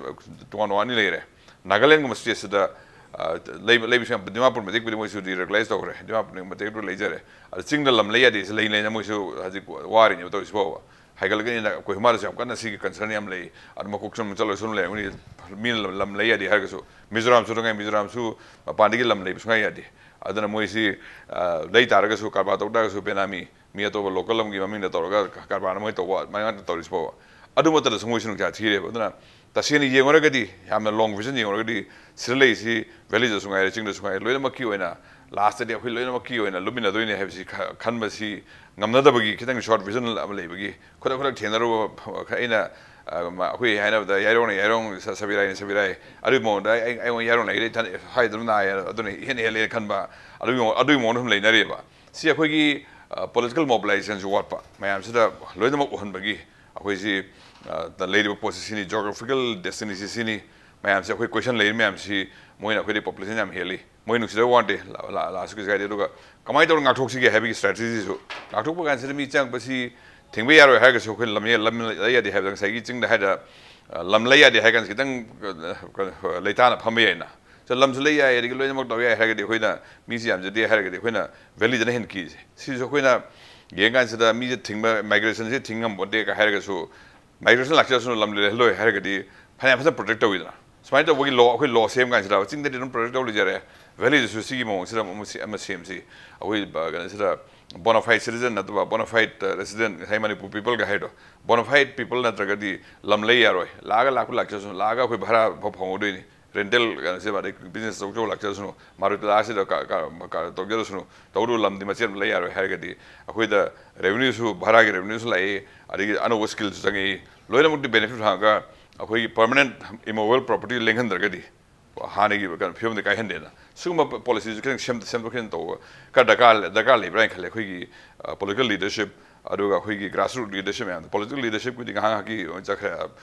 ꯇꯣꯉꯥꯟ ꯇꯣꯉꯥꯟ ꯑꯅꯤ ꯂꯩꯔꯦ꯫ ꯅꯥꯒꯥꯂꯦꯟꯒꯨꯝꯕ ꯁ꯭ꯇꯦꯠꯁꯤꯗ, ꯑ, ꯂꯩꯕ, ꯂꯩꯕꯁꯨ ꯌꯥꯝ, ꯗꯤꯃꯥꯄꯨꯔ ꯃꯇꯦꯛꯄꯨꯗꯤ ꯃꯣꯏꯁꯨ ꯗꯤꯔꯦꯒꯨꯂꯔꯥꯏꯁ ꯇꯧꯈ꯭ꯔꯦ, ꯗꯤꯃꯥꯄꯨꯔ ꯃꯇꯦꯛꯇꯨ ꯂꯩꯖꯔꯦ꯫ ꯑꯗꯣ ꯆꯤꯡꯗ ꯂꯝ ꯂꯩ ꯌꯥꯗꯦ ꯁꯤ ꯂꯩ ꯂꯩꯅ ꯃꯣꯏꯁꯨ ꯍꯧꯖꯤꯛ ꯋꯥꯔꯤꯅꯦꯕ ꯇꯧꯔꯤꯁꯤ ꯐꯥꯎꯕ꯫ ꯍꯥꯏꯒꯠꯂꯛꯀꯅꯤꯅ ꯀꯣꯍꯤꯃꯥꯗꯁꯨ ꯌꯥꯝ ꯀꯟꯅ ꯁꯤꯒꯤ ꯀꯟꯁꯔꯟ ꯌꯥꯝ ꯂꯩ꯫ ꯑꯗꯨ ꯃꯀꯣꯛ ꯆꯨꯝꯅ ꯆꯠꯂꯣꯏ ꯁꯨꯝ ꯂꯩꯔꯝꯒꯅꯤ꯫ ꯃꯤꯅ ꯂꯝ, ꯂꯝ ꯂꯩ ꯌꯥꯗꯦ ꯍꯥꯏꯔꯒꯁꯨ ꯃꯤꯖꯣꯔꯥꯝꯁꯨ ꯇꯉꯥꯏ, ꯃꯤꯖꯣꯔꯥꯝꯁꯨ ꯃꯄꯥꯟꯗꯒꯤ ꯂꯝ ꯂꯩꯕ ꯁꯨꯡꯌꯥ ꯌꯥꯗꯦ꯫ ꯑꯗꯨꯅ ꯃꯣꯏꯁꯤ, ꯑ, ꯂꯩ ꯇꯥꯔꯒꯁꯨ, ꯀꯔꯕꯥꯔ ꯇꯧ ꯇꯥꯔꯒꯁꯨ ꯕꯦꯅꯥꯃꯤ, ꯃꯤ ꯑꯇꯣꯞꯄ ꯂꯣꯀꯦꯜ ꯂꯝꯒꯤ ꯃꯃꯤꯡꯗ ꯇꯧꯔꯒ ꯀꯔꯕꯥꯔꯅ ꯃꯣꯏ ꯇꯧꯕ, ꯑꯗꯨꯃꯥꯏꯅ ꯉꯥꯛꯇ ꯇꯧꯔꯤꯁꯤ ꯐꯥꯎꯕ꯫ ꯑꯗꯨꯃꯛꯇꯗꯁꯨ ꯃꯣꯏꯁꯨ ꯅꯨꯡꯁꯥ ꯊꯤꯔꯦꯕ꯫ ꯑꯗꯨꯅ ꯇꯁꯦꯡꯅ ꯌꯦꯡꯉꯨꯔꯒꯗꯤ, ꯌꯥꯝꯅ ꯂꯣꯡ ꯚꯤꯖꯟ ꯌꯦꯡꯉꯨꯔꯒꯗꯤ, ꯁꯤꯗ ꯂꯩꯔꯤꯁꯤ ꯚꯦꯂꯤꯗꯁꯨ ꯉꯥꯏꯔꯦ, ꯆꯤꯡꯗꯁꯨ ꯉꯥꯏꯔꯦ, ꯂꯣꯏꯅꯃꯛꯀꯤ ꯑꯣꯏꯅ ꯂꯥꯁꯇꯗꯤ ꯑꯩꯈꯣꯏ ꯂꯣꯏꯅꯃꯛꯀꯤ ꯑꯣꯏꯅ ꯂꯨꯞꯃꯤꯟꯅꯗꯣꯏꯅꯦ ꯍꯥꯏꯕꯁꯤ ꯈ-, ꯈꯟꯕꯁꯤ ꯉꯝꯅꯗꯕꯒꯤ ꯈꯤꯇꯪ ꯁꯣꯔꯠ ꯚꯤꯖꯟ ꯑꯃ ꯂꯩꯕꯒꯤ ꯈꯨꯗꯛ ꯈꯨꯗꯛ ꯊꯦꯡꯅꯔꯨꯕ ꯐ-, ꯑꯩꯅ, ꯑ, ꯃ-, ꯑꯩꯈꯣꯏ ꯍꯥꯏꯅꯕꯗ ꯌꯥꯏꯔꯣꯡꯅ ꯌꯥꯏꯔꯣꯡ, ꯁ-, ꯁꯕꯤꯔꯥꯏꯅ ꯁꯕꯤꯔꯥꯏ, ꯑꯗꯨꯒꯤ ꯃꯑꯣꯡꯗ ꯑꯩ, ꯑꯩ, ꯑꯩꯉꯣꯟꯗ ꯌꯥꯏꯔꯣꯡ ꯂꯩꯔꯦ, ꯏꯊꯟ ꯍꯥꯏꯗꯨꯅ ꯅꯥꯏꯌꯦ, ꯑꯗꯨꯅ ꯏꯍꯦꯟ ꯍꯦꯜꯂꯦꯅ ꯈꯟꯕ, ꯑꯗꯨꯒꯤ ꯃꯑꯣꯡ, ꯑꯗꯨꯒꯤ ꯃꯑꯣꯡꯗ ꯁꯨꯝ ꯂꯩꯅꯔꯤꯕ꯫ ꯁꯤ ꯑꯩꯈꯣꯏꯒꯤ, ꯑ, ꯄꯣꯂꯤꯇꯤꯀꯦꯜ ꯃꯣꯕꯤꯂꯥꯏꯖꯦꯁꯟꯁꯨ ꯋꯥꯠꯄ, ꯃꯌꯥꯝꯁꯤꯗ ꯂꯣꯏꯅꯃꯛ ꯎꯍꯟꯕꯒꯤ ꯑꯩꯈꯣꯏꯁꯤ, ꯑ, ꯂꯩꯔꯤꯕ ꯄꯣꯠꯁꯤ ꯁꯤꯅꯤ, ꯖꯤꯑꯣꯒ꯭ꯔꯥꯐꯤꯀꯦꯜ ꯗꯦꯁꯇꯤꯅꯤꯁꯤ ꯁꯤꯅꯤ, ꯃꯌꯥꯝꯁꯤ ꯑꯩꯈꯣꯏ ꯀꯣꯏꯁꯟ ꯂꯩꯔꯤ ꯃꯌꯥꯝꯁꯤ, ꯃꯣꯏꯅ ꯑꯩꯈꯣꯏꯗꯤ ꯄꯣꯄꯨꯂꯦꯁꯟ ꯌꯥꯝ ꯍꯦꯜꯂꯤ, ꯃꯣꯏ ꯅꯨꯡꯁꯤꯗꯕ ꯋꯥ ꯅꯠꯇꯦ, ꯂꯥ-, ꯂꯥ-, ꯂꯥꯛꯑꯁꯨ ꯀꯩꯁꯨ ꯀꯥꯏꯗꯦ꯫ ꯑꯗꯨꯒ ꯀꯃꯥꯏꯅ ꯇꯧꯔꯒ ꯉꯥꯛꯊꯣꯛꯁꯤꯒꯦ ꯍꯥꯏꯕꯒꯤ ꯁ꯭ꯇ꯭ꯔꯦꯇꯦꯖꯤꯁꯨ, ꯉꯥꯛꯊꯣꯛꯄ ꯀꯥꯟꯁꯤꯗ ꯃꯤ ꯆꯪꯉꯛꯄꯁꯤ ꯊꯤꯡꯕ ꯌꯥꯔꯣꯏ ꯍꯥꯏꯔꯒꯁꯨ ꯑꯩꯈꯣꯏ ꯂꯝ, ꯂꯝ ꯂꯩ ꯌꯥꯗꯦ ꯍꯥꯏꯕꯗ ꯉꯁꯥꯏꯒꯤ ꯆꯤꯡꯗ ꯍꯥꯏꯗ, ꯑ, ꯂꯝ ꯂꯩ ꯌꯥꯗꯦ ꯍꯥꯏ ꯀꯥꯟꯁꯤ ꯈꯤꯇꯪ, ꯑ, ꯀꯩꯅꯣ, ꯂꯩꯇꯥꯅ ꯐꯝꯕ ꯌꯥꯏꯅ꯫ ꯁꯦ, ꯂꯝꯁꯨ ꯂꯩ ꯌꯥꯏ, ꯑꯗꯒꯤ ꯂꯣꯏꯅꯃꯛ ꯇꯧ ꯌꯥꯏ ꯍꯥꯏꯔꯒꯗꯤ ꯑꯩꯈꯣꯏꯅ ꯃꯤꯁꯤ ꯌꯥꯝꯖꯗꯦ ꯍꯥꯏꯔꯒꯗꯤ ꯑꯩꯈꯣꯏꯅ ꯚꯦꯂꯤꯗꯅ ꯍꯦꯟꯅ ꯀꯤꯁꯦ꯫ ꯁꯤꯁꯨ ꯑꯩꯈꯣꯏꯅ ꯌꯦꯡꯀꯥꯟꯁꯤꯗ ꯃꯤꯁꯦ ꯊꯤꯡꯕ, ꯃꯥꯏꯒ꯭ꯔꯦꯁꯟꯁꯦ ꯊꯤꯡ ꯉꯝꯄꯣꯟꯇꯦ ꯀ ꯍꯥꯏꯔꯒꯁꯨ, ꯃꯥꯏꯒ꯭ꯔꯦꯁꯟ ꯂꯥꯛꯆꯔꯁꯅꯨ, ꯂꯝ ꯂꯩꯍꯜꯂꯣꯏ ꯍꯥꯏꯔꯒꯗꯤ ꯐꯅꯌꯥꯝ ꯐꯖꯅ ꯄ꯭ꯔꯣꯇꯦꯛ ꯇꯧꯋꯤꯗꯅ꯫ ꯁꯨꯃꯥꯏꯅ ꯇꯧꯕꯒꯤ ꯂꯣ, ꯑꯩꯈꯣꯏ ꯂꯣ ꯁꯦꯝ ꯀꯥꯟꯁꯤꯗ ꯆꯤꯡꯗꯗꯤ ꯑꯗꯨꯝ ꯄ꯭ꯔꯣꯇꯦꯛ ꯇꯧ ꯂꯩꯖꯔꯦ, ꯚꯦꯂꯤꯗꯁꯨ ꯁꯤꯒꯤ ꯃꯑꯣꯡꯁꯤꯗ ꯑꯃ ꯁꯦ-, ꯑꯃ ꯁꯦꯝꯁꯤ꯫ ꯑꯩꯈꯣꯏ ꯕ-, ꯀꯩꯅꯣꯁꯤꯗ ꯕꯣꯅꯥꯐꯥꯏꯠ ꯁꯤꯇꯤꯖꯟ ꯅꯠꯇꯕ ꯕꯣꯅꯥꯐꯥꯏꯠ ꯔꯦꯁꯤꯗꯦꯟ, ꯉꯁꯥꯏ ꯃꯅꯤꯄꯨꯔ ꯄꯤꯄꯜꯒ ꯍꯥꯏꯗꯣ, ꯕꯣꯅꯥꯐꯥꯏꯠ ꯄꯤꯄꯜ ꯅꯠꯇ꯭ꯔꯒꯗꯤ ꯂꯝ ꯂꯩ ꯌꯥꯔꯣꯏ꯫ ꯂꯥꯛꯑꯒ ꯂꯥꯛꯄ ꯂꯥꯛꯆꯔꯁꯅꯨ, ꯂꯥꯛꯑꯒ ꯑꯩꯈꯣꯏ ꯚꯔꯥ ꯐꯥꯎ ꯐꯪꯍꯧꯗꯣꯏꯅꯤ꯫ ꯔꯦꯟꯇꯦꯜ ꯀꯩꯅꯣꯁꯤꯗ, ꯑꯗꯩ ꯕꯤꯖꯤꯅꯦꯁ ꯑꯆꯧ ꯑꯆꯧꯕ ꯂꯥꯛꯆꯔꯁꯅꯨ, ꯃꯥꯔꯨꯇꯤꯂꯥꯁꯤꯗ ꯀ-, ꯀ-, ꯀ-, ꯇꯧꯖꯔꯁꯅꯨ, ꯇꯧꯔꯨ ꯂꯝꯗꯤ ꯃꯆꯦꯠ ꯑꯃ ꯂꯩ ꯌꯥꯔꯣꯏ ꯍꯥꯏꯔꯒꯗꯤ ꯑꯩꯈꯣꯏꯗ ꯔꯦꯚꯤꯅ꯭ꯌꯨꯁꯨ, ꯚꯔꯥꯒꯤ ꯔꯦꯚꯤꯅ꯭ꯌꯨꯁꯨ ꯂꯥꯛꯏ, ꯑꯗꯒꯤ ꯑꯅꯧꯕ ꯁ꯭ꯀꯤꯜꯁꯨ ꯆꯪꯉꯛꯏ, ꯂꯣꯏꯅꯃꯛꯇꯤ ꯕꯦꯅꯤꯐꯤꯠ ꯐꯪꯉꯒ ꯑꯩꯈꯣꯏꯒꯤ permanent immovable property ꯂꯦꯡꯍꯟꯗ꯭ꯔꯒꯗꯤ ꯍꯥꯟꯅꯒꯤ ꯀꯩꯅꯣ ꯐꯤꯕꯝꯗ ꯀꯥꯏꯍꯟꯗꯦꯅ꯫ ꯁꯤꯒꯨꯝꯕ policyꯁꯨ ꯈꯤꯇꯪ ꯁꯦꯝ-, ꯁꯦꯝꯗꯣꯛ ꯁꯦꯝꯖꯤꯟ ꯇꯧꯕ ꯈꯔ ꯗꯔꯀꯥꯔ, ꯗꯔꯀꯥꯔ ꯂꯩꯕ꯭ꯔꯥ ꯍꯥꯏꯅ ꯈꯜꯂꯦ꯫ ꯑꯩꯈꯣꯏꯒꯤ, ꯑ, political leadership, ꯑꯗꯨꯒ ꯑꯩꯈꯣꯏꯒꯤ grassroot leadership ꯃꯌꯥꯝꯗꯣ꯫ Political leadershipꯀꯤꯗꯤ ꯉꯥꯏꯍꯥꯛ ꯉꯥꯏꯍꯥꯛꯀꯤ ꯑꯣꯏꯅ ꯆꯠꯈ꯭ꯔꯦ꯫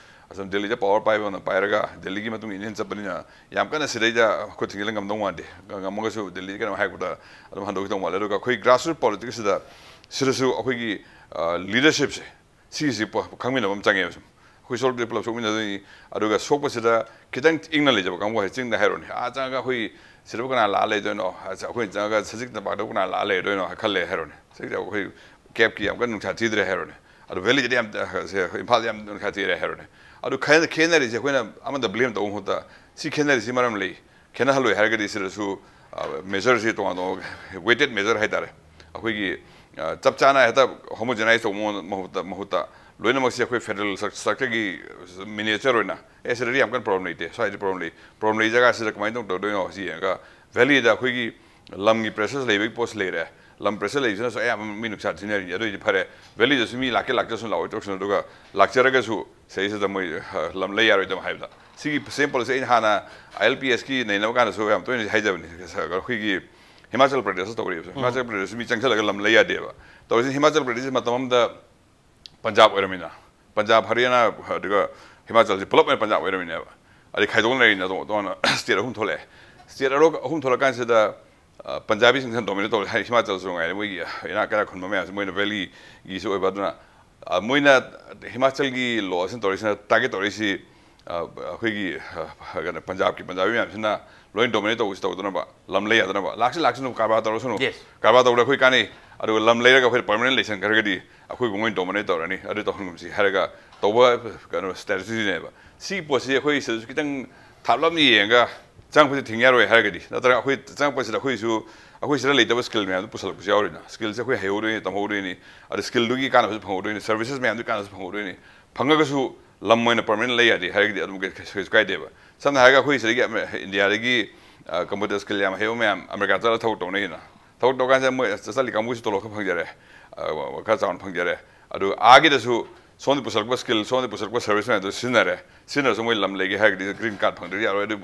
ꯑꯁꯨꯝ ꯗꯦꯜꯂꯤꯗ power ꯄꯥꯏꯕ ꯑꯃꯅ ꯄꯥꯏꯔꯒ ꯗꯦꯜꯂꯤꯒꯤ ꯃꯇꯨꯡ ꯏꯟꯅ ꯆꯠꯄꯅꯤꯅ ꯌꯥꯝ ꯀꯟꯅ ꯁꯤꯗꯩꯗ ꯈꯨꯠ ꯊꯤꯡꯖꯤꯜꯂ ꯉꯝꯗꯧ ꯃꯥꯟꯗꯦ꯫ ꯉꯝꯃꯒꯁꯨ ꯗꯦꯜꯂꯤ ꯀꯩꯅꯣ ꯍꯥꯏꯔꯛꯄꯗ ꯑꯗꯨꯝ ꯍꯟꯗꯣꯛꯈꯤꯗꯧ ꯃꯥꯜꯂꯦ꯫ ꯑꯗꯨꯒ ꯑꯩꯈꯣꯏ grassroot politicsꯁꯤꯗ, ꯁꯤꯗꯁꯨ ꯑꯩꯈꯣꯏꯒꯤ, ꯑ, leadershipꯁꯦ ꯁꯤꯒꯤꯁꯤ ꯄ-, ꯈꯪꯃꯤꯟꯅꯕ ꯑꯃ ꯆꯪꯉꯦꯕ꯫ ꯁꯨꯝ ꯑꯩꯈꯣꯏ ꯁꯣꯔꯣꯛꯇ ꯄꯨꯂꯞ ꯁꯣꯛꯃꯤꯟꯅꯗꯣꯏꯅꯤ꯫ ꯑꯗꯨꯒ ꯁꯣꯛꯄꯁꯤꯗ ꯈꯤꯇꯪ ꯏꯪꯅ ꯂꯩꯖꯕ ꯀꯥꯡꯕꯨ ꯍꯥꯏ, ꯆꯤꯡꯗ ꯍꯥꯏꯔꯣꯅꯦ, ꯑꯥ ꯆꯪꯉꯒ ꯑꯩꯈꯣꯏ ꯁꯤꯗꯕꯨ ꯀꯅꯥ ꯂꯥꯛꯑ ꯂꯩꯗꯣꯏꯅꯣ? ꯑꯩꯈꯣꯏ ꯆꯪꯉꯒ ꯁꯖꯤꯛ ꯇꯝꯄꯥꯛꯇꯕꯨ ꯀꯅꯥ ꯂꯥꯛꯑ ꯂꯩꯗꯣꯏꯅꯣ ꯍꯥꯏ ꯈꯜꯂꯦ ꯍꯥꯏꯔꯣꯅꯦ꯫ ꯁꯖꯤꯛ ꯑꯩꯈꯣꯏ ꯀꯦꯞꯀꯤ ꯌꯥꯝ ꯀꯟꯅ ꯅꯨꯡꯁꯥ ꯊꯤꯗ꯭ꯔꯦ ꯍꯥꯏꯔꯣꯅꯦ꯫ ꯑꯗꯨ ꯚꯦꯂꯤꯗꯗꯤ ꯌꯥꯝ, ꯁꯦ, ꯏꯝꯐꯥꯜꯗ ꯌꯥꯝ ꯅꯨꯡꯁꯥ ꯊꯤꯔꯦ ꯍꯥꯏꯔꯣꯅꯦ꯫ ꯑꯗꯨ ꯈꯦ-, ꯈꯦꯠꯅꯔꯤꯁꯦ ꯑꯩꯈꯣꯏꯅ ꯑꯃꯗ blame ꯇꯧꯕ ꯃꯍꯨꯠꯇ ꯁꯤ ꯈꯦꯠꯅꯔꯤꯁꯤ ꯃꯔꯝ ꯂꯩ꯫ ꯈꯦꯠꯅꯍꯜꯂꯣꯏ ꯍꯥꯏꯔꯒꯗꯤ ꯁꯤꯗꯁꯨ, ꯑ, measureꯁꯤ ꯇꯣꯉꯥꯟ ꯇꯣꯉꯥꯟ weighted measure ꯍꯥꯏꯇꯥꯔꯦ꯫ ꯑꯩꯈꯣꯏꯒꯤ, ꯑ, ꯆꯞ ꯆꯥꯅ ꯍꯦꯛꯇ homogeneize ꯇꯧꯕ ꯃꯍꯨꯠꯇ, ꯃꯍꯨꯠꯇ ꯂꯣꯏꯅꯃꯛꯁꯤ ꯑꯩꯈꯣꯏ federal structureꯒꯤ miniature ꯑꯣꯏꯅ, ꯑꯦ, ꯁꯤꯗꯗꯤ ꯌꯥꯝ ꯀꯟꯅ problem ꯂꯩꯇꯦ, ꯁ꯭ꯋꯥꯏꯗꯤ problem ꯂꯩ, problem ꯂꯩ ꯖꯒꯥꯁꯤꯗ ꯀꯃꯥꯏꯅ ꯇꯧ-, ꯇꯧꯗꯣꯏꯅꯣ ꯁꯤ ꯌꯦꯡꯉꯒ valleyꯗ ꯑꯩꯈꯣꯏꯒꯤ ꯂꯝꯒꯤ pressure ꯂꯩꯕꯒꯤ ꯄꯣꯠꯁꯤ ꯂꯩꯔꯦ꯫ ꯂꯝ pressure ꯂꯩꯕꯁꯤꯅꯁꯨ ꯑꯌꯥꯝꯕ ꯃꯤ ꯅꯨꯡꯁꯥ ꯊꯤꯅꯔꯤꯅꯤ꯫ ꯑꯗꯨꯏꯗꯤ ꯐꯔꯦ, valleyꯗꯁꯨ ꯃꯤ ꯂꯥꯛꯀꯦ ꯂꯥꯛꯆꯁꯅꯨ, ꯂꯥꯛꯑꯣꯏ ꯇꯣꯛꯁꯅꯨ, ꯑꯗꯨꯒ ꯂꯥꯛꯆꯔꯒꯁꯨ ꯁꯤꯗꯩꯁꯤꯗ ꯃꯣꯏ, ꯑ, ꯂꯝ ꯂꯩ ꯌꯥꯔꯣꯏꯗꯕ ꯍꯥꯏꯕꯗ꯫ ꯁꯤꯒꯤ same policy ꯑꯩꯅ ꯍꯥꯟꯅ ILPSꯀꯤ ꯅꯩꯅꯕ ꯀꯥꯟꯗꯁꯨ ꯌꯥꯝ ꯇꯣꯏꯅ ꯍꯥꯏꯖꯕꯅꯤ꯫ ꯑꯩꯈꯣꯏꯒꯤ ꯍꯤꯃꯥꯆꯜ ꯄ꯭ꯔꯗꯦꯁꯇ ꯇꯧꯔꯤꯕꯁꯦ꯫ ꯍꯤꯃꯥꯆꯜ ꯄ꯭ꯔꯗꯦꯁꯁꯨ ꯃꯤ ꯆꯪꯁꯤꯜꯂꯒ ꯂꯝ ꯂꯩ ꯌꯥꯗꯦꯕ꯫ ꯇꯧꯔꯤꯁꯤ ꯍꯤꯃꯥꯆꯜ ꯄ꯭ꯔꯗꯦꯁꯁꯤ ꯃꯇꯝ ꯑꯃꯗ ꯄꯟꯖꯥꯕ ꯑꯣꯏꯔꯝꯃꯤꯅ, ꯄꯟꯖꯥꯕ, ꯍꯔꯤꯌꯥꯅꯥ, ꯑꯗꯨꯒ ꯍꯤꯃꯥꯆꯜꯁꯤ ꯄꯨꯂꯞ ꯑꯣꯏꯅ ꯄꯟꯖꯥꯕ ꯑꯣꯏꯔꯝꯃꯤꯅꯦꯕ꯫ ꯑꯗꯩ ꯈꯥꯏꯗꯣꯛꯅ ꯂꯩꯔꯤꯅ ꯇꯣꯉꯥꯟ ꯇꯣꯉꯥꯟꯅ state ꯑꯍꯨꯝ ꯊꯣꯛꯂꯛꯑꯦ꯫ State ꯑꯔꯣ-, ꯑꯍꯨꯝ ꯊꯣꯛꯂꯛꯀꯥꯟꯁꯤꯗ, ꯑ, ꯄꯟꯖꯥꯕꯤꯁꯤꯡꯁꯤꯅ dominate ꯇꯧꯔꯦ꯫ ꯍꯥꯏ, ꯍꯤꯃꯥꯆꯜꯁꯨ ꯉꯥꯏꯔꯦ, ꯃꯣꯏꯒꯤ ꯏꯅꯥꯛ ꯀꯩꯔꯥꯛ ꯈꯨꯟꯕ ꯃꯌꯥꯝꯁꯦ ꯃꯣꯏꯅ valleyꯒꯤꯁꯨ ꯑꯣꯏꯕ꯫ ꯑꯗꯨꯅ, ꯑ, ꯃꯣꯏꯅ ꯍꯤꯃꯥꯆꯜꯒꯤ law ꯁꯤꯅ ꯇꯧꯔꯤꯁꯤꯅ target ꯇꯧꯔꯤꯁꯤ, ꯑ, ꯑꯩꯈꯣꯏꯒꯤ, ꯑ, ꯀꯩꯅꯣ, ꯄꯟꯖꯥꯕꯀꯤ, ꯄꯟꯖꯥꯕꯤ ꯃꯌꯥꯝꯁꯤꯅ ꯂꯣꯏ dominate ꯇꯧꯕꯁꯤ ꯇꯧꯗꯅꯕ, ꯂꯝ ꯂꯩ ꯌꯥꯗꯅꯕ꯫ ꯂꯥꯛꯁꯤ ꯂꯥꯛꯁꯅꯨ, ꯀꯔꯕꯥꯔ ꯇꯧꯔꯁꯅꯨ꯫ Yes. ꯀꯔꯕꯥꯔ ꯇꯧꯕꯗ ꯑꯩꯈꯣꯏ ꯀꯥꯟꯅꯩ꯫ ꯑꯗꯨꯒ ꯂꯝ ꯂꯩꯔꯒ ꯑꯩꯈꯣꯏꯅ permanent ꯂꯩꯁꯟꯈ꯭ꯔꯒꯗꯤ ꯑꯩꯈꯣꯏꯕꯨ ꯃꯣꯏꯅ dominate ꯇꯧꯔꯅꯤ, ꯑꯗꯨ ꯇꯧꯍꯟꯒꯨꯝꯁꯤ ꯍꯥꯏꯔꯒ ꯇꯧꯕ ꯀꯩꯅꯣ strategyꯅꯦꯕ꯫ ꯁꯤꯒꯤ ꯄꯣꯠꯁꯤ ꯑꯩꯈꯣꯏ ꯁꯤꯗꯁꯨ ꯈꯤꯇꯪ ꯊꯥꯞꯂꯞꯅ ꯌꯦꯡꯉꯒ ꯆꯪꯉꯛꯄꯁꯤ ꯊꯤꯡ ꯌꯥꯔꯣꯏ ꯍꯥꯏꯔꯒꯗꯤ, ꯅꯠꯇ꯭ꯔꯒ ꯑꯩꯈꯣꯏ ꯆꯪꯉꯛꯄꯁꯤꯗ ꯑꯩꯈꯣꯏꯁꯨ, ꯑꯩꯈꯣꯏ ꯁꯤꯗ ꯂꯩꯇꯕ skill ꯃꯌꯥꯝꯗꯨ ꯄꯨꯁꯜꯂꯛꯄꯁꯨ ꯌꯥꯎꯔꯤꯅ꯫ Skillꯁꯦ ꯑꯩꯈꯣꯏ ꯍꯩꯍꯧꯗꯣꯏꯅꯤ, ꯇꯝꯍꯧꯗꯣꯏꯅꯤ꯫ ꯑꯗ skillꯗꯨꯒꯤ ꯀꯥꯟꯅꯕꯁꯨ ꯐꯪꯍꯧꯗꯣꯏꯅꯤ, services ꯃꯌꯥꯝꯗꯨꯒꯤ ꯀꯥꯟꯅꯕꯁꯨ ꯐꯪꯍꯧꯗꯣꯏꯅꯤ꯫ ꯐꯪꯉꯒꯁꯨ ꯂꯝ ꯑꯣꯏꯅ permanent ꯂꯩ ꯌꯥꯗꯦ ꯍꯥꯏꯔꯒꯗꯤ ꯑꯗꯨꯝ ꯀꯩ-, ꯀꯩꯁꯨ ꯀꯥꯏꯗꯦꯕ꯫ ꯁꯝꯅ ꯍꯥꯏꯔꯒ ꯑꯩꯈꯣꯏ ꯁꯤꯗꯒꯤ ꯑꯃ-, ꯏꯟꯗꯤꯌꯥꯗꯒꯤ, ꯑ, computer skill ꯌꯥꯝ ꯍꯩꯕ ꯃꯌꯥꯝ ꯑꯃꯦꯔꯤꯀꯥ ꯆꯠꯂꯒ ꯊꯕꯛ ꯇꯧꯅꯩꯅ꯫ ꯊꯕꯛ ꯇꯧꯀꯥꯟꯁꯤꯗ ꯃꯣꯏ ꯆꯠꯂꯤ ꯀꯥꯡꯕꯨꯁꯤ ꯇꯣꯂꯣꯞ ꯈꯔ ꯐꯪꯖꯔꯦ, ꯑ, ꯈꯔ ꯆꯥꯎꯅ ꯐꯪꯖꯔꯦ꯫ ꯑꯗꯨ ꯑꯥꯒꯤꯗꯁꯨ ꯁꯣꯝꯗ ꯄꯨꯁꯜꯂꯛꯄ ꯁ꯭ꯀꯤꯜ, ꯁꯣꯝꯗ ꯄꯨꯁꯜꯂꯛꯄ ꯁꯔꯚꯤꯁ ꯃꯌꯥꯝꯗꯣ ꯁꯤꯖꯤꯟꯅꯔꯦ꯫ ꯁꯤꯖꯤꯟꯅꯔꯁꯨ ꯃꯣꯏ ꯂꯝ ꯂꯩꯒꯦ ꯍꯥꯏꯔꯒꯗꯤ ꯒ꯭ꯔꯤꯟ ꯀꯥꯔꯗ ꯐꯪꯗ꯭ꯔꯗꯤ ꯌꯥꯔꯣꯏ꯫ ꯑꯗꯨ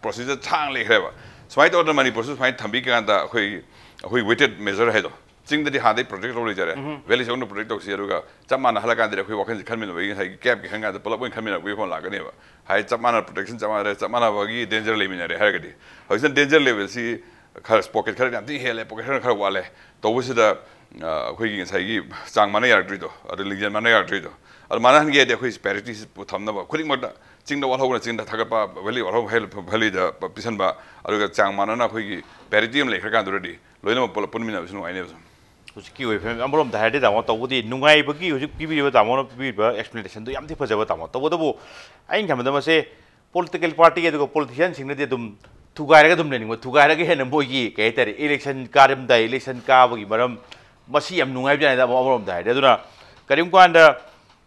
ꯄ꯭ꯔꯣꯁꯤꯖꯔ ꯁꯥꯡ ꯂꯩꯈ꯭ꯔꯦꯕ꯫ ꯁꯨꯃꯥꯏꯅ ꯇꯧꯗꯅ ꯃꯅꯤꯄꯨꯔꯁꯨ ꯁꯨꯃꯥꯏꯅ ꯊꯝꯕꯤꯀꯥꯟꯗ ꯑꯩꯈꯣꯏ, ꯑꯩꯈꯣꯏ ꯋꯦꯇꯦꯠ ꯃꯦꯖꯔ ꯍꯥꯏꯗꯣ, ꯆꯤꯡꯗꯗꯤ ꯍꯥꯟꯅꯗꯩ ꯄ꯭ꯔꯣꯇꯦꯛ ꯇꯧ ꯂꯩꯖꯔꯦ꯫ ꯎꯝ꯫ ꯚꯦꯂꯤ ꯁꯦꯛꯁꯟꯗ ꯄ꯭ꯔꯣꯇꯦꯛ ꯇꯧꯁꯤ꯫ ꯑꯗꯨꯒ ꯆꯞ ꯃꯥꯟꯅ ꯍꯜꯂꯀꯥꯟꯗꯗꯤ ꯑꯩꯈꯣꯏ ꯋꯥꯈꯜꯁꯦ ꯈꯟꯃꯤꯟꯅꯕꯒꯤ, ꯉꯁꯥꯏꯒꯤ ꯀꯦꯞꯀꯤ ꯈꯟ ꯀꯥꯟꯗ ꯄꯨꯂꯞ ꯑꯣꯏꯅ ꯈꯟꯃꯤꯟꯅꯕꯒꯤ ꯐꯣꯟ ꯂꯥꯛꯀꯅꯦꯕ꯫ ꯍꯥꯏꯗꯤ ꯆꯞ ꯃꯥꯟꯅ ꯄ꯭ꯔꯣꯇꯦꯛꯁꯟ ꯆꯞ ꯃꯥꯟꯅꯔꯦ, ꯆꯞ ꯃꯥꯟꯅꯕꯒꯤ ꯗꯦꯟꯖꯔ ꯂꯩꯃꯤꯟꯅꯔꯦ ꯍꯥꯏꯔꯒꯗꯤ, ꯍꯧꯖꯤꯛꯅ ꯗꯦꯟꯖꯔ ꯂꯦꯚꯦꯜꯁꯤ ꯈꯔ ꯄꯣꯀꯦꯠ ꯈꯔ ꯌꯥꯝ ꯊꯤꯅ ꯍꯦꯜꯂꯦ, ꯄꯣꯀꯦꯠ ꯈꯔ, ꯈꯔ ꯋꯥꯠꯂꯦ꯫ ꯇꯧꯕꯁꯤꯗ, ꯑ, ꯑꯩꯈꯣꯏꯒꯤ ꯉꯁꯥꯏꯒꯤ ꯆꯥꯡ ꯃꯥꯟꯅ ꯌꯥꯔꯛꯇ꯭ꯔꯤꯗꯣ, ꯑꯗꯨ ꯂꯤꯡꯖꯦꯜ ꯃꯥꯟꯅ ꯌꯥꯔꯛꯇ꯭ꯔꯤꯗꯣ, ꯑꯗꯨ ꯃꯥꯟꯅꯍꯟꯒꯦ ꯍꯥꯏꯗꯤ ꯑꯩꯈꯣꯏ ꯄꯦꯔꯤꯇꯤꯁꯤ ꯊꯝꯅꯕ ꯈꯨꯗꯤꯡꯃꯛꯇ, ꯆꯤꯡꯗ ꯋꯥꯠꯍꯧꯕꯅ ꯆꯤꯡꯗ ꯊꯥꯒꯠꯄ, ꯚꯦꯂꯤ ꯋꯥꯠꯍꯧꯕ ꯚꯦꯂꯤ-, ꯚꯦꯂꯤꯗ ꯄꯤꯁꯟꯕ, ꯑꯗꯨꯒ ꯆꯥꯡ ꯃꯥꯟꯅꯅ ꯑꯩꯈꯣꯏꯒꯤ ꯄꯦꯔꯤꯇꯤ ꯑꯃ ꯂꯩꯈ꯭ꯔꯀꯥꯟꯗꯨꯗꯗꯤ ꯂꯣꯏꯅꯃꯛ ꯄꯨꯂꯞ ꯄꯨꯟꯃꯤꯟꯅꯕꯁꯨ ꯅꯨꯡꯉꯥꯏꯅꯦꯕ ꯁꯨꯝ꯫ ꯍꯧꯖꯤꯛꯀꯤ ꯑꯣꯏꯕ ꯐꯤꯕꯝ ꯑꯃꯔꯣꯝꯗ ꯍꯥꯏꯔꯗꯤ, ꯇꯥꯃꯣ, ꯇꯧꯕꯗꯤ ꯅꯨꯡꯉꯥꯏꯕꯒꯤ ꯍꯧꯖꯤꯛ ꯄꯤꯕꯤꯔꯤꯕ ꯇꯥꯃꯣꯅ ꯄꯤꯕꯤꯔꯤꯕ ꯑꯦꯛꯁꯄ꯭ꯂꯦꯅꯦꯁꯟꯗꯣ ꯌꯥꯝ ꯊꯤ ꯐꯖꯕ, ꯇꯥꯃꯣ꯫ ꯇꯧꯕꯇꯕꯨ ꯑꯩꯅ ꯈꯟꯕꯗ ꯃꯁꯦ ꯄꯣꯂꯤꯇꯤꯀꯦꯜ ꯄꯥꯔꯇꯤ ꯑꯗꯨꯒ ꯄꯣꯂꯤꯇꯤꯁꯤꯌꯥꯟꯁꯤꯡꯅꯗꯤ ꯑꯗꯨꯝ ꯊꯨꯒꯥꯏꯔꯒ ꯑꯗꯨꯝ ꯂꯩꯅꯤꯡꯕ, ꯊꯨꯒꯥꯏꯔꯒ ꯍꯦꯟꯅ ꯃꯣꯏꯒꯤ, ꯀꯩ ꯍꯥꯏꯇꯥꯔꯦ, ꯏꯂꯦꯛꯁꯟ ꯀꯥꯔꯝꯗꯥꯏ, ꯏꯂꯦꯛꯁꯟ ꯀꯥꯕꯒꯤ ꯃꯔꯝ ꯃꯁꯤ ꯌꯥꯝ ꯅꯨꯡꯉꯥꯏꯕ ꯖꯥꯠꯅꯤꯗ ꯑꯃ-, ꯑꯃꯔꯣꯝꯗ ꯍꯥꯏꯔꯗꯤ꯫ ꯑꯗꯨꯅ ꯀꯔꯤꯒꯨꯝꯕ ꯀꯥꯟꯗ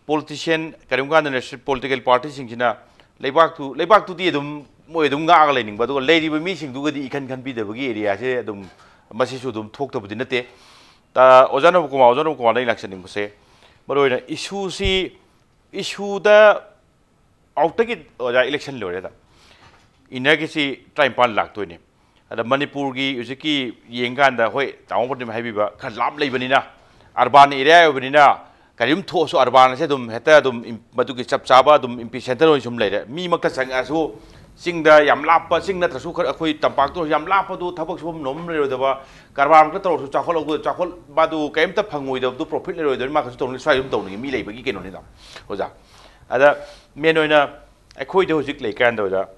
ꯄꯣꯂꯤꯇꯤꯁꯤꯌꯥꯟ, ꯀꯔꯤꯒꯨꯝꯕ ꯀꯥꯟꯗ ꯅꯦꯁ-, ꯄꯣꯂꯤꯇꯤꯀꯦꯜ ꯄꯥꯔꯇꯤꯁꯤꯡꯁꯤꯅ ꯂꯩꯕꯥꯛꯇꯨ, ꯂꯩꯕꯥꯛꯇꯨꯗꯤ ꯑꯗꯨꯝ ꯃꯣꯏ ꯑꯗꯨꯝ ꯉꯥꯛꯑꯒ ꯂꯩꯅꯤꯡꯕ, ꯑꯗꯨꯒ ꯂꯩꯔꯤꯕ ꯃꯤꯁꯤꯡꯗꯨꯒꯗꯤ ꯏꯈꯟ ꯈꯟꯕꯤꯗꯕꯒꯤ ꯑꯦꯔꯤꯌꯥꯁꯦ ꯑꯗꯨꯝ ꯃꯁꯤꯁꯨ ꯑꯗꯨꯝ ꯊꯣꯛꯇꯕꯗꯤ ꯅꯠꯇꯦ꯫ ꯇ-, ꯑꯣꯖꯥ ꯅꯕꯀꯨꯃꯥꯔ, ꯑꯣꯖꯥ ꯅꯕꯀꯨꯃꯥꯔꯗ ꯑꯩ ꯂꯥꯛꯆꯅꯤꯡꯕꯁꯦ, ꯃꯔꯨꯑꯣꯏꯅ ꯏꯁꯨꯁꯤ, ꯏꯁꯨꯗ ꯑꯥꯎꯠꯇꯒꯤ ꯑꯣꯖꯥ ꯏꯂꯦꯛꯁꯟ ꯂꯣꯏꯔꯦꯗ꯫ ꯏꯟꯅꯔꯒꯤꯁꯤ ꯇꯔꯥꯅꯤꯄꯥꯟ ꯂꯥꯛꯇꯣꯏꯅꯦ꯫ ꯑꯗ ꯃꯅꯤꯄꯨꯔꯒꯤ ꯍꯧꯖꯤꯛꯀꯤ ꯌꯦꯡꯀꯥꯟꯗ, ꯍꯣꯏ, ꯇꯥꯃꯣ ꯄ꯭ꯔꯗꯤꯞ ꯍꯥꯏꯕꯤꯕ ꯈꯔ ꯂꯥꯞ ꯂꯩꯕꯅꯤꯅ, ꯑꯔꯕꯥꯟ ꯑꯦꯔꯤꯌꯥ ꯑꯣꯏꯕꯅꯤꯅ, ꯀꯔꯤꯒꯨꯝ ꯊꯣꯛꯑꯁꯨ ꯑꯔꯕꯥꯟ ꯑꯁꯦ ꯑꯗꯨꯝ ꯍꯦꯛꯇ ꯑꯗꯨꯝ ꯏꯝ-, ꯃꯗꯨꯒꯤ ꯆꯞ ꯆꯥꯕ ꯑꯗꯨꯝ ꯏꯄꯤ ꯁꯦꯟꯇꯔ ꯑꯣꯏꯅ ꯁꯨꯝ ꯂꯩꯔꯦ꯫ ꯃꯤꯃꯛꯇ ꯆꯪꯉꯛꯑꯁꯨ, ꯆꯤꯡꯗ ꯌꯥꯝ ꯂꯥꯞꯄ, ꯆꯤꯡ ꯅꯠꯇ꯭ꯔꯁꯨ ꯈꯔ ꯑꯩꯈꯣꯏ ꯇꯝꯄꯥꯛꯇ ꯑꯣꯏꯔꯁꯨ ꯌꯥꯝ ꯂꯥꯞꯄꯗꯨ ꯊꯕꯛ ꯁꯨꯐꯝ ꯅꯣꯝꯐꯝ ꯂꯩꯔꯣꯏꯗꯕ, ꯀꯔꯕꯥꯔ ꯑꯃꯈꯛꯇ ꯇꯧꯔꯁꯨ ꯆꯥꯎꯈꯠꯂꯧꯕ-, ꯆꯥꯎꯈꯠ-, ꯃꯥꯗꯨ ꯀꯔꯤꯝꯇ ꯐꯪꯉꯣꯏꯗꯕꯗꯨ, ꯄ꯭ꯔꯣꯐꯤꯠ ꯂꯩꯔꯣꯏꯗꯕꯅꯤ, ꯃꯥ ꯀꯩꯁꯨ ꯇꯧꯅꯤꯡꯉꯤ, ꯁ꯭ꯋꯥꯏꯗ ꯑꯗꯨꯝ ꯇꯧꯅꯤꯡꯉꯤ ꯃꯤ ꯂꯩꯕꯒꯤ ꯀꯩꯅꯣꯅꯤꯗ, ꯑꯣꯖꯥ꯫ ꯑꯗ ꯃꯦꯟ ꯑꯣꯏꯅ ꯑꯩꯈꯣꯏꯗ ꯍꯧꯖꯤꯛ ꯂꯩꯀꯥꯟꯗ, ꯑꯣꯖꯥ,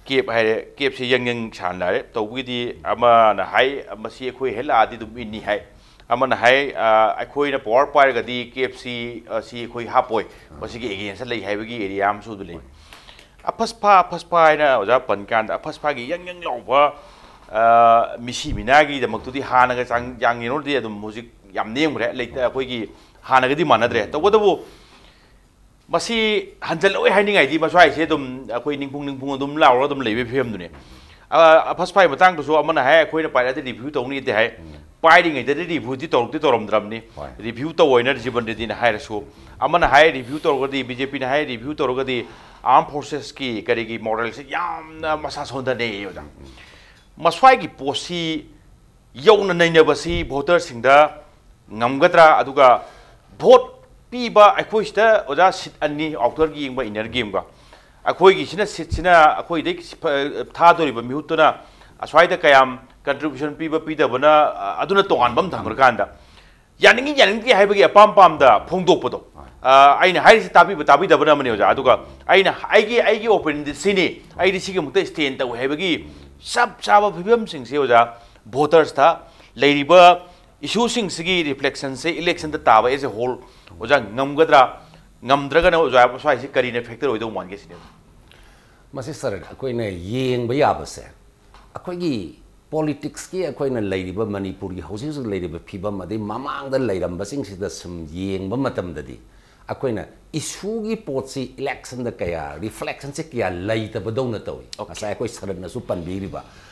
ꯀꯦꯞ ꯍꯥꯏꯔꯦ, ꯀꯦꯞꯁꯤ ꯌꯪ ꯌꯪ ꯁꯥꯟꯅꯔꯦ꯫ ꯇꯧꯕꯒꯤꯗꯤ ꯑꯃꯅ ꯍꯥꯏ, "ꯃꯁꯤ ꯑꯩꯈꯣꯏ ꯍꯦꯛ ꯂꯥꯛꯑꯗꯤ ꯑꯗꯨꯝ ꯏꯟꯅꯤ" ꯍꯥꯏ, ꯑꯃꯅ ꯍꯥꯏ, "ꯑ, ꯑꯩꯈꯣꯏꯅ ꯄꯋꯥꯔ ꯄꯥꯏꯔꯒꯗꯤ ꯀꯦꯞꯁꯤ, ꯑ, ꯁꯤ ꯑꯩꯈꯣꯏ ꯍꯥꯞꯄꯣꯏ, ꯃꯁꯤꯒꯤ ꯑꯦꯒꯦꯟꯁꯇ ꯂꯩ" ꯍꯥꯏꯕꯒꯤ ꯑꯦꯔꯤꯌꯥ ꯑꯃꯁꯨ ꯑꯗꯨ ꯂꯩ꯫ ꯑꯐꯁꯐꯥ, ꯑꯐꯁꯐꯥ ꯍꯥꯏꯅ ꯑꯣꯖꯥ ꯄꯟ ꯀꯥꯟꯗ, ꯑꯐꯁꯐꯥꯒꯤ ꯌꯪ ꯌꯪ ꯂꯥꯎꯕ, ꯑ, ꯃꯤꯁꯤ ꯃꯤꯅꯥꯒꯤꯗꯃꯛꯇꯨꯗꯤ ꯍꯥꯟꯅꯒ ꯆꯥꯡ-, ꯌꯥꯡ ꯌꯦꯡꯅꯔꯨꯔꯗꯤ ꯑꯗꯨꯝ ꯍꯧꯖꯤꯛ ꯌꯥꯝ ꯅꯦꯝꯈ꯭ꯔꯦ, ꯂꯩꯇ-, ꯑꯩꯈꯣꯏꯒꯤ ꯍꯥꯟꯅꯒꯗꯤ ꯃꯥꯟꯅꯗ꯭ꯔꯦ꯫ ꯇꯧꯕꯇꯕꯨ ꯃꯁꯤ ꯍꯟꯖꯜꯂꯛꯑꯣꯏ ꯍꯥꯏꯅꯤꯡꯉꯥꯏꯗꯤ, ꯃꯁ꯭ꯋꯥꯏꯁꯦ ꯑꯗꯨꯝ ꯑꯩꯈꯣꯏ ꯅꯤꯡꯈꯨꯡ ꯅꯤꯡꯈꯨꯡ ꯑꯗꯨꯝ ꯂꯥꯎꯔꯒ ꯑꯗꯨꯝ ꯂꯩꯕꯒꯤ ꯐꯤꯕꯝꯗꯨꯅꯦ꯫ ꯑ, ꯐꯁ ꯐꯥꯏ ꯃꯇꯥꯡꯗꯁꯨ ꯑꯃꯅ ꯍꯥꯏ, ꯑꯩꯈꯣꯏꯅ ꯄꯥꯏꯔꯛꯑꯗꯤ ꯔꯤꯚ꯭ꯌꯨ ꯇꯧꯅꯤꯗꯤ ꯍꯥꯏ꯫ ꯄꯥꯏꯔꯤꯉꯩꯗꯗꯤ ꯔꯤꯚ꯭ꯌꯨꯗꯤ ꯇꯧꯔꯛꯇꯤ ꯇꯧꯔꯝꯗ꯭ꯔꯕꯅꯤ꯫ ꯍꯣꯏ꯫ ꯔꯤꯚ꯭ꯌꯨ ꯇꯧꯑꯣꯏꯅ ꯖꯤꯕꯟ ꯔꯦꯗꯤꯅ ꯍꯥꯏꯔꯁꯨ, ꯑꯃꯅ ꯍꯥꯏ ꯔꯤꯚ꯭ꯌꯨ ꯇꯧꯔꯒꯗꯤ, ꯕꯤ ꯖꯦ ꯄꯤꯅ ꯍꯥꯏ ꯔꯤꯚ꯭ꯌꯨ ꯇꯧꯔꯒꯗꯤ ꯑꯥꯔꯝ ꯐꯣꯔꯁꯦꯁꯀꯤ ꯀꯔꯤꯒꯤ ꯃꯣꯔꯦꯜꯁꯦ ꯌꯥꯝꯅ ꯃꯁꯥ ꯁꯣꯟꯊꯅꯩꯌꯦ ꯑꯣꯖꯥ꯫ ꯃꯁ꯭ꯋꯥꯏꯒꯤ ꯄꯣꯠꯁꯤ ꯌꯧꯅ ꯅꯩꯅꯕꯁꯤ ꯚꯣꯇꯔꯁꯤꯡꯗ ꯉꯝꯒꯗ꯭ꯔꯥ? ꯑꯗꯨꯒ ꯚꯣꯠ ꯄꯤꯕ ꯑꯩꯈꯣꯏꯁꯤꯗ ꯑꯣꯖꯥ ꯁꯤꯠ ꯑꯅꯤ, ꯑꯥꯎꯇꯔꯒꯤ ꯌꯦꯡꯕ, ꯏꯟꯅꯔꯒꯤ ꯌꯦꯡꯕ, ꯑꯩꯈꯣꯏꯒꯤꯁꯤꯅ ꯁꯤꯠꯁꯤꯅ ꯑꯩꯈꯣꯏꯗꯩ ꯐ-, ꯊꯥꯗꯣꯔꯤꯕ ꯃꯤꯍꯨꯠꯇꯨꯅ ꯑꯁ꯭ꯋꯥꯏꯗ ꯀꯌꯥꯝ ꯀꯟꯇ꯭ꯔꯤꯕ꯭ꯌꯨꯁꯟ ꯄꯤꯕ ꯄꯤꯗꯕꯅ, ꯑ, ꯑꯗꯨꯅ ꯇꯣꯉꯥꯟꯕ ꯑꯃ ꯊꯝꯈ꯭ꯔꯀꯥꯟꯗ, ꯌꯥꯅꯤꯡꯉꯤ ꯌꯥꯅꯤꯡꯗꯦ ꯍꯥꯏꯕꯒꯤ ꯑꯄꯥꯝ ꯄꯥꯝꯗ ꯐꯣꯡꯗꯣꯛꯄꯗꯣ, ꯑ, ꯑꯩꯅ ꯍꯥꯏꯔꯤꯁꯤ ꯇꯥꯕꯤꯕ ꯇꯥꯕꯤꯗꯕꯅ ꯑꯃꯅꯤ ꯑꯣꯖꯥ꯫ ꯑꯗꯨꯒ ꯑꯩꯅ, ꯑꯩꯒꯤ, ꯑꯩꯒꯤ ꯑꯣꯄꯤꯅꯤꯌꯟꯗꯤ ꯁꯤꯅꯤ, ꯑꯩꯗꯤ ꯁꯤꯒꯤ ꯃꯍꯨꯠꯇ ꯁ꯭ꯇꯦꯟ ꯇꯧꯏ ꯍꯥꯏꯕꯒꯤ ꯆꯞ ꯆꯥꯕ ꯐꯤꯕꯝꯁꯤꯡꯁꯦ ꯑꯣꯖꯥ, ꯚꯣꯇꯔꯁꯇ ꯂꯩꯔꯤꯕ ꯏꯁꯨꯁꯤꯡꯁꯤꯒꯤ ꯔꯤꯐ꯭ꯂꯦꯛꯁꯟꯁꯦ ꯏꯂꯦꯛꯁꯟꯗ ꯇꯥꯕ as a whole ꯑꯣꯖꯥ ꯉꯝꯒꯗ꯭ꯔꯥ? ꯉꯝꯗ꯭ꯔꯒꯅ ꯑꯣꯖꯥ ꯁ꯭ꯋꯥꯏꯁꯤ ꯀꯔꯤꯅ ꯐꯦꯛꯇꯔ ꯑꯣꯏꯗꯧ ꯃꯥꯟꯒꯦ ꯁꯤꯅꯦ꯫ ꯃꯁꯤ ꯁꯥꯔ, ꯑꯩꯈꯣꯏꯅ ꯌꯦꯡꯕ ꯌꯥꯕꯁꯦ, ꯑꯩꯈꯣꯏꯒꯤ ꯄꯣꯂꯤꯇꯤꯛꯁꯀꯤ ꯑꯩꯈꯣꯏꯅ ꯂꯩꯔꯤꯕ ꯃꯅꯤꯄꯨꯔꯒꯤ ꯍꯧꯖꯤꯛ ꯍꯧꯖꯤꯛ ꯂꯩꯔꯤꯕ ꯐꯤꯕꯝ, ꯑꯗꯩ ꯃꯃꯥꯡꯗ ꯂꯩꯔꯝꯕꯁꯤꯡꯁꯤꯗ ꯁꯨꯝ ꯌꯦꯡꯕ ꯃꯇꯝꯗꯗꯤ, ꯑꯩꯈꯣꯏꯅ ꯏꯁꯨꯒꯤ ꯄꯣꯠꯁꯤ ꯏꯂꯦꯛꯁꯟꯗ ꯀꯌꯥ ꯔꯤꯐ꯭ꯂꯦꯛꯁꯟꯁꯦ ꯀꯌꯥ ꯂꯩꯇꯕꯗꯧꯅ ꯇꯧꯏ꯫ ꯉꯁꯥꯏ ꯑꯩꯈꯣꯏ ꯁꯔꯠꯅꯁꯨ ꯄꯟꯕꯤꯔꯤꯕ,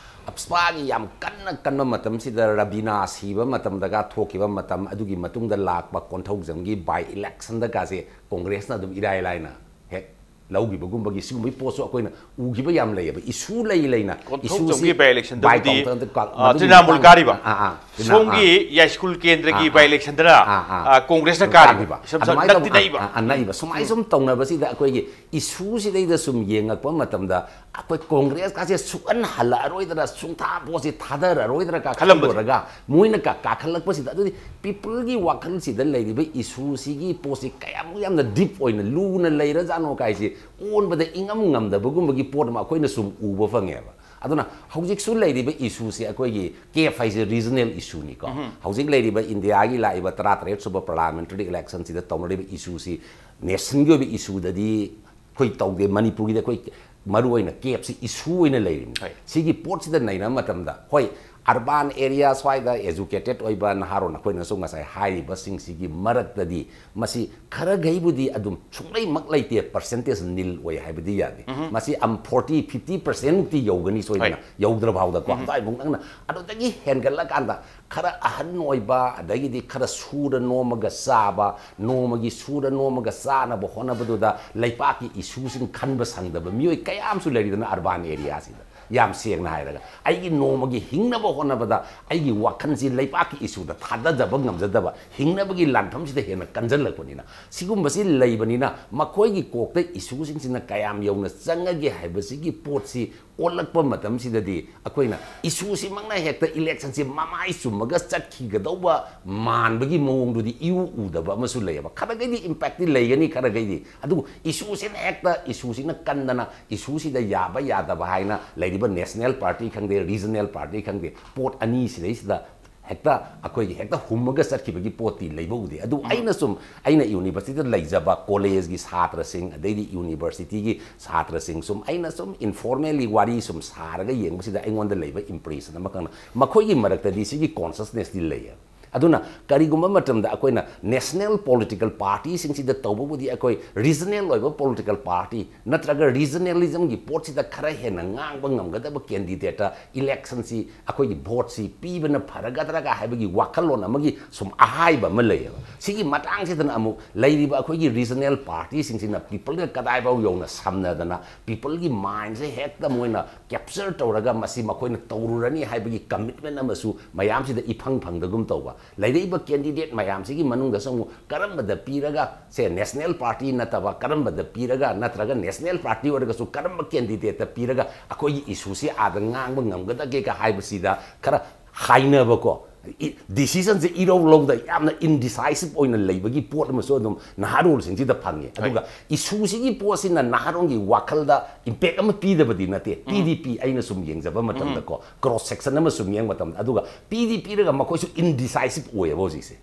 ꯑꯞꯁꯄꯥꯒꯤ ꯌꯥꯝ ꯀꯟꯅ ꯀꯟꯕ ꯃꯇꯝꯁꯤꯗ, ꯔꯕꯤꯅꯥ ꯁꯤꯕ ꯃꯇꯝꯗꯒ ꯊꯣꯛꯈꯤꯕ ꯃꯇꯝ, ꯑꯗꯨꯒꯤ ꯃꯇꯨꯡꯗ ꯂꯥꯛꯄ ꯀꯣꯟꯊꯧꯖꯝꯒꯤ ꯕꯥꯏ ꯏꯂꯦꯛꯁꯟꯗꯒꯁꯦ ꯀꯣꯡꯒ꯭ꯔꯦꯁꯅ ꯑꯗꯨꯝ ꯏꯔꯥꯏ ꯂꯥꯏꯅ ꯍꯦꯛ ꯂꯧꯈꯤꯕꯒꯨꯝꯕꯒꯤ ꯁꯤꯒꯨꯝꯕꯒꯤ ꯄꯣꯠꯁꯨ ꯑꯩꯈꯣꯏꯅ ꯎꯈꯤꯕ ꯌꯥꯝ ꯂꯩꯌꯦꯕ꯫ ꯏꯁꯨ ꯂꯩ ꯂꯩꯅ, ꯀꯣꯟꯊꯧꯖꯝꯒꯤ ꯏꯁꯨꯁꯤ by election ꯗꯕꯨꯗꯤ, ꯕꯥꯏ ꯀꯣꯟꯊꯧꯖꯝ, ꯑ, ꯃꯗꯨꯒꯤ ꯇ꯭ꯔꯤꯅꯥꯃꯨꯜ ꯃꯇꯥꯡꯗ, ꯀꯥꯔꯤꯕ꯫ ꯑꯥ, ꯑꯥ, ꯇ꯭ꯔꯤꯅꯥ-, ꯁꯣꯝꯒꯤ ꯑꯥ, ꯌꯥꯏꯁ꯭ꯀꯨꯜ ꯀꯦꯟꯗ꯭ꯔꯒꯤ ꯑꯥ, by election ꯗꯅ, ꯑꯥ, ꯑꯥ, ꯑ, ꯀꯣꯡꯒ꯭ꯔꯦꯁꯅ ꯀꯥꯔꯤꯕ꯫ ꯀꯥꯔꯤꯕ꯫ ꯏꯁꯝ ꯁꯝ-, ꯑꯗꯨꯃꯥꯏꯅ ꯅꯛꯇꯤ ꯇꯧ-, ꯅꯛꯏꯕ꯫ ꯑꯥ, ꯑꯥ, ꯅꯛꯏꯕ꯫ ꯁꯨꯃꯥꯏꯅ ꯁꯨꯝ ꯇꯧꯅꯕꯁꯤꯗ ꯑꯩꯈꯣꯏꯒꯤ ꯏꯁꯨꯁꯤꯗꯩꯗ ꯁꯨꯝ ꯌꯦꯡꯉꯛꯄ ꯃꯇꯝꯗ ꯑꯩꯈꯣꯏ ꯀꯣꯡꯒ꯭ꯔꯦꯁꯀꯥꯁꯦ ꯁꯨꯛꯍꯟ ꯍꯜꯂꯛꯑꯔꯣꯏꯗ꯭ꯔꯥ, ꯁꯨꯡꯊꯥ ꯄꯣꯠꯁꯤ ꯊꯥꯗꯔꯔꯣꯏꯗ꯭ꯔꯥ ꯈꯜꯂꯝꯕꯁꯦ꯫ ꯈꯜꯂꯨꯔꯒ ꯃꯣꯏꯅ ꯀꯥ-, ꯀꯥꯈꯠꯂꯛꯄꯁꯤꯗ, ꯑꯗꯨꯗꯤ ꯄꯤꯄꯜꯒꯤ ꯋꯥꯈꯜꯁꯤꯗ ꯂꯩꯔꯤꯕ ꯏꯁꯨꯁꯤꯒꯤ ꯄꯣꯠꯁꯤ ꯀꯌꯥꯃꯨꯛ ꯌꯥꯝꯅ ꯗꯤꯞ ꯑꯣꯏꯅ ꯂꯨꯅ ꯂꯩꯔꯖꯥꯠꯅꯣ ꯀꯥꯏꯁꯤ ꯑꯣꯟꯕꯗ ꯏꯉꯝ ꯉꯝꯗꯕꯒꯨꯝꯕꯒꯤ ꯄꯣꯠ ꯑꯃ ꯑꯩꯈꯣꯏꯅ ꯁꯨꯝ ꯎꯕ ꯐꯪꯉꯦꯕ꯫ ꯑꯗꯨꯅ ꯍꯧꯖꯤꯛꯁꯨ ꯂꯩꯔꯤꯕ ꯏꯁꯨꯁꯤ ꯑꯩꯈꯣꯏꯒꯤ ꯀꯦꯞ ꯍꯥꯏꯁꯦ ꯔꯤꯖꯅꯦꯜ ꯏꯁꯨꯅꯤꯀꯣ꯫ ꯍꯧꯖꯤꯛ ꯂꯩꯔꯤꯕ ꯏꯟꯗꯤꯌꯥꯒꯤ ꯂꯥꯛꯏꯕ ꯇꯔꯥꯇꯔꯦꯠ ꯁꯨꯕ ꯄꯥꯔꯂꯥꯃꯦꯟꯇꯔꯤ ꯏꯂꯦꯛꯁꯟꯁꯤꯗ ꯇꯧꯅꯔꯤꯕ ꯏꯁꯨꯁꯤ ꯅꯦꯁꯟꯒꯤ ꯑꯣꯏꯕ ꯏꯁꯨꯗꯗꯤ ꯑꯩꯈꯣꯏ ꯇꯧꯗꯦ꯫ ꯃꯅꯤꯄꯨꯔꯒꯤꯗꯤ ꯑꯩꯈꯣꯏ ꯃꯔꯨ ꯑꯣꯏꯅ ꯀꯦꯞꯁꯤ ꯏꯁꯨ ꯑꯣꯏꯅ ꯂꯩꯔꯤꯅꯤ꯫ ꯍꯣꯏ꯫ ꯁꯤꯒꯤ ꯄꯣꯠꯁꯤꯗ ꯅꯩꯅꯕ ꯃꯇꯝꯗ, ꯍꯣꯏ, ꯑꯔꯕꯥꯟ ꯑꯦꯔꯤꯌꯥ ꯁ꯭ꯋꯥꯏꯗ ꯑꯦꯖꯨꯀꯦꯇꯦꯠ ꯑꯣꯏꯕ ꯅꯍꯥꯔꯣꯟ ꯑꯩꯈꯣꯏꯅꯁꯨ ꯉꯁꯥꯏ ꯍꯥꯏꯔꯤꯕꯁꯤꯡꯁꯤꯒꯤ ꯃꯔꯛꯇꯗꯤ ꯃꯁꯤ ꯈꯔꯈꯩꯕꯨꯗꯤ ꯑꯗꯨꯝ ꯁꯨꯡꯂꯩꯃꯛ ꯂꯩꯇꯦ, ꯄꯔꯁꯦꯟꯇꯦꯖ ꯅꯤꯜ ꯑꯣꯏ ꯍꯥꯏꯕꯗꯤ ꯌꯥꯗꯦ꯫ ꯃꯁꯤ ꯑꯝ ꯐꯣꯔꯇꯤ ꯐꯤꯐꯇꯤ ꯄꯔꯁꯦꯟꯃꯨꯛꯇꯤ ꯌꯧꯒꯅꯤ ꯁꯣꯏꯗꯅ, ꯍꯣꯏ꯫ ꯌꯧꯗ꯭ꯔ ꯐꯥꯎꯗꯀꯣ꯫ ꯑꯗꯨꯋꯥꯏꯃꯨꯛ ꯅꯪꯅ ꯑꯗꯨꯗꯒꯤ ꯍꯦꯟꯒꯠꯂꯀꯥꯟꯗ ꯈꯔ ꯑꯍꯟ ꯑꯣꯏꯕ, ꯑꯗꯒꯤꯗꯤ ꯈꯔ ꯁꯨꯔ ꯅꯣꯝꯃꯒ ꯆꯥꯕ, ꯅꯣꯡꯃꯒꯤ ꯁꯨꯔ ꯅꯣꯝꯃꯒ ꯆꯥꯅꯕ ꯍꯣꯠꯅꯕꯗꯨꯗ ꯂꯩꯄꯥꯛꯀꯤ ꯏꯁꯨꯁꯤꯡ ꯈꯟꯕ ꯁꯪꯗꯕ ꯃꯤꯑꯣꯏ ꯀꯌꯥ ꯑꯃꯁꯨ ꯂꯩꯔꯤꯗꯅ ꯑꯔꯕꯥꯟ ꯑꯦꯔꯤꯌꯥꯁꯤꯗ꯫ ꯌꯥꯝ ꯁꯦꯡꯅ ꯍꯥꯏꯔꯒ ꯑꯩꯒꯤ ꯅꯣꯡꯃꯒꯤ ꯍꯤꯡꯅꯕ ꯍꯣꯠꯅꯕꯗ ꯑꯩꯒꯤ ꯋꯥꯈꯜꯁꯤ ꯂꯩꯄꯥꯛꯀꯤ ꯏꯁꯨꯗ ꯊꯥꯗꯖꯕ ꯉꯝꯖꯗꯕ, ꯍꯤꯡꯅꯕꯒꯤ ꯂꯥꯟꯐꯝꯁꯤꯗ ꯍꯦꯟꯅ ꯀꯟꯁꯤꯜꯂꯛꯄꯅꯤꯅ, ꯁꯤꯒꯨꯝꯕꯁꯤ ꯂꯩꯕꯅꯤꯅ ꯃꯈꯣꯏꯒꯤ ꯀꯣꯛꯇ ꯏꯁꯨꯁꯤꯡꯁꯤꯅ ꯀꯌꯥꯝ ꯌꯧꯅ ꯆꯪꯉꯒꯦ ꯍꯥꯏꯕꯁꯤꯒꯤ ꯄꯣꯠꯁꯤ ꯑꯣꯜꯂꯛꯄ ꯃꯇꯝꯁꯤꯗꯗꯤ ꯑꯩꯈꯣꯏꯅ ꯏꯁꯨꯁꯤꯃꯛꯅ ꯍꯦꯛꯇ ꯏꯂꯦꯛꯁꯟꯁꯤ ꯃꯃꯥꯏ ꯆꯨꯝꯃꯒ ꯆꯠꯈꯤꯒꯗꯧꯕ ꯃꯥꯟꯕꯒꯤ ꯃꯑꯣꯡꯗꯨꯗꯤ ꯏꯎ ꯎꯗꯕ ꯑꯃꯁꯨ ꯂꯩꯌꯦꯕ꯫ ꯈꯔꯒꯩꯗꯤ ꯏꯝꯄꯦꯛꯇꯤ ꯂꯩꯒꯅꯤ, ꯈꯔꯒꯩꯗꯤ꯫ ꯑꯗꯨꯕꯨ ꯏꯁꯨꯁꯤꯅ ꯍꯦꯛꯇ, ꯏꯁꯨꯁꯤꯅ ꯀꯟꯗꯅ ꯏꯁꯨꯁꯤꯗ ꯌꯥꯕ ꯌꯥꯗꯕ ꯍꯥꯏꯅ ꯂꯩꯔꯤꯕ ꯅꯦꯁꯅꯦꯜ ꯄꯥꯔꯇꯤ ꯈꯪꯗꯦ, ꯔꯤꯖꯅꯦꯜ ꯄꯥꯔꯇꯤ ꯈꯪꯗꯦ, ꯄꯣꯠ ꯑꯅꯤ ꯁꯤꯗꯩꯁꯤꯗ ꯍꯦꯛꯇ ꯑꯩꯈꯣꯏꯒꯤ ꯍꯦꯛꯇ ꯍꯨꯝꯃꯒ ꯆꯠꯈꯤꯕꯒꯤ ꯄꯣꯠꯇꯤ ꯂꯩꯕ ꯎꯗꯦ꯫ ꯑꯗꯨ ꯑꯩꯅ ꯁꯨꯝ, ꯑꯩꯅ ꯌꯨꯅꯤꯚꯔꯁꯤꯇꯤꯗ ꯂꯩꯖꯕ ꯀꯣꯂꯦꯖꯀꯤ ꯁꯥꯇ꯭ꯔꯁꯤꯡ, ꯑꯗꯩꯗꯤ ꯌꯨꯅꯤꯚꯔꯁꯤꯇꯤꯒꯤ ꯁꯥꯇ꯭ꯔꯁꯤꯡ ꯁꯨꯝ, ꯑꯩꯅ ꯁꯨꯝ ꯏꯟꯐꯣꯔꯃꯦꯜꯂꯤ ꯋꯥꯔꯤ ꯁꯨꯝ ꯁꯥꯔꯒ ꯌꯦꯡꯕꯁꯤꯗ ꯑꯩꯉꯣꯟꯗ ꯂꯩꯕ ꯏꯝꯄ꯭ꯔꯦꯁꯟ ꯑꯃꯈꯛꯅ ꯃꯈꯣꯏꯒꯤ ꯃꯔꯛꯇꯗꯤ ꯁꯤꯒꯤ ꯀꯣꯟꯁꯁꯅꯦꯁꯇꯤ ꯂꯩꯌꯦ꯫ ꯑꯗꯨꯅ ꯀꯔꯤꯒꯨꯝꯕ ꯃꯇꯝꯗ ꯑꯩꯈꯣꯏꯅ ꯅꯦꯁꯅꯦꯜ ꯄꯣꯂꯤꯇꯤꯀꯦꯜ ꯄꯥꯔꯇꯤꯁꯤꯡꯁꯤꯗ ꯇꯧꯕꯕꯨꯗꯤ ꯑꯩꯈꯣꯏ ꯔꯤꯖꯅꯦꯜ ꯑꯣꯏꯕ ꯄꯣꯂꯤꯇꯤꯀꯦꯜ ꯄꯥꯔꯇꯤ ꯅꯠꯇ꯭ꯔꯒ ꯔꯤꯖꯅꯦꯂꯤꯖꯝꯒꯤ ꯄꯣꯠꯁꯤꯗ ꯈꯔ ꯍꯦꯟꯅ ꯉꯥꯡꯕ ꯉꯝꯒꯗꯕ ꯀꯦꯟꯗꯤꯗꯦꯠꯇ ꯏꯂꯦꯛꯁꯟꯁꯤ ꯑꯩꯈꯣꯏꯒꯤ ꯚꯣꯠꯁꯤ ꯄꯤꯕꯅ ꯐꯔꯒꯗ꯭ꯔꯒ ꯍꯥꯏꯕꯒꯤ ꯋꯥꯈꯜꯂꯣꯟ ꯑꯃꯒꯤ ꯁꯨꯝ ꯑꯍꯥꯏꯕ ꯑꯃ ꯂꯩꯌꯦꯕ꯫ ꯁꯤꯒꯤ ꯃꯇꯥꯡꯁꯤꯗꯅ ꯑꯃꯨꯛ ꯂꯩꯔꯤꯕ ꯑꯩꯈꯣꯏꯒꯤ ꯔꯤꯖꯅꯦꯜ ꯄꯥꯔꯇꯤꯁꯤꯡꯁꯤꯅ ꯄꯤꯄꯜꯒ ꯀꯗꯥꯏꯐꯥꯎ ꯌꯧꯅ ꯁꯝꯅꯗꯅ ꯄꯤꯄꯜꯒꯤ ꯃꯥꯏꯟꯁꯦ ꯍꯦꯛꯇ ꯃꯣꯏꯅ ꯀꯦꯞꯆꯔ ꯇꯧꯔꯒ ꯃꯁꯤ ꯃꯈꯣꯏꯅ ꯇꯧꯔꯨꯔꯅꯤ ꯍꯥꯏꯕꯒꯤ ꯀꯃꯤꯠꯃꯦꯟ ꯑꯃꯁꯨ ꯃꯌꯥꯝꯁꯤꯗ ꯏꯐꯪ ꯐꯪꯗꯒꯨꯝ ꯇꯧꯕ꯫ ꯂꯩꯔꯛꯏꯕ ꯀꯦꯟꯗꯤꯗꯦꯠ ꯃꯌꯥꯝꯁꯤꯒꯤ ꯃꯅꯨꯡꯗꯁꯨ ꯑꯃꯨꯛ ꯀꯔꯝꯕꯗ ꯄꯤꯔꯒ, ꯁꯦ, ꯅꯦꯁꯅꯦꯜ ꯄꯥꯔꯇꯤ ꯅꯠꯇꯕ ꯀꯔꯝꯕꯗ ꯄꯤꯔꯒ, ꯅꯠꯇ꯭ꯔꯒ ꯅꯦꯁꯅꯦꯜ ꯄꯥꯔꯇꯤ ꯑꯣꯏꯔꯒꯁꯨ ꯀꯔꯝꯕ ꯀꯦꯟꯗꯤꯗꯦꯠꯇ ꯄꯤꯔꯒ ꯑꯩꯈꯣꯏꯒꯤ ꯏꯁꯨꯁꯤ ꯑꯥꯗ ꯉꯥꯡꯕ ꯉꯝꯒꯗꯒꯦꯒ ꯍꯥꯏꯕꯁꯤꯗ ꯈꯔ ꯍꯥꯏꯅꯕꯀꯣ, ꯗꯤꯁꯤꯖꯟꯁꯦ ꯏꯔꯧ ꯂꯧꯗ ꯌꯥꯝꯅ ꯏꯟꯗꯤꯁꯥꯏꯁꯤꯞ ꯑꯣꯏꯅ ꯂꯩꯕꯒꯤ ꯄꯣꯠ ꯑꯃꯁꯨ ꯑꯗꯨꯝ ꯅꯍꯥꯔꯣꯜꯁꯤꯡꯁꯤꯗ ꯐꯪꯉꯦ꯫ ꯑꯗꯨꯒ ꯏꯁꯨꯁꯤꯒꯤ ꯄꯣꯠꯁꯤꯅ ꯅꯍꯥꯔꯣꯜꯒꯤ ꯋꯥꯈꯜꯗ ꯏꯝꯄꯦꯛ ꯑꯃ ꯄꯤꯗꯕꯗꯤ ꯅꯠꯇꯦ, ꯄꯤꯗꯤ ꯄꯤ꯫ ꯑꯩꯅ ꯁꯨꯝ ꯌꯦꯡꯖꯕ ꯃꯇꯝꯗꯀꯣ, ꯀ꯭ꯔꯣꯁ ꯁꯦꯛꯁꯟ ꯑꯃ ꯁꯨꯝ ꯌꯦꯡꯕ ꯃꯇꯝꯗ, ꯑꯗꯨꯒ ꯄꯤꯗꯤ ꯄꯤꯔꯒ ꯃꯈꯣꯏꯁꯨ ꯏꯟꯗꯤꯁꯥꯏꯁꯤꯞ ꯑꯣꯏꯌꯦꯕ ꯍꯧꯖꯤꯛꯁꯦ꯫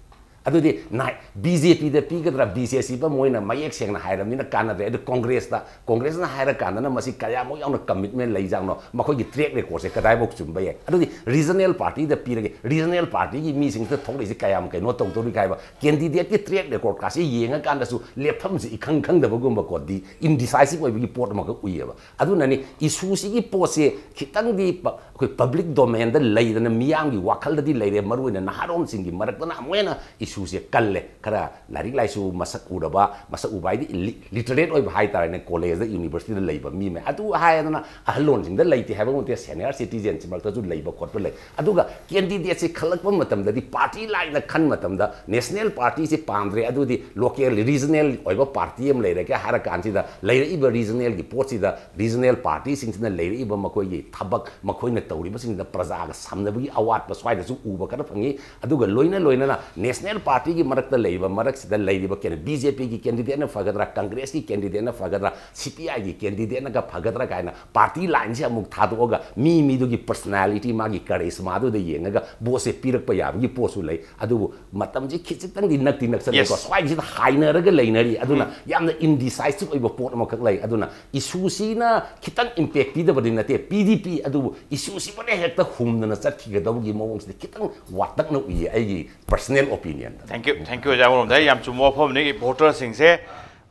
ꯑꯗꯨꯗꯤ ꯅꯥꯏ, ꯕꯤ ꯖꯦ ꯄꯤꯗ ꯄꯤꯒꯗ꯭ꯔꯥ, ꯕꯤ ꯖꯦ ꯁꯤꯗ ꯃꯣꯏꯅ ꯃꯌꯦꯛ ꯁꯦꯡꯅ ꯍꯥꯏꯔꯕꯅꯤꯅ ꯀꯥꯟꯅꯗ꯭ꯔꯦ꯫ ꯑꯗꯨ ꯀꯣꯡꯒ꯭ꯔꯦꯁꯇ, ꯀꯣꯡꯒ꯭ꯔꯦꯁꯅ ꯍꯥꯏꯔꯀꯥꯟꯗꯅ ꯃꯁꯤ ꯀꯌꯥꯃꯨꯛ ꯌꯥꯝꯅ ꯀꯃꯤꯠꯃꯦꯟ ꯂꯩꯖꯥꯠꯅꯣ, ꯃꯈꯣꯏꯒꯤ ꯇ꯭ꯔꯦꯛ ꯔꯦꯀꯣꯔꯗꯁꯦ ꯀꯗꯥꯏꯐꯥꯎ ꯆꯨꯝꯕ ꯌꯥꯏ꯫ ꯑꯗꯨꯗꯤ ꯔꯤꯖꯅꯦꯜ ꯄꯥꯔꯇꯤꯗ ꯄꯤꯔꯒꯦ, ꯔꯤꯖꯅꯦꯜ ꯄꯥꯔꯇꯤꯒꯤ ꯃꯤꯁꯤꯡꯁꯤꯗ ꯊꯣꯛꯂꯛꯏꯁꯦ ꯀꯌꯥꯝ ꯀꯩꯅꯣ ꯇꯧꯗꯧꯔꯤꯒꯦ ꯍꯥꯏꯕ ꯀꯦꯟꯗꯤꯗꯦꯠꯀꯤ ꯇ꯭ꯔꯦꯛ ꯔꯦꯀꯣꯔꯗꯀꯥꯁꯦ ꯌꯦꯡꯉꯀꯥꯟꯗꯁꯨ ꯂꯦꯞꯐꯝꯁꯦ ꯏꯈꯪ ꯈꯪꯗꯕꯒꯨꯝꯕꯀꯣ, ꯗꯤ ꯏꯟꯗꯤꯁꯥꯏꯁꯤꯞ ꯑꯣꯏꯕꯒꯤ ꯄꯣꯠ ꯑꯃꯈꯛ ꯎꯏꯌꯦꯕ꯫ ꯑꯗꯨꯅꯅꯤ ꯏꯁꯨꯁꯤꯒꯤ ꯄꯣꯠꯁꯦ ꯈꯤꯇꯪꯗꯤ ꯄ-, ꯑꯩꯈꯣꯏ ꯄꯕ꯭ꯂꯤꯛ ꯗꯣꯃꯦꯟꯗ ꯂꯩꯗꯅ ꯃꯤꯌꯥꯝꯒꯤ ꯋꯥꯈꯜꯗꯗꯤ ꯂꯩꯔꯦ, ꯃꯔꯨꯑꯣꯏꯅ ꯅꯍꯥꯔꯣꯟꯁꯤꯡꯒꯤ ꯃꯔꯛꯇꯅ ꯑꯃꯨꯛ ꯍꯦꯟꯅ ꯏꯁꯨꯁꯦ ꯀꯜꯂꯦ꯫ ꯈꯔ ꯂꯥꯏꯔꯤꯛ ꯂꯥꯏꯁꯨ ꯃꯁꯛ ꯎꯔꯕ, ꯃꯁꯛ ꯎꯕ ꯍꯥꯏꯗꯤ ꯂꯤ-, ꯂꯤꯇꯔꯦꯠ ꯑꯣꯏꯕ ꯍꯥꯏꯇꯥꯔꯦꯅꯦ, ꯀꯣꯂꯦꯖꯇ, ꯌꯨꯅꯤꯚꯔꯁꯤꯇꯤꯗ ꯂꯩꯕ ꯃꯤ ꯃꯌꯥꯝ ꯑꯗꯨ ꯍꯥꯏꯗꯅ ꯑꯍꯜꯂꯣꯟꯁꯤꯡꯗ ꯂꯩꯇꯦ ꯍꯥꯏꯕ ꯅꯠꯇꯦ, ꯁꯦꯅꯤꯌꯔ ꯁꯤꯇꯤꯖꯦꯟꯁꯤ ꯃꯔꯛꯇꯁꯨ ꯂꯩꯕ ꯈꯣꯠꯄ ꯂꯩ꯫ ꯑꯗꯨꯒ ꯀꯦꯟꯗꯤꯗꯦꯠꯁꯤ ꯈꯜꯂꯛꯄ ꯃꯇꯝꯗꯗꯤ ꯄꯥꯔꯇꯤ ꯂꯥꯏꯟꯗ ꯈꯟ ꯃꯇꯝꯗ ꯅꯦꯁꯅꯦꯜ ꯄꯥꯔꯇꯤꯁꯤ ꯄꯥꯝꯗ꯭ꯔꯦ, ꯑꯗꯨꯗꯤ ꯂꯣꯀꯦꯜ ꯔꯤꯖꯅꯦꯜ ꯑꯣꯏꯕ ꯄꯥꯔꯇꯤ ꯑꯃ ꯂꯩꯔꯒꯦ ꯍꯥꯏꯔ ꯀꯥꯟꯁꯤꯗ ꯂꯩꯔꯛꯏꯕ ꯔꯤꯖꯅꯦꯜꯒꯤ ꯄꯣꯠꯁꯤꯗ ꯔꯤꯖꯅꯦꯜ ꯄꯥꯔꯇꯤꯁꯤꯡꯁꯤꯅ ꯂꯩꯔꯛꯏꯕ ꯃꯈꯣꯏꯒꯤ ꯊꯕꯛ, ꯃꯈꯣꯏꯅ ꯇꯧꯔꯤꯕꯁꯤꯡꯁꯤꯗ ꯄ꯭ꯔꯖꯥꯒ ꯁꯝꯅꯕꯒꯤ ꯑꯋꯥꯠꯄ ꯁ꯭ꯋꯥꯏꯗꯁꯨ ꯎꯕ ꯈꯔ ꯐꯪꯉꯤ꯫ ꯑꯗꯨꯒ ꯂꯣꯏꯅ ꯂꯣꯏꯅꯅ ꯅꯦꯁꯅꯦꯜ ꯄꯥꯔꯇꯤꯒꯤ ꯃꯔꯛꯇ ꯂꯩꯔꯤꯕ ꯃꯔꯛꯁꯤꯗ ꯂꯩꯔꯤꯕ ꯀꯦꯟ-, ꯕꯤ ꯖꯦ ꯄꯤꯒꯤ ꯀꯦꯟꯗꯤꯗꯦꯠꯅ ꯐꯒꯗ꯭ꯔꯥ, ꯀꯪꯒ꯭ꯔꯦꯁꯀꯤ ꯀꯦꯟꯗꯤꯗꯦꯠꯅ ꯐꯒꯗ꯭ꯔꯥ, ꯁꯤ ꯄꯤ ꯑꯥꯏꯒꯤ ꯀꯦꯟꯗꯤꯗꯦꯠꯅꯒ ꯐꯒꯗ꯭ꯔꯥ ꯀꯥꯏꯅ ꯄꯥꯔꯇꯤ ꯂꯥꯏꯟꯁꯦ ꯑꯃꯨꯛ ꯊꯥꯗꯣꯛꯑꯒ ꯃꯤ ꯃꯤꯗꯨꯒꯤ ꯄꯔꯁꯅꯥꯂꯤꯇꯤ, ꯃꯥꯒꯤ ꯀꯔꯤꯁꯃꯥꯗꯨꯗ ꯌꯦꯡꯉꯒ ꯚꯣꯠꯁꯦ ꯄꯤꯔꯛꯄ ꯌꯥꯕꯒꯤ ꯄꯣꯠꯁꯨ ꯂꯩ꯫ ꯑꯗꯨꯕꯨ ꯃꯇꯝꯁꯤ ꯈꯤꯖꯤꯛꯇꯪꯗꯤ ꯅꯛꯇꯤ ꯅꯛꯁꯜꯂꯦꯀꯣ꯫ Yes. ꯁ꯭ꯋꯥꯏꯁꯤꯗ ꯍꯥꯏꯅꯔꯒ ꯂꯩꯅꯔꯤ꯫ ꯑꯗꯨꯅ ꯎꯝ꯫ ꯌꯥꯝꯅ ꯏꯟꯗꯤꯁꯥꯏꯁꯤꯞ ꯑꯣꯏꯕ ꯄꯣꯠ ꯑꯃꯈꯛ ꯂꯩ꯫ ꯑꯗꯨꯅ ꯏꯁꯨꯁꯤꯅ ꯈꯤꯇꯪ ꯏꯝꯄꯦꯛ ꯄꯤꯗꯕꯗꯤ ꯅꯠꯇꯦ, ꯄꯤꯗꯤ ꯄꯤ, ꯑꯗꯨꯕꯨ ꯏꯁꯨꯁꯤꯃꯅ ꯍꯦꯛꯇ ꯍꯨꯝꯗꯅ ꯆꯠꯈꯤꯒꯗꯕꯒꯤ ꯃꯑꯣꯡꯁꯤꯗꯤ ꯈꯤꯇꯪ ꯋꯥꯇꯛꯅ ꯎꯏꯌꯦ ꯑꯩꯒꯤ personal ꯑꯣꯄꯤꯅꯤꯌꯟꯗ꯫ Thank you, thank you, ꯑꯣꯖꯥ꯫ ꯑꯃꯔꯣꯝꯗ ꯑꯩ ꯌꯥꯝ ꯆꯨꯝꯕ ꯋꯥꯐꯝꯅꯤ꯫ ꯚꯣꯇꯔꯁꯤꯡꯁꯦ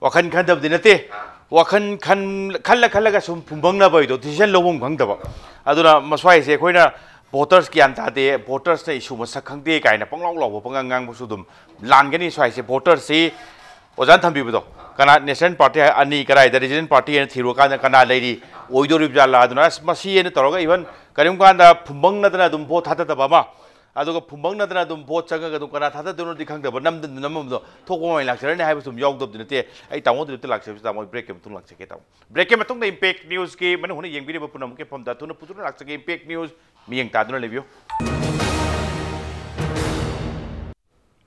ꯋꯥꯈꯜ ꯈꯟꯗꯕꯗꯤ ꯅꯠꯇꯦ, ꯋꯥꯈꯜ ꯈꯟ-, ꯈꯜꯂ ꯈꯜꯂꯒ ꯁꯨꯝ ꯐꯨꯝꯕꯪꯅꯕ ꯍꯥꯏꯗꯣ, ꯗꯤꯁꯤꯖꯟ ꯂꯧꯐꯝ ꯈꯪꯗꯕ꯫ ꯑꯗꯨꯅ ꯃꯁ꯭ꯋꯥꯏꯁꯦ ꯑꯩꯈꯣꯏꯅ ꯚꯣꯇꯔꯁ ꯒ꯭ꯌꯥꯟ ꯇꯥꯗꯦ, ꯚꯣꯇꯔꯁꯅ ꯏꯁꯨ ꯃꯁꯛ ꯈꯪꯗꯦ ꯀꯥꯏꯅ ꯄꯪꯂꯥꯎ ꯂꯥꯎꯕ, ꯄꯪꯉꯥꯡ ꯉꯥꯡꯕꯁꯨ ꯑꯗꯨꯝ ꯂꯥꯟꯒꯅꯤ꯫ ꯁ꯭ꯋꯥꯏꯁꯦ ꯚꯣꯇꯔꯁꯤ ꯑꯣꯖꯥꯅ ꯊꯝꯕꯤꯕꯗꯣ, ꯀꯅꯥ ꯅꯦꯁꯅꯦꯜ ꯄꯥꯔꯇꯤ ꯑꯅꯤ ꯀꯗꯥꯏꯗ ꯔꯤꯖꯅꯦꯜ ꯄꯥꯔꯇꯤ ꯍꯥꯏꯅ ꯊꯤꯔꯨꯔꯀꯥꯟꯗ ꯀꯅꯥ ꯂꯩꯔꯤ, ꯑꯣꯏꯗꯣꯔꯤꯕ ꯖꯥꯠꯂꯥ? ꯑꯗꯨꯅ ꯑꯁ, ꯃꯁꯤ ꯍꯥꯏꯅ ꯇꯧꯔꯒ ꯏꯚꯟ ꯀꯔꯤꯒꯨꯝꯕ ꯀꯥꯟꯗ ꯐꯨꯝꯕꯪꯅꯗꯅ ꯑꯗꯨꯝ ꯚꯣꯠ ꯊꯥꯗꯗꯕ ꯑꯃ, ꯑꯗꯨꯒ ꯐꯨꯝꯕꯪꯅꯗꯅ ꯑꯗꯨꯝ ꯚꯣꯠ ꯆꯪꯉꯒ ꯑꯗꯨꯝ ꯀꯅꯥ ꯊꯥꯗꯗꯣꯏꯅꯣꯗꯤ ꯈꯪꯗꯕ, ꯅꯝꯗꯅ ꯅꯝꯃꯝꯕꯗꯣ ꯊꯣꯛꯄ ꯃꯃꯥꯏ ꯂꯥꯛꯆꯔꯅꯤ ꯍꯥꯏꯕꯁꯨ ꯑꯗꯨꯝ ꯌꯥꯎꯗꯕꯗꯤ ꯅꯠꯇꯦ꯫ ꯑꯩ ꯇꯥꯃꯣ ꯗꯤꯂꯤꯞꯇ ꯂꯥꯛꯆꯕꯁꯤ, ꯇꯥꯃꯣ, ꯕ꯭ꯔꯦꯛꯀꯤ ꯃꯇꯨꯡ ꯂꯥꯛꯆꯒꯦ, ꯇꯥꯃꯣ꯫ ꯕ꯭ꯔꯦꯛꯀꯤ ꯃꯇꯨꯡꯗ ꯏꯝꯄꯦꯛ ꯅ꯭ꯌꯨꯁꯀꯤ ꯃꯅꯨꯡ ꯍꯨꯠꯅ ꯌꯦꯡꯕꯤꯔꯤꯕ ꯄꯨꯝꯅꯃꯛꯀꯤ ꯃꯐꯝꯗ ꯊꯨꯅ ꯄꯨꯊꯨꯅ ꯂꯥꯛꯆꯒꯦ꯫ ꯏꯝꯄꯦꯛ ꯅ꯭ꯌꯨꯁ ꯃꯤꯠꯌꯦꯡ ꯇꯥꯗꯨꯅ ꯂꯩꯕꯤꯌꯨ꯫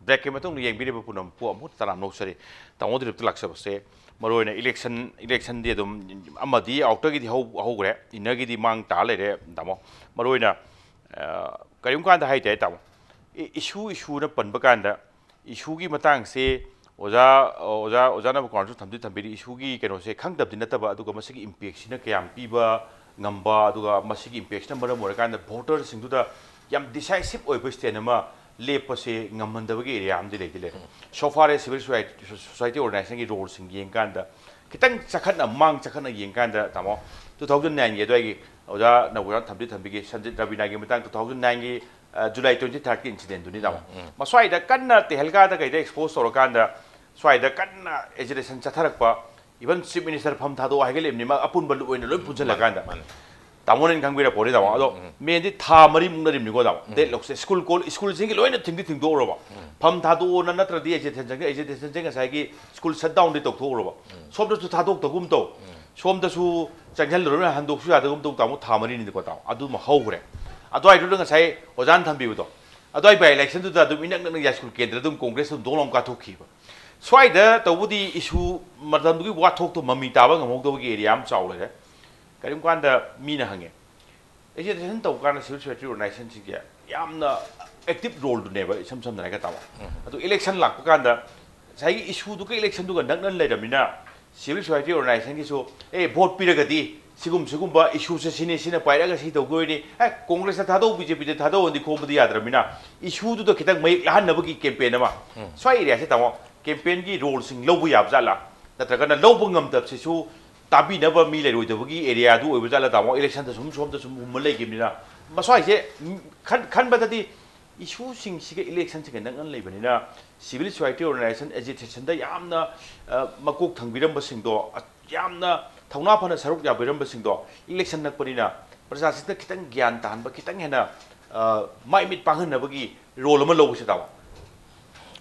ꯕ꯭ꯔꯦꯛꯀꯤ ꯃꯇꯨꯡꯗ ꯌꯦꯡꯕꯤꯔꯤꯕ ꯄꯨꯝꯅꯃꯛꯄꯨ ꯑꯃꯨꯛ ꯇꯔꯥꯝꯅ ꯑꯣꯛꯆꯔꯤ꯫ ꯇꯥꯃꯣ ꯗꯤꯂꯤꯞꯇ ꯂꯥꯛꯆꯕꯁꯦ ꯃꯔꯨꯑꯣꯏꯅ ꯏꯂꯦꯛꯁꯟ, ꯏꯂꯦꯛꯁꯟꯗꯤ ꯑꯗꯨꯝ ꯑꯃꯗꯤ ꯑꯥꯎꯇꯔꯒꯤꯗꯤ ꯍꯧ-, ꯍꯧꯈ꯭ꯔꯦ, ꯏꯟꯅꯔꯒꯤꯗꯤ ꯃꯥꯡ ꯇꯥ ꯂꯩꯔꯦ, ꯇꯥꯃꯣ꯫ ꯃꯔꯨꯑꯣꯏꯅ, ꯑ, ꯀꯔꯤꯒꯨꯝꯕ ꯀꯥꯟꯗ ꯍꯥꯏꯇꯥꯔꯦ, ꯇꯥꯃꯣ, ꯏ-, ꯏꯁꯨ, ꯏꯁꯨꯅ ꯄꯟꯕ ꯀꯥꯟꯗ ꯏꯁꯨꯒꯤ ꯃꯇꯥꯡꯁꯦ ꯑꯣꯖꯥ ꯑꯣꯖꯥ ꯑꯣꯖꯥꯅ ꯀꯣꯟꯁꯨ ꯊꯝꯗꯤ ꯊꯝꯕꯤꯔꯤ, ꯏꯁꯨꯒꯤ ꯀꯩꯅꯣꯁꯦ ꯈꯪꯗꯕꯗꯤ ꯅꯠꯇꯕ, ꯑꯗꯨꯒ ꯃꯁꯤꯒꯤ ꯏꯝꯄꯦꯛꯁꯤꯅ ꯀꯌꯥꯝ ꯄꯤꯕ ꯉꯝꯕ, ꯑꯗꯨꯒ ꯃꯁꯤꯒꯤ ꯏꯝꯄꯦꯛꯁꯤꯅ ꯃꯔꯝ ꯑꯣꯏꯔꯀꯥꯟꯗ ꯚꯣꯇꯔꯁꯤꯡꯗꯨꯗ ꯌꯥꯝ ꯗꯤꯁꯥꯏꯁꯤꯞ ꯑꯣꯏꯕ ꯁ꯭ꯇꯦꯟ ꯑꯃ ꯂꯦꯞꯄꯁꯦ ꯉꯝꯍꯟꯗꯕꯒꯤ ꯑꯦꯔꯤꯌꯥ ꯑꯃꯗꯤ ꯂꯩꯗꯤ ꯂꯩꯔꯦ꯫ ꯁꯣ ꯐꯥꯔ ꯑꯦꯁ ꯁꯤꯚꯤꯜ ꯁꯣꯁꯥꯏꯇꯤ ꯑꯣꯔꯒꯅꯥꯏꯖꯦꯁꯟꯒꯤ ꯔꯣꯜꯁꯤꯡ ꯌꯦꯡꯀꯥꯟꯗ ꯈꯤꯇꯪ ꯆꯈꯠꯅ, ꯃꯥꯡ ꯆꯈꯠꯅ ꯌꯦꯡꯀꯥꯟꯗ, ꯇꯥꯃꯣ, ꯇꯨ ꯊꯥꯎꯖꯟ ꯅꯥꯏꯟꯒꯤ ꯑꯗꯨꯋꯥꯏꯒꯤ ꯑꯣꯖꯥ ꯅꯧꯕꯅ ꯊꯝꯗꯤ ꯊꯝꯕꯤꯒꯦ, ꯁꯟꯖꯤꯠ ꯔꯕꯤꯅꯥꯒꯤ ꯃꯇꯥꯡ, ꯇꯨ ꯊꯥꯎꯖꯟ ꯅꯥꯏꯟꯒꯤ ꯖꯨꯂꯥꯏ ꯇ꯭ꯋꯦꯟꯇꯤ ꯊꯥꯔꯠꯀꯤ ꯏꯟꯁꯤꯗꯦꯟꯗꯨꯅꯤ, ꯇꯥꯃꯣ꯫ ꯃꯁ꯭ꯋꯥꯏꯗ ꯀꯟꯅ ꯇꯦꯍꯜꯒꯥꯗ ꯀꯩꯗ ꯑꯦꯛꯁꯄꯣꯖ ꯇꯧꯔꯀꯥꯟꯗ ꯁ꯭ꯋꯥꯏꯗ ꯀꯟꯅ ꯑꯦꯖꯤꯇꯦꯁꯟ ꯆꯠꯊꯔꯛꯄ, ꯏꯚꯟ ꯆꯤꯐ ꯃꯤꯅꯤꯁꯇꯔ ꯐꯝ ꯊꯥꯗꯣꯛꯑꯣ ꯍꯥꯏꯒꯠꯂꯤꯕꯅꯤ, ꯃꯥ ꯑꯄꯨꯟꯕ ꯂꯣꯏꯅ ꯂꯣꯏ ꯄꯨꯟꯁꯤꯜꯂꯀꯥꯟꯗ꯫ ꯃꯥꯅꯤ꯫ ꯇꯥꯃꯣꯅ ꯈꯪꯕꯤꯔꯛꯄꯅꯤ, ꯇꯥꯃꯣ꯫ ꯑꯗꯣ ꯃꯦꯟꯗꯤ ꯊꯥ ꯃꯔꯤ ꯃꯨꯛꯅꯔꯤꯕꯅꯤꯀꯣ, ꯇꯥꯃꯣ꯫ ꯗꯦꯠ ꯂꯣꯛꯁꯦ ꯁ꯭ꯀꯨꯜ ꯀꯣꯜ ꯁ꯭ꯀꯨꯜꯁꯤꯡꯒꯤ ꯂꯣꯏꯅ ꯊꯤꯡꯗꯤ ꯊꯤꯡꯗꯣꯛꯎꯔꯕ, ꯐꯝ ꯊꯥꯗꯣꯛꯑꯣꯅ, ꯅꯠꯇ꯭ꯔꯗꯤ ꯑꯦꯖꯤꯇꯦꯁꯟꯁꯦ ꯑꯦꯖꯤꯇꯦꯁꯟꯁꯦ ꯉꯁꯥꯏꯒꯤ ꯁ꯭ꯀꯨꯜ ꯁꯠ ꯗꯥꯎꯟꯗꯤ ꯇꯧꯊꯣꯛꯎꯔꯕ, ꯁꯣꯝꯗꯁꯨ ꯊꯥꯗꯣꯛꯇꯒꯨꯝ ꯇꯧ, ꯁꯣꯝꯗꯁꯨ ꯆꯪꯁꯤꯜꯂꯔꯣꯏꯅ ꯍꯟꯗꯣꯛꯁꯨ ꯌꯥꯗꯒꯨꯝ ꯇꯧ, ꯇꯥꯃꯣ꯫ ꯊꯥ ꯃꯔꯤꯅꯤꯀꯣ, ꯇꯥꯃꯣ꯫ ꯑꯗꯨꯃ ꯍꯧꯈ꯭ꯔꯦ꯫ ꯑꯗꯨꯋꯥꯏꯗꯨꯗ ꯉꯁꯥꯏ ꯑꯣꯖꯥꯅ ꯊꯝꯕꯤꯕꯗꯣ, ꯑꯗꯨꯋꯥꯏ ꯕꯥꯏ ꯏꯂꯦꯛꯁꯟꯗꯨꯗ ꯑꯗꯨꯝ ꯏꯅꯛ ꯅꯛꯅ ꯌꯥꯏꯁ꯭ꯀꯨꯜ ꯀꯦꯟꯗ꯭ꯔꯗ ꯑꯗꯨꯝ ꯀꯣꯡꯒ꯭ꯔꯦꯁ ꯑꯗꯨꯝ ꯗꯣꯡ ꯂꯥꯎ ꯀꯥꯊꯣꯛꯈꯤꯕ꯫ ꯁ꯭ꯋꯥꯏꯗ ꯇꯧꯕꯗꯤ ꯏꯁꯨ ꯃꯇꯝꯗꯨꯒꯤ ꯋꯥꯊꯣꯛꯇꯣ ꯃꯃꯤ ꯇꯥꯕ ꯉꯝꯍꯧꯗꯕꯒꯤ ꯑꯦꯔꯤꯌꯥ ꯑꯃ ꯆꯥꯎ ꯂꯩꯔꯦ꯫ ꯀꯔꯤꯒꯨꯝꯕ ꯀꯥꯟꯗ ꯃꯤꯅ ꯍꯪꯉꯦ, ꯑꯦꯖꯤꯇꯦꯁꯟ ꯇꯧꯕ ꯀꯥꯟꯗ ꯁꯤꯚꯤꯜ ꯁꯣꯁꯥꯏꯇꯤ ꯑꯣꯔꯒꯅꯥꯏꯖꯦꯁꯟꯁꯤꯡꯁꯦ ꯌꯥꯝꯅ ꯑꯦꯛꯇꯤꯚ ꯔꯣꯜꯗꯨꯅꯦꯕ, ꯏꯁꯝ ꯁꯝꯅ ꯍꯥꯏꯔꯒ, ꯇꯥꯃꯣ꯫ ꯑꯗꯨ ꯏꯂꯦꯛꯁꯟ ꯂꯥꯛꯄ ꯀꯥꯟꯗ ꯉꯁꯥꯏꯒꯤ ꯏꯁꯨꯗꯨꯒ ꯏꯂꯦꯛꯁꯟꯗꯨꯒ ꯅꯛꯅꯅ ꯂꯩꯔꯕꯅꯤꯅ, ꯁꯤꯚꯤꯜ ꯁꯣꯁꯥꯏꯇꯤ ꯑꯣꯔꯒꯅꯥꯏꯖꯦꯁꯟꯒꯤꯁꯨ, "ꯑꯦ, ꯚꯣꯠ ꯄꯤꯔꯒꯗꯤ ꯁꯤꯒꯨꯝ ꯁꯤꯒꯨꯝꯕ ꯏꯁꯨꯁꯦ ꯁꯤꯅꯤ, ꯁꯤꯅ ꯄꯥꯏꯔꯛꯑꯒ ꯁꯤ ꯇꯧꯗꯣꯏꯅꯤ, ꯑꯦ, ꯀꯣꯡꯒ꯭ꯔꯦꯁꯇ ꯊꯥꯗꯧ, ꯕꯤ ꯖꯦ ꯄꯤꯗ ꯊꯥꯗꯧ" ꯑꯗꯤ ꯈꯣꯝꯕꯗꯤ ꯌꯥꯗ꯭ꯔꯕꯅꯤꯅ, ꯏꯁꯨꯗꯨꯗ ꯈꯤꯇꯪ ꯃꯌꯦꯛ ꯂꯥꯍꯟꯅꯕꯒꯤ ꯀꯦꯝꯄꯦꯟ ꯑꯃ ꯁ꯭ꯋꯥꯏ ꯑꯦꯔꯤꯌꯥꯁꯦ, ꯇꯥꯃꯣ, ꯀꯦꯝꯄꯦꯟꯒꯤ ꯔꯣꯜꯁꯤꯡ ꯂꯧꯕ ꯌꯥꯕ ꯖꯥꯠꯂꯥ? ꯅꯠꯇ꯭ꯔꯒꯅ ꯂꯧꯕ ꯉꯝꯗꯕꯁꯤꯁꯨ ꯇꯥꯕꯤꯅꯕ ꯃꯤ ꯂꯩꯔꯣꯏꯗꯕꯒꯤ ꯑꯦꯔꯤꯌꯥꯗꯨ ꯑꯣꯏꯕ ꯖꯥꯠꯂꯥ, ꯇꯥꯃꯣ? ꯏꯂꯦꯛꯁꯟꯗ ꯁꯨꯝ ꯁꯣꯝꯗ ꯁꯨꯝ ꯍꯨꯝꯃ ꯂꯩꯈꯤꯕꯅꯤꯅ, ꯃꯁ꯭ꯋꯥꯏꯁꯦ, ꯎꯝ, ꯈꯟ-, ꯈꯟꯕꯗꯗꯤ ꯏꯁꯨꯁꯤꯡꯁꯤꯒ ꯏꯂꯦꯛꯁꯟꯁꯤꯒ ꯅꯛꯅꯅ ꯂꯩꯕꯅꯤꯅ, ꯁꯤꯚꯤꯜ ꯁꯣꯁꯥꯏꯇꯤ ꯑꯣꯔꯒꯅꯥꯏꯖꯦꯁꯟ ꯑꯦꯖꯤꯇꯦꯁꯟꯗ ꯌꯥꯝꯅ, ꯑ, ꯃꯀꯣꯛ ꯊꯪꯕꯤꯔꯝꯕꯁꯤꯡꯗꯣ, ꯑ, ꯌꯥꯝꯅ ꯊꯧꯅꯥ ꯐꯅ ꯁꯔꯨꯛ ꯌꯥꯕꯤꯔꯝꯕꯁꯤꯡꯗꯣ, ꯏꯂꯦꯛꯁꯟ ꯅꯛꯄꯅꯤꯅ ꯄ꯭ꯔꯖꯥꯁꯤꯡꯗ ꯈꯤꯇꯪ ꯒ꯭ꯌꯥꯟ ꯇꯥꯍꯟꯕ, ꯈꯤꯇꯪ ꯍꯦꯟꯅ, ꯑ, ꯃꯥꯏ ꯃꯤꯠ ꯄꯥꯡꯍꯟꯅꯕꯒꯤ ꯔꯣꯜ ꯑꯃ ꯂꯧꯕꯁꯦ, ꯇꯥꯃꯣ꯫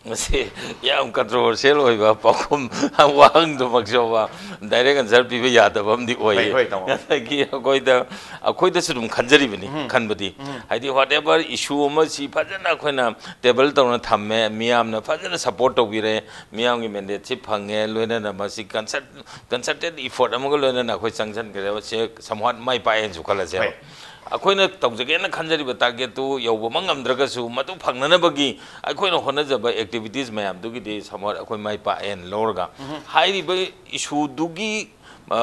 ꯃꯁꯤ ꯌꯥꯝ ꯀꯟꯇ꯭ꯔꯣꯚꯔꯁꯤꯌꯦꯜ ꯑꯣꯏꯕ ꯄꯥꯎꯈꯨꯝ, ꯋꯥꯍꯪꯗꯨꯃꯛꯁꯨꯕ ꯗꯥꯏꯔꯦꯛ ꯑꯟꯁꯔ ꯄꯤꯕ ꯌꯥꯗꯕ ꯑꯃꯗꯤ ꯑꯣꯏꯌꯦ꯫ ꯍꯣꯏ, ꯍꯣꯏ, ꯇꯥꯃꯣ꯫ ꯉꯁꯥꯏꯒꯤ ꯑꯩꯈꯣꯏꯗ, ꯑꯩꯈꯣꯏꯗꯁꯨ ꯑꯗꯨꯝ ꯈꯟꯖꯔꯤꯕꯅꯤ, ꯎꯝ꯫ ꯈꯟꯕꯗꯤ꯫ ꯎꯝ꯫ ꯍꯥꯏꯗꯤ, ꯋꯥꯠ ꯑꯦꯚꯔ ꯏꯁꯨ ꯑꯃ ꯁꯤ ꯐꯖꯅ ꯑꯩꯈꯣꯏꯅ ꯇꯦꯕꯜ ꯇꯧꯅ ꯊꯝꯃꯦ, ꯃꯤꯌꯥꯝꯅ ꯐꯖꯅ ꯁꯄꯣꯔꯠ ꯇꯧꯕꯤꯔꯦ, ꯃꯤꯌꯥꯝꯒꯤ ꯃꯦꯟꯗꯦꯠꯁꯤ ꯐꯪꯉꯦ, ꯂꯣꯏꯅꯅ ꯃꯁꯤ ꯀꯟꯁꯔꯠ-, ꯀꯟꯁꯔꯇꯦꯠ ꯏꯐꯣꯔꯠ ꯑꯃꯒ ꯂꯣꯏꯅꯅ ꯑꯩꯈꯣꯏ ꯆꯪꯁꯤꯟꯈ꯭ꯔꯦꯕ, ꯁꯦ ꯁꯝꯍꯥꯠ ꯃꯥꯏ ꯄꯥꯛꯑꯦꯅꯁꯨ ꯈꯜꯂꯁꯦꯕ꯫ ꯍꯣꯏ꯫ ꯑꯩꯈꯣꯏꯅ ꯇꯧꯖꯒꯦꯅ ꯈꯟꯖꯔꯤꯕ target ꯇꯨ ꯌꯧꯕꯃꯛ ꯉꯝꯗ꯭ꯔꯒꯁꯨ, ꯃꯗꯨ ꯐꯪꯅꯅꯕꯒꯤ ꯑꯩꯈꯣꯏꯅ ꯍꯣꯠꯅꯖꯕ activities ꯃꯌꯥꯝꯗꯨꯒꯤꯗꯤ somewhat ꯑꯩꯈꯣꯏ ꯃꯥꯏ ꯄꯥꯛꯑꯦꯅ ꯂꯧꯔꯒ, ꯍꯥꯏꯔꯤꯕ issue ꯗꯨꯒꯤ, ꯑ,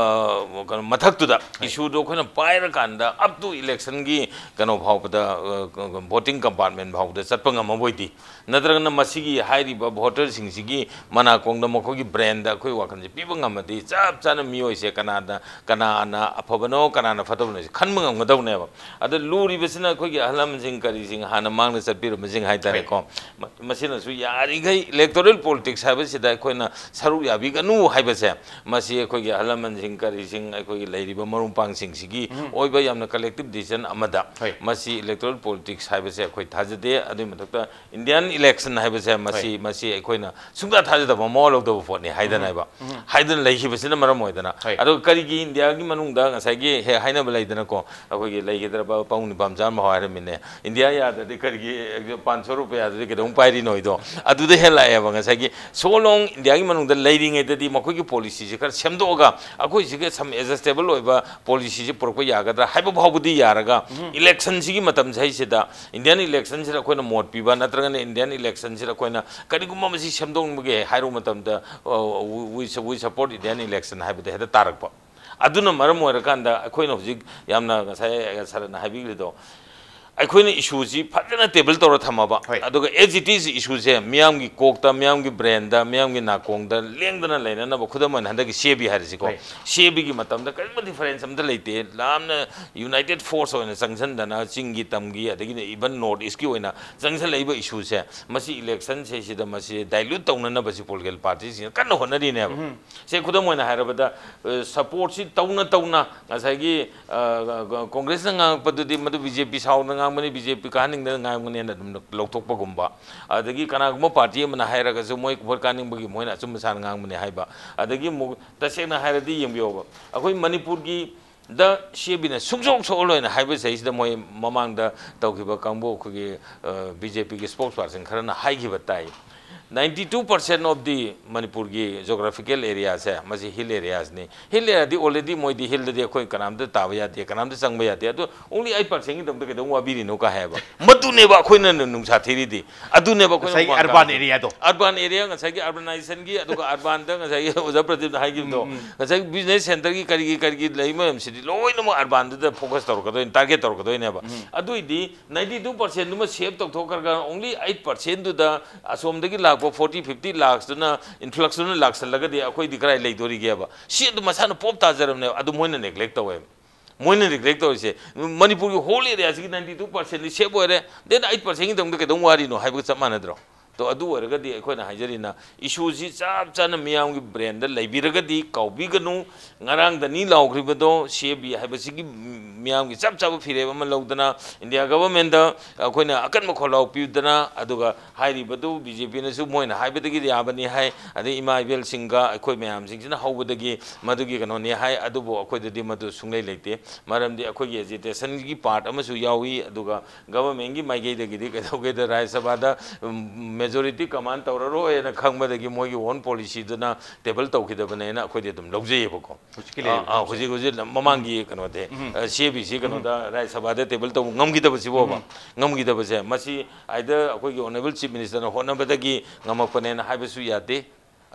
ꯀꯩꯅꯣ, ꯃꯊꯛꯇꯨꯗ issue ꯗꯨ ꯑꯩꯈꯣꯏꯅ ꯄꯥꯏꯔꯀꯥꯟꯗ up to election ꯒꯤ ꯀꯩꯅꯣ ꯐꯥꯎꯕꯗ, ꯑ, voting compartment ꯐꯥꯎꯕꯗ ꯆꯠꯄ ꯉꯝꯃꯕ ꯑꯣꯏꯗꯤ, ꯅꯠꯇ꯭ꯔꯒꯅ ꯃꯁꯤꯒꯤ ꯍꯥꯏꯔꯤꯕ voter ꯁꯤꯡꯁꯤꯒꯤ ꯃꯅꯥꯀꯣꯡꯗ ꯃꯈꯣꯏꯒꯤ brain ꯗ ꯑꯩꯈꯣꯏ ꯋꯥꯈꯜꯁꯦ ꯄꯤꯕ ꯉꯝꯃꯗꯤ, ꯆꯞ ꯆꯥꯅ ꯃꯤꯑꯣꯏꯁꯦ ꯀꯅꯥꯗ, ꯀꯅꯥꯅ ꯑꯐꯕꯅꯣ, ꯀꯅꯥꯅ ꯐꯠꯇꯕꯅꯣ ꯍꯥꯏꯁꯦ ꯈꯟꯕ ꯉꯝꯒꯗꯧꯅꯦꯕ꯫ ꯑꯗ ꯂꯨꯔꯤꯕꯁꯤꯅ ꯑꯩꯈꯣꯏꯒꯤ ꯑꯍꯜ ꯂꯃꯟꯁꯤꯡ, ꯀꯔꯤꯁꯤꯡ, ꯍꯥꯟꯅ ꯃꯥꯡꯗ ꯆꯠꯄꯤꯔꯝꯕꯁꯤꯡ ꯍꯥꯏꯇꯥꯔꯦꯀꯣ, ꯃ-, ꯃꯁꯤꯅꯁꯨ ꯌꯥꯔꯤꯈꯩ electoral politics ꯍꯥꯏꯕꯁꯤꯗ ꯑꯩꯈꯣꯏꯅ ꯁꯔꯨꯛ ꯌꯥꯕꯤꯒꯅꯨ ꯍꯥꯏꯕꯁꯦ, ꯃꯁꯤ ꯑꯩꯈꯣꯏꯒꯤ ꯑꯍꯜ ꯂꯃꯟꯁꯤꯡ, ꯀꯔꯤꯁꯤꯡ, ꯑꯩꯈꯣꯏꯒꯤ ꯂꯩꯔꯤꯕ ꯃꯔꯨꯞ ꯃꯄꯥꯡꯁꯤꯡꯁꯤꯒꯤ ꯑꯣꯏꯕ ꯌꯥꯝꯅ collective decision ꯑꯃꯗ, ꯍꯣꯏ, ꯃꯁꯤ electoral politics ꯍꯥꯏꯕꯁꯦ ꯑꯩꯈꯣꯏ ꯊꯥꯖꯗꯦ꯫ ꯑꯗꯨꯒꯤ ꯃꯊꯛꯇ Indian election ꯍꯥꯏꯕꯁꯦ, ꯃꯁꯤ, ꯍꯣꯏ, ꯃꯁꯤ ꯑꯩꯈꯣꯏꯅ ꯁꯨꯡꯊꯥ ꯊꯥꯖꯗꯕ, ꯃꯋꯥ ꯂꯧꯗꯕ ꯄꯣꯠꯅꯤ ꯍꯥꯏꯗꯅ ꯍꯥꯏꯕ, ꯍꯥꯏꯗꯅ ꯂꯩꯈꯤꯕꯁꯤꯅ ꯃꯔꯝ ꯑꯣꯏꯗꯅ꯫ ꯍꯣꯏ꯫ ꯑꯗꯨꯒ ꯀꯔꯤꯒꯤ ꯏꯟꯗꯤꯌꯥꯒꯤ ꯃꯅꯨꯡꯗ ꯉꯁꯥꯏꯒꯤ ꯍꯦꯛ ꯍꯥꯏꯅꯕ ꯂꯩꯗꯅꯀꯣ, ꯑꯩꯈꯣꯏꯒꯤ ꯂꯩꯈꯤꯗ꯭ꯔꯕ ꯄꯥꯕꯨꯡ ꯅꯤꯄꯥꯝꯆꯥ ꯑꯃ ꯍꯥꯏꯔꯝꯃꯤꯅꯦ, "ꯏꯟꯗꯤꯌꯥ ꯌꯥꯗ꯭ꯔꯗꯤ ꯀꯔꯤꯒꯤ ꯄꯥꯟꯁꯣ ꯔꯨꯄꯌꯥꯗꯨꯗꯤ ꯀꯩꯗꯧ ꯄꯥꯏꯔꯤꯅꯣꯗꯣ?" ꯑꯗꯨꯗ ꯍꯦꯜꯂꯛꯑꯦꯕ ꯉꯁꯥꯏꯒꯤ꯫ So long ꯏꯟꯗꯤꯌꯥꯒꯤ ꯃꯅꯨꯡꯗ ꯂꯩꯔꯤꯉꯩꯗꯗꯤ ꯃꯈꯣꯏꯒꯤ policy ꯁꯤ ꯈꯔ ꯁꯦꯝꯗꯣꯛꯑꯒ ꯑꯩꯈꯣꯏꯁꯤꯒ some adjustable ꯑꯣꯏꯕ policy ꯁꯤ ꯄꯨꯔꯛꯄ ꯌꯥꯒꯗ꯭ꯔꯥ ꯍꯥꯏꯕ ꯐꯥꯎꯕꯗꯤ ꯌꯥꯔꯒ, election ꯁꯤꯒꯤ ꯃꯇꯝꯁꯤꯗꯩꯁꯤꯗ Indian election ꯁꯤꯗ ꯑꯩꯈꯣꯏꯅ ꯃꯣꯠ ꯄꯤꯕ, ꯅꯠꯇ꯭ꯔꯒꯅ Indian election ꯁꯤꯗ ꯑꯩꯈꯣꯏꯅ ꯀꯔꯤꯒꯨꯝꯕ ꯃꯁꯤ ꯁꯦꯝꯗꯣꯛꯅꯤꯡꯕꯒꯦ ꯍꯥꯏꯔꯨꯕ ꯃꯇꯝꯗ, "Oh, we, we support Indian election" ꯍꯥꯏꯕꯗ ꯍꯦꯛꯇ ꯇꯥꯔꯛꯄ꯫ ꯑꯗꯨꯅ ꯃꯔꯝ ꯑꯣꯏꯔꯀꯥꯟꯗ ꯑꯩꯈꯣꯏꯅ ꯍꯧꯖꯤꯛ ꯌꯥꯝꯅ ꯉꯁꯥꯏ ꯁꯥꯔꯅ ꯍꯥꯏꯕꯤꯈ꯭ꯔꯤꯗꯣ, ꯑꯩꯈꯣꯏꯅ issue ꯁꯤ ꯐꯖꯅ table ꯇꯧꯔ ꯊꯝꯃꯕ, ꯍꯣꯏ, ꯑꯗꯨꯒ as it is issue ꯁꯦ ꯃꯤꯌꯥꯝꯒꯤ ꯀꯣꯛꯇ, ꯃꯤꯌꯥꯝꯒꯤ brain ꯗ, ꯃꯤꯌꯥꯝꯒꯤ ꯅꯥꯀꯣꯡꯗ ꯂꯦꯡꯗꯅ ꯂꯩꯅꯅꯕ, ꯈꯨꯗꯝ ꯑꯣꯏꯅ ꯍꯟꯗꯛꯀꯤ CAB ꯍꯥꯏꯔꯤꯁꯤꯀꯣ, ꯍꯣꯏ, CAB ꯒꯤ ꯃꯇꯝꯗ ꯀꯔꯤꯒꯨꯝꯕ difference ꯑꯝꯇ ꯂꯩꯇꯦ, ꯌꯥꯝꯅ united force ꯑꯣꯏꯅ ꯆꯪꯁꯤꯟꯗꯅ ꯆꯤꯡꯒꯤ, ꯇꯝꯒꯤ, ꯑꯗꯒꯤꯗꯤ even North East ꯀꯤ ꯑꯣꯏꯅ ꯆꯪꯁꯤꯜꯂꯛꯏꯕ issue ꯁꯦ, ꯃꯁꯤ election ꯁꯤꯗ ꯃꯁꯤ dilute ꯇꯧꯅꯅꯕ ꯁꯤ political party ꯁꯤꯡꯅ ꯀꯟꯅ ꯍꯣꯠꯅꯔꯤꯅꯦꯕ꯫ ꯁꯦ, ꯈꯨꯗꯝ ꯑꯣꯏꯅ ꯍꯥꯏꯔꯕꯗ, ꯑ, support ꯁꯤ ꯇꯧꯅ ꯇꯧꯅ ꯉꯁꯥꯏꯒꯤ, ꯑ, ꯀꯣꯡꯒ꯭ꯔꯦꯁꯅ ꯉꯥꯡꯉꯛꯄꯗꯨꯗꯤ ꯃꯗꯨ BJP ꯁꯥꯎꯅ ꯉꯥꯡꯕꯅꯤ, BJP ꯀꯥꯍꯟꯅꯤꯡꯗꯅ ꯉꯥꯡꯕꯅꯦꯅ ꯑꯗꯨꯝ ꯂꯧꯊꯣꯛꯄꯒꯨꯝꯕ, ꯑꯗꯒꯤ ꯀꯅꯥꯒꯨꯝꯕ party ꯑꯃꯅ ꯍꯥꯏꯔꯒꯁꯨ ꯃꯣꯏ vote ꯀꯥꯅꯤꯡꯕꯒꯤ ꯃꯣꯏꯅ ꯑꯆꯨꯝꯕ ꯁꯥꯅ ꯉꯥꯡꯕꯅꯦ ꯍꯥꯏꯕ, ꯑꯗꯒꯤ ꯑꯃꯨꯛ ꯇꯁꯦꯡꯅ ꯍꯥꯏꯔꯗꯤ ꯌꯦꯡꯕꯤꯌꯣꯕ, ꯑꯩꯈꯣꯏ ꯃꯅꯤꯄꯨꯔꯒꯤ ꯗ CAB ꯅ ꯁꯨꯡꯁꯣꯛ ꯁꯣꯛꯑꯔꯣꯏꯅ ꯍꯥꯏꯕ ꯆꯍꯤꯁꯤꯗ ꯃꯣꯏ ꯃꯃꯥꯡꯗ ꯇꯧꯈꯤꯕ ꯀꯥꯡꯕꯨ ꯑꯩꯈꯣꯏꯒꯤ, ꯑ, BJP ꯒꯤ spokesperson ꯈꯔꯅ ꯍꯥꯏꯈꯤꯕ ꯇꯥꯏ꯫ Ninety two percent of the ꯃꯅꯤꯄꯨꯔꯒꯤ geographical areaꯁꯦ ꯃꯁꯤ hill areaꯅꯤ꯫ Hill areaꯗꯤ already ꯃꯣꯏꯗꯤ hillꯗꯗꯤ ꯑꯩꯈꯣꯏ ꯀꯅꯥꯝꯇ ꯇꯥꯕ ꯌꯥꯗꯦ, ꯀꯅꯥꯝꯇ ꯆꯪꯕ ꯌꯥꯗꯦ꯫ ꯑꯗꯣ only eight percentꯒꯤꯗꯃꯛꯇ ꯀꯩꯗꯧ ꯋꯥꯕꯤꯔꯤꯅꯣ ꯀ ꯍꯥꯏꯌꯦꯕ꯫ ꯃꯗꯨꯅꯦꯕ ꯑꯩꯈꯣꯏꯅ ꯅꯨꯡꯁꯥ ꯊꯤꯔꯤꯗꯤ꯫ ꯑꯗꯨꯅꯦꯕ ꯑꯩꯈꯣꯏꯅ ꯉꯁꯥꯏꯒꯤ ꯍꯨꯃꯥꯡ urban ꯇꯥꯔꯤꯁꯦ꯫ Areaꯗꯣ꯫ Urban area, ꯉꯁꯥꯏꯒꯤ urbanizationꯒꯤ, ꯑꯗꯨꯒ urbanꯗ ꯉꯁꯥꯏꯒꯤ ꯑꯣꯖꯥ ꯄ꯭ꯔꯗꯤꯞꯅ ꯍꯥꯏꯈꯤꯕꯗꯣ, ꯎꯝ, ꯎꯝ꯫ ꯉꯁꯥꯏꯒꯤ business centreꯒꯤ ꯀꯔꯤꯒꯤ ꯀꯔꯤꯒꯤ ꯂꯩ ꯃꯌꯥꯝꯁꯤꯗꯤ ꯂꯣꯏꯅꯃꯛ urbanꯗꯨꯗ focus ꯇꯧꯔꯛꯀꯗꯣꯏꯅꯤ, target ꯇꯧꯔꯛꯀꯗꯣꯏꯅꯦꯕ꯫ ꯎꯝ꯫ ꯑꯗꯨꯏꯗꯤ ninety two percentꯗꯨꯃ save ꯇꯧꯊꯣꯛꯈ꯭ꯔꯒ only eight percentꯗꯨꯗ ꯑꯁꯣꯝꯗꯒꯤ ꯂꯥꯛꯄ forty fifty lakhsꯇꯨꯅ, influxꯇꯨꯅ ꯂꯥꯛꯁꯜꯂꯒꯗꯤ ꯑꯩꯈꯣꯏꯗꯤ ꯀꯗꯥꯏ ꯂꯩꯗꯣꯔꯤꯒꯦꯕ? ꯁꯤ ꯑꯗꯨꯝ ꯃꯁꯥꯅ ꯄꯣꯞ ꯇꯥꯖꯔꯕꯅꯦꯕ꯫ ꯑꯗꯨ ꯃꯣꯏꯅ neglect ꯇꯧꯋꯦꯕ꯫ ꯃꯣꯏꯅ neglect ꯇꯧꯔꯤꯁꯦ ꯃꯅꯤꯄꯨꯔꯒꯤ whole areaꯁꯤꯒꯤ ninety two percentꯗꯤ save ꯑꯣꯏꯔꯦ, then eight percentꯒꯤꯗꯃꯛꯇ ꯀꯩꯗꯧ ꯋꯥꯔꯤꯅꯣ ꯍꯥꯏꯕꯒ ꯆꯞ ꯃꯥꯟꯅꯗ꯭ꯔꯣ? ꯇꯣ, ꯑꯗꯨ ꯑꯣꯏꯔꯒꯗꯤ ꯑꯩꯈꯣꯏꯅ ꯍꯥꯏꯖꯔꯤꯅ, issueꯁꯤ ꯆꯞ ꯆꯥꯅ ꯃꯤꯌꯥꯝꯒꯤ brainꯗ ꯂꯩꯕꯤꯔꯒꯗꯤ ꯀꯥꯎꯕꯤꯒꯅꯨ꯫ ꯉꯔꯥꯡꯗꯅꯤ ꯂꯥꯎꯈ꯭ꯔꯤꯕꯗꯣ, CAB ꯍꯥꯏꯕꯁꯤꯒꯤ ꯃꯤꯌꯥꯝꯒꯤ ꯆꯞ ꯆꯥꯕ ꯐꯤꯔꯦꯞ ꯑꯃ ꯂꯧꯗꯅ, India governmentꯗ ꯑꯩꯈꯣꯏꯅ ꯑꯀꯟꯕ ꯈꯣꯜꯂꯥꯎ ꯄꯤꯗꯅ, ꯑꯗꯨꯒ ꯍꯥꯏꯔꯤꯕꯗꯨ BJPꯅꯁꯨ ꯃꯣꯏꯅ ꯍꯥꯏꯕꯗꯒꯤ ꯌꯥꯕꯅꯤ ꯍꯥꯏ, ꯑꯗꯩ ꯏꯃꯥ ꯏꯕꯦꯜꯁꯤꯡꯒ ꯑꯩꯈꯣꯏ ꯃꯌꯥꯝꯁꯤꯡꯁꯤꯅ ꯍꯧꯕꯗꯒꯤ ꯃꯗꯨꯒꯤ ꯀꯩꯅꯣꯅꯤ ꯍꯥꯏ, ꯑꯗꯨꯕꯨ ꯑꯩꯈꯣꯏꯗꯗꯤ ꯃꯗꯨ ꯁꯨꯡꯂꯩ ꯂꯩꯇꯦ꯫ ꯃꯔꯝꯗꯤ ꯑꯩꯈꯣꯏꯒꯤ agitationꯒꯤ part ꯑꯃꯁꯨ ꯌꯥꯎꯏ, ꯑꯗꯨꯒ governmentꯀꯤ ꯃꯥꯏꯀꯩꯗꯒꯤꯗꯤ ꯀꯩꯗꯧꯒꯦꯗ, ꯔꯥꯖ꯭ꯌ ꯁꯚꯥꯗ, ꯎꯝ, majority command ꯇꯧꯔꯔꯣꯏꯅ ꯈꯪꯕꯗꯒꯤ ꯃꯣꯏꯒꯤ own policyꯗꯨꯅ table ꯇꯧꯈꯤꯗꯕꯅꯦꯅ ꯑꯩꯈꯣꯏꯗꯤ ꯑꯗꯨꯝ ꯂꯧꯖꯩꯌꯦꯕꯀꯣ꯫ ꯍꯧꯖꯤꯛꯀꯤ ꯑꯥ, ꯂꯩꯔꯤꯕ ꯑꯥ, ꯍꯧꯖꯤꯛ, ꯍꯧꯖꯤꯛ ꯃꯃꯥꯡꯒꯤ ꯀꯩꯅꯣꯗꯤ, ꯎꯝ꯫ ꯑ, CABꯁꯤ ꯀꯩꯅꯣꯗ ꯔꯥꯖ꯭ꯌ ꯁꯚꯥꯗ table ꯇꯧꯕ ꯉꯝꯈꯤꯗꯕꯁꯤꯕꯣꯕ, ꯎꯝ꯫ ꯉꯝꯈꯤꯗꯕꯁꯦ, ꯃꯁꯤ either ꯑꯩꯈꯣꯏꯒꯤ honourable chief ministerꯅ ꯍꯣꯠꯅꯕꯗꯒꯤ ꯉꯝꯃꯛꯄꯅꯦꯅ ꯍꯥꯏꯕꯁꯨ ꯌꯥꯗꯦ꯫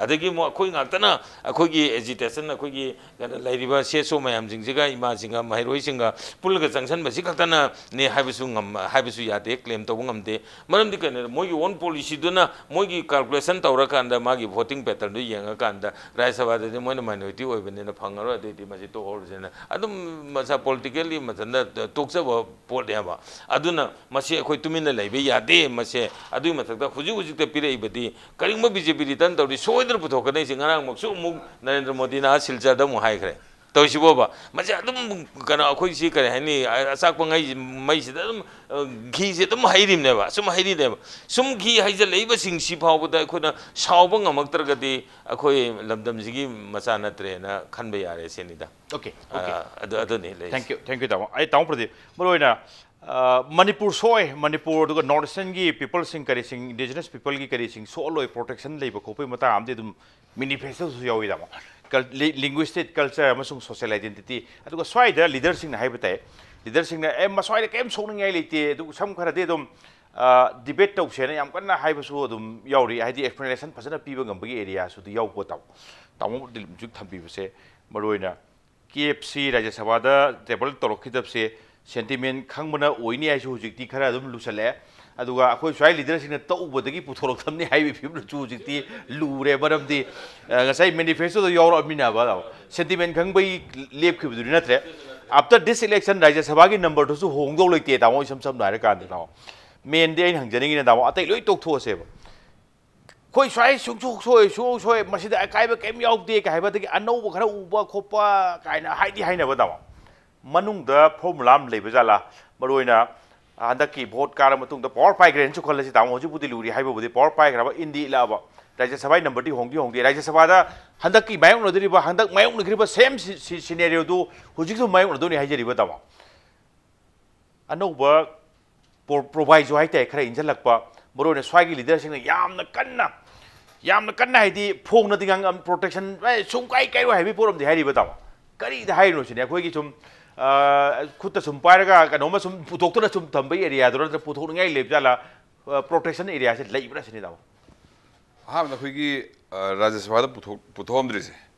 ꯑꯗꯒꯤ ꯑꯃꯨꯛ ꯑꯩꯈꯣꯏ ꯉꯥꯛꯇꯅ ꯑꯩꯈꯣꯏꯒꯤ agitation, ꯑꯩꯈꯣꯏꯒꯤ ꯀꯩꯅꯣ ꯂꯩꯔꯤꯕ CSO ꯃꯌꯥꯝꯁꯤꯡꯁꯤꯒ, ꯏꯃꯥꯁꯤꯡꯒ, ꯃꯍꯩꯔꯣꯏꯁꯤꯡꯒ ꯄꯨꯜꯂꯒ ꯆꯪꯁꯟꯕꯁꯤ ꯈꯛꯇꯅꯅꯦ ꯍꯥꯏꯕꯁꯨ ꯉꯝ-, ꯍꯥꯏꯕꯁꯨ ꯌꯥꯗꯦ, claim ꯇꯧꯕ ꯉꯝꯗꯦ꯫ ꯃꯔꯝꯗꯤ ꯀꯩꯅꯣ, ꯃꯣꯏꯒꯤ own policyꯗꯨꯅ, ꯃꯣꯏꯒꯤ calculation ꯇꯧꯔꯀꯥꯟꯗ, ꯃꯥꯒꯤ voting patternꯗꯨ ꯌꯦꯡꯉꯀꯥꯟꯗ, ꯔꯥꯖ꯭ꯌ ꯁꯚꯥꯗꯗꯤ ꯃꯣꯏꯅ minority ꯑꯣꯏꯕꯅꯤꯅ ꯐꯪꯉꯔꯣꯏ, ꯑꯗꯨꯏꯗꯤ ꯃꯁꯤ ꯇꯣꯛꯍꯧꯔꯁꯦꯅ ꯑꯗꯨꯝ ꯃꯁꯥ politically ꯃꯊꯟꯇ ꯇꯣꯛꯆꯕ ꯄꯣꯠꯅꯦꯕ꯫ ꯑꯗꯨꯅ ꯃꯁꯤ ꯑꯩꯈꯣꯏ ꯇꯨꯃꯤꯟꯅ ꯂꯩꯕ ꯌꯥꯗꯦ꯫ ꯃꯁꯦ, ꯑꯗꯨꯒꯤ ꯃꯊꯛꯇ ꯍꯧꯖꯤꯛ ꯍꯧꯖꯤꯛꯇ ꯄꯤꯔꯛꯏꯕꯗꯤ ꯀꯔꯤꯒꯨꯝꯕ BJP return ꯇꯧꯔꯗꯤ ꯁꯣꯏꯗꯅ ꯄꯨꯊꯣꯛꯀꯅꯤ꯫ ꯁꯤ ꯉꯔꯥꯡꯃꯛꯁꯨ ꯑꯃꯨꯛ ꯅꯔꯦꯟꯗ꯭ꯔ ꯃꯣꯗꯤꯅ ꯑꯥ ꯁꯤꯜꯆꯔꯗ ꯑꯃꯨꯛ ꯍꯥꯏꯈ꯭ꯔꯦ꯫ ꯇꯧꯔꯤꯁꯤꯕꯣꯕ? ꯃꯁꯤ ꯑꯗꯨꯝ ꯀꯩꯅꯣ, ꯑꯩꯈꯣꯏꯁꯤ ꯀꯔꯤ ꯍꯥꯏꯅꯤ, ꯑꯆꯥꯛꯄ ꯉꯩ-, ꯃꯩꯁꯤꯗ ꯑꯗꯨꯝ, ꯑ, ꯘꯤꯁꯦ ꯑꯗꯨꯝ ꯍꯩꯔꯤꯕꯅꯦꯕ, ꯁꯨꯝ ꯍꯩꯔꯤꯅꯦꯕ꯫ ꯁꯨꯝ ꯘꯤ ꯍꯩꯖꯤꯜꯂꯛꯏꯕꯁꯤꯡꯁꯤ ꯐꯥꯎꯕꯗ ꯑꯩꯈꯣꯏꯅ ꯁꯥꯎꯕ ꯉꯝꯃꯛꯇ꯭ꯔꯒꯗꯤ ꯑꯩꯈꯣꯏ ꯂꯝꯗꯝꯁꯤꯒꯤ ꯃꯆꯥ ꯅꯠꯇ꯭ꯔꯦꯅ ꯈꯟꯕ ꯌꯥꯔꯦ ꯁꯤꯅꯤꯗ꯫ Okay, okay꯫ ꯑ, ꯑꯗꯨ, ꯑꯗꯨꯅꯤ ꯂꯩꯔꯤꯁꯦ꯫ Thank you, thank you, ꯇꯥꯃꯣ꯫ ꯑꯩ ꯇꯥꯃꯣ ꯄ꯭ꯔꯗꯤꯞ, ꯃꯔꯨ ꯑꯣꯏꯅ ꯑ, ꯃꯅꯤꯄꯨꯔ ꯁꯣꯛꯑꯦ, ꯃꯅꯤꯄꯨꯔ ꯑꯗꯨꯒ ꯅꯣꯔꯠ ꯏꯁꯇꯔꯟꯒꯤ ꯄꯤꯄꯜꯁꯤꯡ ꯀꯔꯤꯁꯤꯡ, ꯏꯟꯗꯤꯖꯤꯅꯁ ꯄꯤꯄꯜꯒꯤ ꯀꯔꯤꯁꯤꯡ ꯁꯣꯛꯑꯂꯣꯏ, ꯄ꯭ꯔꯣꯇꯦꯛꯁꯟ ꯂꯩꯕ ꯈꯣꯠꯄꯒꯤ ꯃꯇꯥꯡ ꯑꯃꯗꯤ ꯑꯗꯨꯝ ꯃꯦꯅꯤꯐꯦꯁꯇꯣꯗꯁꯨ ꯌꯥꯎꯏꯗ꯫ ꯂꯤꯡꯒ꯭ꯋꯤꯁꯇꯤꯛ ꯀꯜꯆꯔ ꯑꯃꯁꯨꯡ ꯁꯣꯁꯤꯌꯦꯜ ꯑꯥꯏꯗꯦꯟꯇꯤꯇꯤ, ꯑꯗꯨꯒ ꯁ꯭ꯋꯥꯏꯗ ꯂꯤꯗꯔꯁꯤꯡꯅ ꯍꯥꯏꯕ ꯇꯥꯏ, ꯂꯤꯗꯔꯁꯤꯡꯅ "ꯑꯦ, ꯃꯁ꯭ꯋꯥꯏꯗ ꯀꯔꯤꯝ ꯁꯣꯛꯅꯤꯡꯉꯥꯏ ꯂꯩꯇꯦ", ꯑꯗꯨ ꯁꯝ ꯈꯔꯗꯤ ꯑꯗꯨꯝ ꯗꯤꯕꯦꯠ ꯇꯧꯁꯦꯅ ꯌꯥꯝ ꯀꯟꯅ ꯍꯥꯏꯕꯁꯨ ꯑꯗꯨꯝ ꯌꯥꯎꯔꯤ꯫ ꯍꯥꯏꯗꯤ ꯑꯦꯛꯁꯄ꯭ꯂꯦꯅꯦꯁꯟ ꯐꯖꯅ ꯄꯤꯕ ꯉꯝꯕꯒꯤ ꯑꯦꯔꯤꯌꯥꯁꯨ ꯑꯗꯨ ꯌꯥꯎꯕ ꯇꯥꯃꯣ꯫ ꯇꯥꯃꯣ ꯍꯧꯖꯤꯛ ꯊꯝꯕꯤꯕꯁꯦ ꯃꯔꯨ ꯑꯣꯏꯅ ꯀꯦ ꯑꯦꯐ ꯁꯤ ꯔꯥꯖ꯭ꯌ ꯁꯚꯥꯗ ꯇꯦꯕꯜ ꯇꯧꯔꯛꯈꯤꯗꯕꯁꯦ ꯁꯦꯟꯇꯤꯃꯦꯟ ꯈꯪꯕꯅ ꯑꯣꯏꯅꯤ ꯍꯥꯏꯁꯨ ꯍꯧꯖꯤꯛꯇꯤ ꯈꯔ ꯑꯗꯨꯝ ꯂꯨꯁꯜꯂꯛꯑꯦ꯫ ꯑꯗꯨꯒ ꯑꯩꯈꯣꯏ ꯁ꯭ꯋꯥꯏ ꯂꯤꯗꯔꯁꯤꯡꯅ ꯇꯧꯕꯗꯒꯤ ꯄꯨꯊꯣꯔꯛꯇꯕꯅꯤ ꯍꯥꯏꯕꯒꯤ ꯐꯤꯕꯝꯗꯁꯨ ꯍꯧꯖꯤꯛꯇꯤ ꯂꯨꯔꯦ꯫ ꯃꯔꯝꯗꯤ, ꯑ, ꯉꯁꯥꯏ ꯃꯦꯅꯤꯐꯦꯁꯇꯣꯗ ꯌꯥꯎꯔꯛꯑꯃꯤꯅꯕ, ꯁꯦꯟꯇꯤꯃꯦꯟ ꯈꯪꯕꯒꯤ ꯂꯦꯞꯈꯤꯕꯗꯨꯗꯤ ꯅꯠꯇ꯭ꯔꯦ꯫ After this election ꯔꯥꯖ꯭ꯌ ꯁꯚꯥꯒꯤ ꯅꯝꯕꯔꯗꯨꯁꯨ ꯍꯣꯡꯗꯧ ꯂꯩꯇꯦ, ꯇꯥꯃꯣ꯫ ꯏꯁꯝ ꯁꯝꯅ ꯍꯥꯏꯔꯀꯥꯟꯗ, ꯇꯥꯃꯣ, ꯃꯦꯟꯗꯤ ꯑꯩꯅ ꯍꯪꯖꯅꯤꯡꯉꯤꯅ, ꯇꯥꯃꯣ, ꯑꯇꯩ ꯂꯣꯏ ꯇꯣꯛꯊꯣꯛꯑꯁꯦꯕ꯫ ꯑꯩꯈꯣꯏ ꯁ꯭ꯋꯥꯏ ꯁꯨꯡꯁꯣꯛ ꯁꯣꯏ, ꯁꯨꯡꯁꯣꯛ ꯁꯣꯏ, ꯃꯁꯤꯗ ꯑꯀꯥꯏꯕ ꯀꯔꯤꯝ ꯌꯥꯎꯗꯦ ꯀꯥꯏ ꯍꯥꯏꯕꯗꯒꯤ ꯑꯅꯧꯕ ꯈꯔ ꯎꯕ ꯈꯣꯠꯄ ꯀꯥꯏꯅ ꯍꯥꯏꯗꯤ ꯍꯥꯏꯅꯕ, ꯇꯥꯃꯣ꯫ ꯃꯅꯨꯡꯗ ꯐꯣꯔꯃꯨꯂꯥ ꯑꯃ ꯂꯩꯕ ꯖꯥꯠꯂꯥ? ꯃꯔꯨ ꯑꯣꯏꯅ ꯍꯟꯗꯛꯀꯤ ꯚꯣꯠ ꯀꯥꯔ ꯃꯇꯨꯡꯗ ꯄꯋꯥꯔ ꯄꯥꯏꯈ꯭ꯔꯦꯅꯁꯨ ꯈꯜꯂꯁꯤ, ꯇꯥꯃꯣ꯫ ꯍꯧꯖꯤꯛꯄꯨꯗꯤ ꯂꯨꯔꯤ ꯍꯥꯏꯕꯕꯨꯗꯤ, ꯄꯋꯥꯔ ꯄꯥꯏꯈ꯭ꯔꯕ, ꯏꯟꯗꯤ ꯏꯜꯂꯛꯑꯕ, ꯔꯥꯖ꯭ꯌ ꯁꯚꯥꯒꯤ ꯅꯝꯕꯔꯗꯤ ꯍꯣꯡꯗꯤ ꯍꯣꯡꯗꯦ꯫ ꯔꯥꯖ꯭ꯌ ꯁꯚꯥꯗ ꯍꯟꯗꯛꯀꯤ ꯃꯥꯌꯣꯛꯅꯗꯣꯔꯤꯕ, ꯍꯟꯗꯛ ꯃꯥꯌꯣꯛꯅꯈ꯭ꯔꯤꯕ ꯁꯦꯝ ꯁꯤ-, ꯁꯤ-, ꯁꯤꯅꯦꯔꯤꯑꯣꯗꯨ ꯍꯧꯖꯤꯛꯁꯨ ꯃꯥꯌꯣꯛꯅꯗꯣꯏꯅꯤ ꯍꯥꯏꯖꯔꯤꯕ, ꯇꯥꯃꯣ꯫ ꯑꯅꯧꯕ ꯄ꯭ꯔꯣ-, ꯄ꯭ꯔꯣꯚꯥꯏꯖꯣ ꯍꯥꯏꯇꯥꯔꯦ, ꯈꯔ ꯏꯟꯁꯤꯜꯂꯛꯄ, ꯃꯔꯨ ꯑꯣꯏꯅ ꯁ꯭ꯋꯥꯏꯒꯤ ꯂꯤꯗꯔꯁꯤꯡꯅ ꯌꯥꯝꯅ ꯀꯟꯅ, ꯌꯥꯝꯅ ꯀꯟꯅ, ꯍꯥꯏꯗꯤ, ꯐꯣꯡꯅꯗꯤ ꯉꯥꯡ-, ꯄ꯭ꯔꯣꯇꯦꯛꯁꯟ, "ꯑꯦ, ꯁꯨꯡ ꯀꯥꯏ ꯀꯥꯏꯔꯣꯏ" ꯍꯥꯏꯕꯒꯤ ꯄꯣꯠ ꯑꯃꯗꯤ ꯍꯥꯏꯔꯤꯕ, ꯇꯥꯃꯣ꯫ ꯀꯔꯤꯗ ꯍꯥꯏꯔꯤꯅꯣ ꯁꯤꯅꯤ꯫ ꯑꯩꯈꯣꯏꯒꯤ ꯁꯨꯝ, ꯑ, ꯈꯨꯠꯇ ꯁꯨꯝ ꯄꯥꯏꯔꯒ ꯀꯩꯅꯣꯝꯃ ꯁꯨꯝ ꯄꯨꯊꯣꯛꯇꯨꯅ ꯁꯨꯝ ꯊꯝꯕꯒꯤ ꯑꯦꯔꯤꯌꯥꯗꯨ ꯅꯠꯇ꯭ꯔꯒ ꯄꯨꯊꯣꯛꯅꯤꯡꯉꯥꯏ ꯂꯩꯕ ꯖꯥꯠꯂꯥ? ꯑ, ꯄ꯭ꯔꯣꯇꯦꯛꯁꯟ ꯑꯦꯔꯤꯌꯥꯁꯦ ꯂꯩꯕ꯭ꯔꯥ ꯁꯤꯅꯤ, ꯇꯥꯃꯣ꯫ ꯑꯍꯥꯟꯕꯗ ꯑꯩꯈꯣꯏꯒꯤ, ꯑ, ꯔꯥꯖ꯭ꯌ ꯁꯚꯥꯗ ꯄꯨꯊꯣꯛ-, ꯄꯨꯊꯣꯛꯑꯝꯗ꯭ꯔꯤꯁꯦ,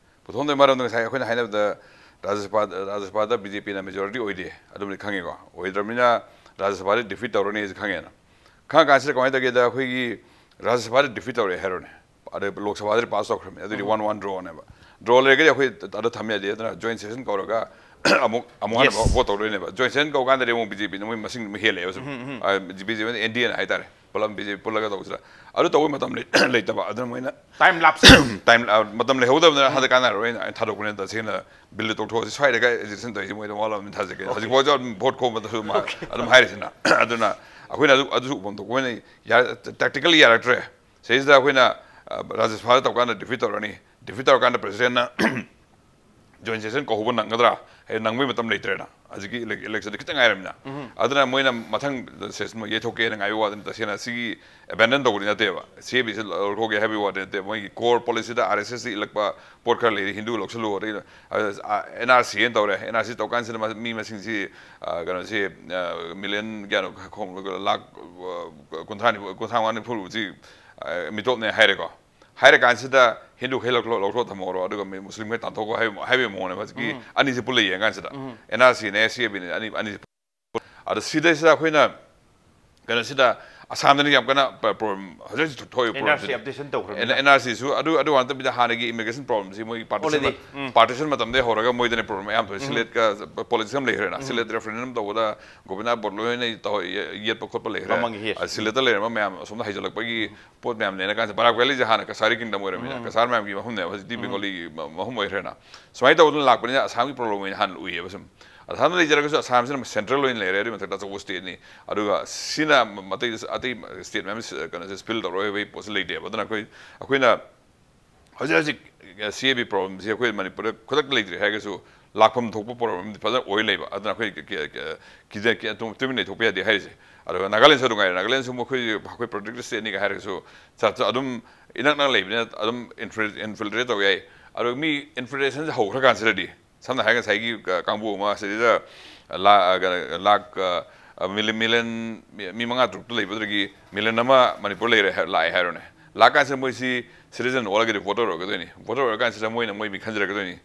ꯄꯨꯊꯣꯛꯑꯝꯗ꯭ꯔꯤ ꯃꯔꯝꯗ ꯉꯁꯥꯏ ꯑꯩꯈꯣꯏꯅ ꯍꯥꯏꯅꯕꯗ ꯔꯥꯖ꯭ꯌ ꯁꯚꯥ, ꯔꯥꯖ꯭ꯌ ꯁꯚꯥꯗ ꯕꯤ ꯖꯦ ꯄꯤꯅ ꯃꯦꯖꯣꯔꯤꯇꯤ ꯑꯣꯏꯗꯦ, ꯑꯗꯨꯝꯗꯤ ꯈꯪꯉꯤꯀꯣ꯫ ꯑꯣꯏꯗ꯭ꯔꯕꯅꯤꯅ ꯔꯥꯖ꯭ꯌ ꯁꯚꯥꯗ ꯗꯤꯐꯤꯠ ꯇꯧꯔꯅꯤ ꯍꯥꯏꯁꯦ ꯈꯪꯉꯦꯅ꯫ ꯈꯪꯉ ꯀꯥꯟꯁꯤꯗ ꯀꯃꯥꯏꯅ ꯇꯧꯒꯦꯗ, ꯑꯩꯈꯣꯏꯒꯤ ꯔꯥꯖ꯭ꯌ ꯁꯚꯥꯗ ꯗꯤꯐꯤꯠ ꯇꯧꯔꯦ ꯍꯥꯏꯔꯣꯅꯦ, ꯑꯗꯩ ꯂꯣꯛ ꯁꯚꯥꯗꯗꯤ ꯄꯥꯁ ꯇꯧꯈ꯭ꯔꯕꯅꯤ, ꯑꯗꯨꯗꯤ ꯎꯝ꯫ One one ꯗ꯭ꯔꯣꯅꯦꯕ꯫ ꯗ꯭ꯔꯣ ꯂꯩꯔꯒꯗꯤ ꯑꯩꯈꯣꯏ ꯑꯗꯨ ꯊꯝ ꯌꯥꯗꯦ, ꯑꯗꯨꯅ ꯖꯣꯏꯟ ꯁꯦꯁꯟ ꯀꯧꯔꯒ ꯑꯃꯨꯛ, ꯑꯃꯨꯛ ꯍꯟꯅ Yes. ꯚꯣꯠ ꯇꯧꯗꯣꯏꯅꯦꯕ꯫ ꯖꯣꯏꯟ ꯁꯦꯁꯟ ꯀꯧ ꯀꯥꯟꯗꯗꯤ ꯑꯃꯨꯛ ꯕꯤ ꯖꯦ ꯄꯤꯅ ꯃꯣꯏ ꯃꯁꯤꯡ ꯑꯃ ꯍꯦꯜꯂꯛꯑꯦꯕ ꯁꯨꯝ꯫ ꯎꯝ, ꯎꯝ, ꯎꯝ꯫ ꯑ, B J P N D ꯑꯦꯅ ꯍꯥꯏꯇꯥꯔꯦ꯫ ꯄꯨꯂꯞ ꯕꯤ ꯖꯦ ꯄꯤ ꯄꯨꯜꯂꯒ ꯇꯧꯕꯁꯤꯗ꯫ ꯑꯗꯨ ꯇꯧꯕꯩ ꯃꯇꯝ ꯂꯩ-, ꯂꯩꯇꯕ꯫ ꯑꯗꯨꯅ ꯃꯣꯏꯅ ꯇꯥꯏꯝ ꯂꯥꯞꯁ꯫ ꯇꯥꯏꯝ, ꯑ, ꯃꯇꯝ ꯂꯩꯍꯧꯗꯕꯅꯤꯅ ꯎꯝ꯫ ꯍꯟꯗꯛ ꯀꯥꯟꯅꯔꯔꯣꯏꯅ ꯑꯩꯅ ꯊꯥꯗꯣꯛꯄꯅꯦ꯫ ꯇꯁꯦꯡꯅ ꯕꯤꯜꯗꯨ ꯇꯧꯊꯣꯛꯑꯁꯤ, ꯁ꯭ꯋꯥꯏꯗ ꯀꯥꯏ ꯑꯦꯖꯤꯇꯦꯁꯟ ꯇꯧꯔꯤꯁꯤ ꯃꯣꯏꯗ ꯃꯋꯥ ꯂꯧꯕ ꯑꯃ ꯊꯥꯖꯒꯦ꯫ Okay꯫ ꯍꯧꯖꯤꯛꯐꯥꯎꯁꯨ ꯑꯗꯨꯝ ꯚꯣꯠ ꯈꯣꯝꯕꯗꯁꯨ ꯃꯥ Okay꯫ ꯑꯗꯨꯝ ꯍꯥꯏꯔꯤꯁꯤꯅ꯫ ꯑꯗꯨꯅ ꯑꯩꯈꯣꯏꯅ ꯑꯗꯨ, ꯑꯗꯨꯁꯨ ꯎꯐꯝ ꯊꯣꯛꯄ ꯑꯣꯏꯅ ꯌꯥ-, ꯇꯦꯛꯇꯤꯀꯦꯜꯂꯤ ꯌꯥꯔꯛꯇ꯭ꯔꯦ꯫ ꯁꯤꯗꯩꯁꯤꯗ ꯑꯩꯈꯣꯏꯅ, ꯑ, ꯔꯥꯖ꯭ꯌ ꯁꯚꯥꯗ ꯇꯧꯀꯥꯟꯗ ꯗꯤꯐꯤꯠ ꯇꯧꯔꯅꯤ꯫ ꯗꯤꯐꯤꯠ ꯇꯧꯔꯀꯥꯟꯗ ꯄ꯭ꯔꯁꯤꯗꯦꯟꯅ ꯖꯣꯏꯟ ꯁꯦꯁꯟ ꯀꯧꯍꯧꯕ ꯅꯪꯒꯗ꯭ꯔꯥ? ꯍꯌꯦꯡ ꯅꯪꯕꯒꯤ ꯃꯇꯝ ꯂꯩꯇ꯭ꯔꯦꯅ꯫ ꯍꯧꯖꯤꯛꯀꯤ ꯏꯂꯦꯛ- ꯏꯂꯦꯛꯁꯟꯗꯤ ꯈꯤꯇꯪ ꯉꯥꯏꯔꯕꯅꯤꯅ꯫ ꯑꯗꯨꯅ ꯃꯣꯏꯅ ꯃꯊꯪ ꯁꯦꯁꯟ ꯌꯩꯊꯣꯛꯀꯦꯅ ꯉꯥꯏꯕ ꯋꯥꯗꯅꯤ꯫ ꯇꯁꯦꯡꯅ ꯁꯤꯒꯤ ꯑꯦꯕꯦꯟꯗꯟ ꯇꯧꯕꯗꯤ ꯅꯠꯇꯦꯕ꯫ ꯁꯤ ꯑꯦ ꯕꯤꯁꯤ ꯂꯧꯊꯣꯛꯀꯦ ꯍꯥꯏꯕꯒꯤ ꯋꯥꯗꯤ ꯅꯠꯇꯦ꯫ ꯃꯣꯏꯒꯤ ꯀꯣꯔ ꯄꯣꯂꯤꯁꯤꯗ ꯑꯥꯔ ꯑꯦꯁ ꯑꯦꯁꯇ ꯏꯜꯂꯛꯄ ꯄꯣꯠ ꯈꯔ ꯂꯩꯔꯤ, ꯍꯤꯟꯗꯨ ꯂꯧꯁꯤꯜꯂꯨ, ꯑꯗꯩ ꯑꯦꯟ ꯑꯥꯔ ꯁꯤ ꯑꯅ ꯇꯧꯔꯦ꯫ ꯑꯦꯟ ꯑꯥꯔ ꯁꯤ ꯇꯧꯀꯥꯟꯁꯤꯗ ꯃꯤ ꯃꯁꯤꯡꯁꯤ, ꯑ, ꯀꯩꯅꯣꯁꯤ, ꯑ, ꯃꯤꯂꯤꯌꯟ ꯀꯌꯥꯅꯣ, ꯈꯣꯡ-, ꯂꯥꯛ, ꯑ, ꯀꯨꯟꯊ꯭ꯔꯥ ꯅꯤꯐꯨ, ꯀꯨꯟꯊ꯭ꯔꯥ ꯃꯉꯥ ꯅꯤꯐꯨꯁꯤ, ꯑ, ꯃꯤꯇꯣꯞꯅꯦ ꯍꯥꯏꯔꯦꯀꯣ꯫ ꯍꯥꯏꯔ ꯀꯥꯟꯁꯤꯗ ꯍꯤꯟꯗꯨꯈꯩ ꯂꯧꯊꯣꯛ-, ꯂꯧꯊꯣꯛ ꯊꯝꯍꯧꯔꯣ, ꯑꯗꯨꯒ ꯃꯤ ꯃꯨꯁꯂꯤꯝꯈꯩ ꯇꯥꯟꯊꯣꯛꯈꯣ ꯍꯥꯏꯕ, ꯍꯥꯏꯕꯒꯤ ꯃꯑꯣꯡꯅꯦꯕ꯫ ꯍꯧꯖꯤꯛꯀꯤ ꯑꯅꯤꯁꯤ ꯄꯨꯜꯂ ꯌꯦꯡꯉ ꯀꯥꯟꯁꯤꯗ, ꯑꯦꯟ ꯑꯥꯔ ꯁꯤꯅꯦ, ꯁꯤ ꯑꯦ ꯕꯤꯅꯦ, ꯑꯅꯤ, ꯑꯅꯤꯁꯤ꯫ ꯑꯗꯣ ꯁꯤꯗꯩꯁꯤꯗ ꯑꯩꯈꯣꯏꯅ ꯀꯩꯅꯣꯁꯤꯗ ꯑꯁꯥꯝꯗꯅ ꯌꯥꯝ ꯀꯟꯅ ꯄ꯭ꯔ-, ꯄ꯭ꯔꯣꯕ꯭ꯂꯦꯝ, ꯍꯧꯖꯤꯛ ꯍꯧꯖꯤꯛ ꯊꯣꯛꯏꯕ and R C ꯄ꯭ꯔꯣꯕ꯭ꯂꯦꯝꯁꯤꯗ ꯑꯞꯗꯦꯁꯟ ꯇꯧꯈ꯭ꯔꯕꯅꯤꯅ꯫ And R ꯁꯤꯁꯨ ꯑꯗꯨ, ꯑꯗꯨ ꯅꯠꯇꯕꯤꯗ ꯍꯥꯟꯅꯒꯤ ꯏꯃꯤꯒ꯭ꯔꯦꯁꯟ ꯄ꯭ꯔꯣꯕ꯭ꯂꯦꯝꯁꯤ ꯃꯣꯏꯒꯤ ꯄꯥꯔꯇꯤꯁꯟ ꯑꯣꯜꯔꯦꯗꯤ꯫ ꯄꯥꯔꯇꯤꯁꯟ ꯃꯇꯝꯗꯒꯤ ꯍꯧꯔꯒ ꯃꯣꯏꯗꯅ ꯄ꯭ꯔꯣꯕ꯭ꯂꯦꯝ ꯃꯌꯥꯝ ꯊꯣꯛꯏ꯫ ꯁꯤꯂꯦꯠꯀ ꯄꯣꯂꯤꯇꯤꯛꯁ ꯑꯃ ꯂꯩꯈ꯭ꯔꯦꯅ꯫ ꯁꯤꯂꯦꯠ ꯔꯦꯐꯔꯦꯟꯗꯝ ꯇꯧꯕꯗ ꯒꯣꯕꯤꯟꯗ ꯕꯣꯔꯗꯂꯣꯏꯅ ꯇꯧ-, ꯌꯦꯠꯄ ꯈꯣꯠꯄ ꯂꯩꯈ꯭ꯔꯦ꯫ ꯃꯃꯥꯡꯒꯤ ꯌꯦꯁ꯫ ꯑ, ꯁꯤꯂꯦꯠꯇ ꯂꯩꯔꯝꯕ ꯃꯌꯥꯝ ꯑꯁꯣꯝꯗ ꯍꯩꯖꯤꯜꯂꯛꯄꯒꯤ ꯄꯣꯠ ꯃꯌꯥꯝ ꯂꯩꯅ ꯀꯥꯟꯁꯤꯗ ꯕꯔꯥꯛ ꯚꯦꯂꯤꯁꯦ ꯍꯥꯟꯅ ꯀꯁꯥꯔꯤ ꯀꯤꯡꯗꯝ ꯑꯣꯏꯔꯝꯃꯤꯅ, ꯀꯁꯥꯔ ꯃꯌꯥꯝꯒꯤ ꯃꯐꯝꯅꯦꯕ, ꯍꯧꯖꯤꯛꯇꯤ ꯕꯦꯡꯒꯣꯂꯤ ꯃ-, ꯃꯐꯝ ꯑꯣꯏꯈ꯭ꯔꯦꯅ꯫ ꯁꯨꯃꯥꯏꯅ ꯇꯧꯗꯅ ꯂꯥꯛꯄꯅꯤꯅ ꯑꯁꯥꯝꯒꯤ ꯄ꯭ꯔꯣꯕ꯭ꯂꯦꯝ ꯑꯣꯏꯅ ꯍꯥꯟꯅ ꯎꯏꯌꯦꯕ ꯁꯨꯝ꯫ ꯑꯁꯥꯝꯗ ꯂꯩꯖꯔꯒꯁꯨ ꯑꯁꯥꯝꯁꯤꯅ ꯁꯦꯟꯇ꯭ꯔꯦꯜ ꯑꯣꯏꯅ ꯂꯩꯔꯦ, ꯑꯗꯨꯒꯤ ꯃꯊꯛꯇ ꯑꯆꯧꯕ ꯁ꯭ꯇꯦꯠꯅꯤ꯫ ꯑꯗꯨꯒ ꯁꯤꯅ ꯃ-, ꯑꯇꯩ, ꯑꯇꯩ ꯁ꯭ꯇꯦꯠ ꯃꯌꯥꯝ ꯁꯤ-, ꯀꯩꯅꯣꯁꯦ ꯁ꯭ꯄꯤꯜ ꯇꯧꯔꯣꯏ ꯍꯥꯏꯕꯒꯤ ꯄꯣꯠꯁꯤ ꯂꯩꯇꯦꯕ꯫ ꯑꯗꯨꯅ ꯑꯩꯈꯣꯏ, ꯑꯩꯈꯣꯏꯅ ꯍꯧꯖꯤꯛ ꯍꯧꯖꯤꯛ ꯁꯤ ꯑꯦ ꯕꯤ ꯄ꯭ꯔꯣꯕ꯭ꯂꯦꯝꯁꯤ ꯑꯩꯈꯣꯏ ꯃꯅꯤꯄꯨꯔꯗ ꯈꯨꯗꯛꯇ ꯂꯩꯇ꯭ꯔꯦ ꯍꯥꯏꯔꯒꯁꯨ ꯂꯥꯛꯐꯝ ꯊꯣꯛꯄ ꯄ꯭ꯔꯣꯕ꯭ꯂꯦꯝꯗꯤ ꯐꯖꯅ ꯑꯣꯏ ꯂꯩꯕ꯫ ꯑꯗꯨꯅ ꯑꯩꯈꯣꯏ ꯀꯤ-, ꯀꯤ-, ꯀꯤꯖ-, ꯀꯤ-, ꯑꯗꯨꯝ ꯇꯨꯃꯤꯟ ꯂꯩꯊꯣꯛꯄ ꯌꯥꯗꯦ ꯍꯥꯏꯔꯤꯁꯦ꯫ ꯑꯗꯨꯒ ꯅꯥꯒꯥꯂꯦꯟꯁꯨ ꯑꯗꯨꯝ ꯉꯥꯏꯔꯦ꯫ ꯅꯥꯒꯥꯂꯦꯟꯁꯨ ꯃꯈꯣꯏ ꯑꯩꯈꯣꯏ ꯄ꯭ꯔꯣꯇꯦꯛꯇꯦꯠ ꯁ꯭ꯇꯦꯠꯅꯤ ꯍꯥꯏꯔꯒꯁꯨ ꯆꯠ-, ꯆꯠ-, ꯑꯗꯨꯝ ꯏꯅꯛ ꯅꯛꯅ ꯂꯩꯕꯅꯤꯅ ꯑꯗꯨꯝ ꯏꯟꯐꯤꯜ-, ꯏꯟꯐꯤꯜꯇ꯭ꯔꯦꯠ ꯇꯧ ꯌꯥꯏ꯫ ꯑꯗꯣ ꯃꯤ ꯏꯟꯐꯤꯜꯇ꯭ꯔꯦꯁꯟꯁꯦ ꯍꯧꯈ꯭ꯔꯀꯥꯟꯁꯤꯗꯗꯤ ꯁꯝꯅ ꯍꯥꯏꯔꯒ ꯉꯁꯥꯏꯒꯤ, ꯑ, ꯀꯥꯡꯕꯨ ꯑꯃ ꯁꯤꯗꯩꯗ ꯂꯥ-, ꯑ, ꯀꯩꯅꯣ, ꯂꯥꯛ, ꯑ, ꯑ, ꯃꯤꯂꯤ-, ꯃꯤꯂꯤꯌꯟ ꯃꯤ, ꯃꯤ ꯃꯉꯥ ꯇꯔꯨꯛꯇ ꯂꯩꯕꯗꯨꯗꯒꯤ ꯃꯤꯂꯤꯌꯟ ꯑꯃ ꯃꯅꯤꯄꯨꯔ ꯂꯩꯔꯦ ꯍꯥꯏ-, ꯂꯥꯛꯑꯦ ꯍꯥꯏꯔꯣꯅꯦ꯫ ꯂꯥꯛꯀꯥꯟꯁꯤꯗ ꯃꯣꯏꯁꯤ ꯁꯤꯇꯤꯖꯟ ꯑꯣꯜꯂꯒꯗꯤ ꯚꯣꯇꯔ ꯑꯣꯏꯔꯛꯀꯗꯣꯏꯅꯤ꯫ ꯚꯣꯇꯔ ꯑꯣꯏꯔꯀꯥꯟꯁꯤꯗ ꯃꯣꯏꯅ ꯃꯣꯏ ꯃꯤ ꯈꯟꯖꯔꯛꯀꯗꯣꯏꯅꯤ꯫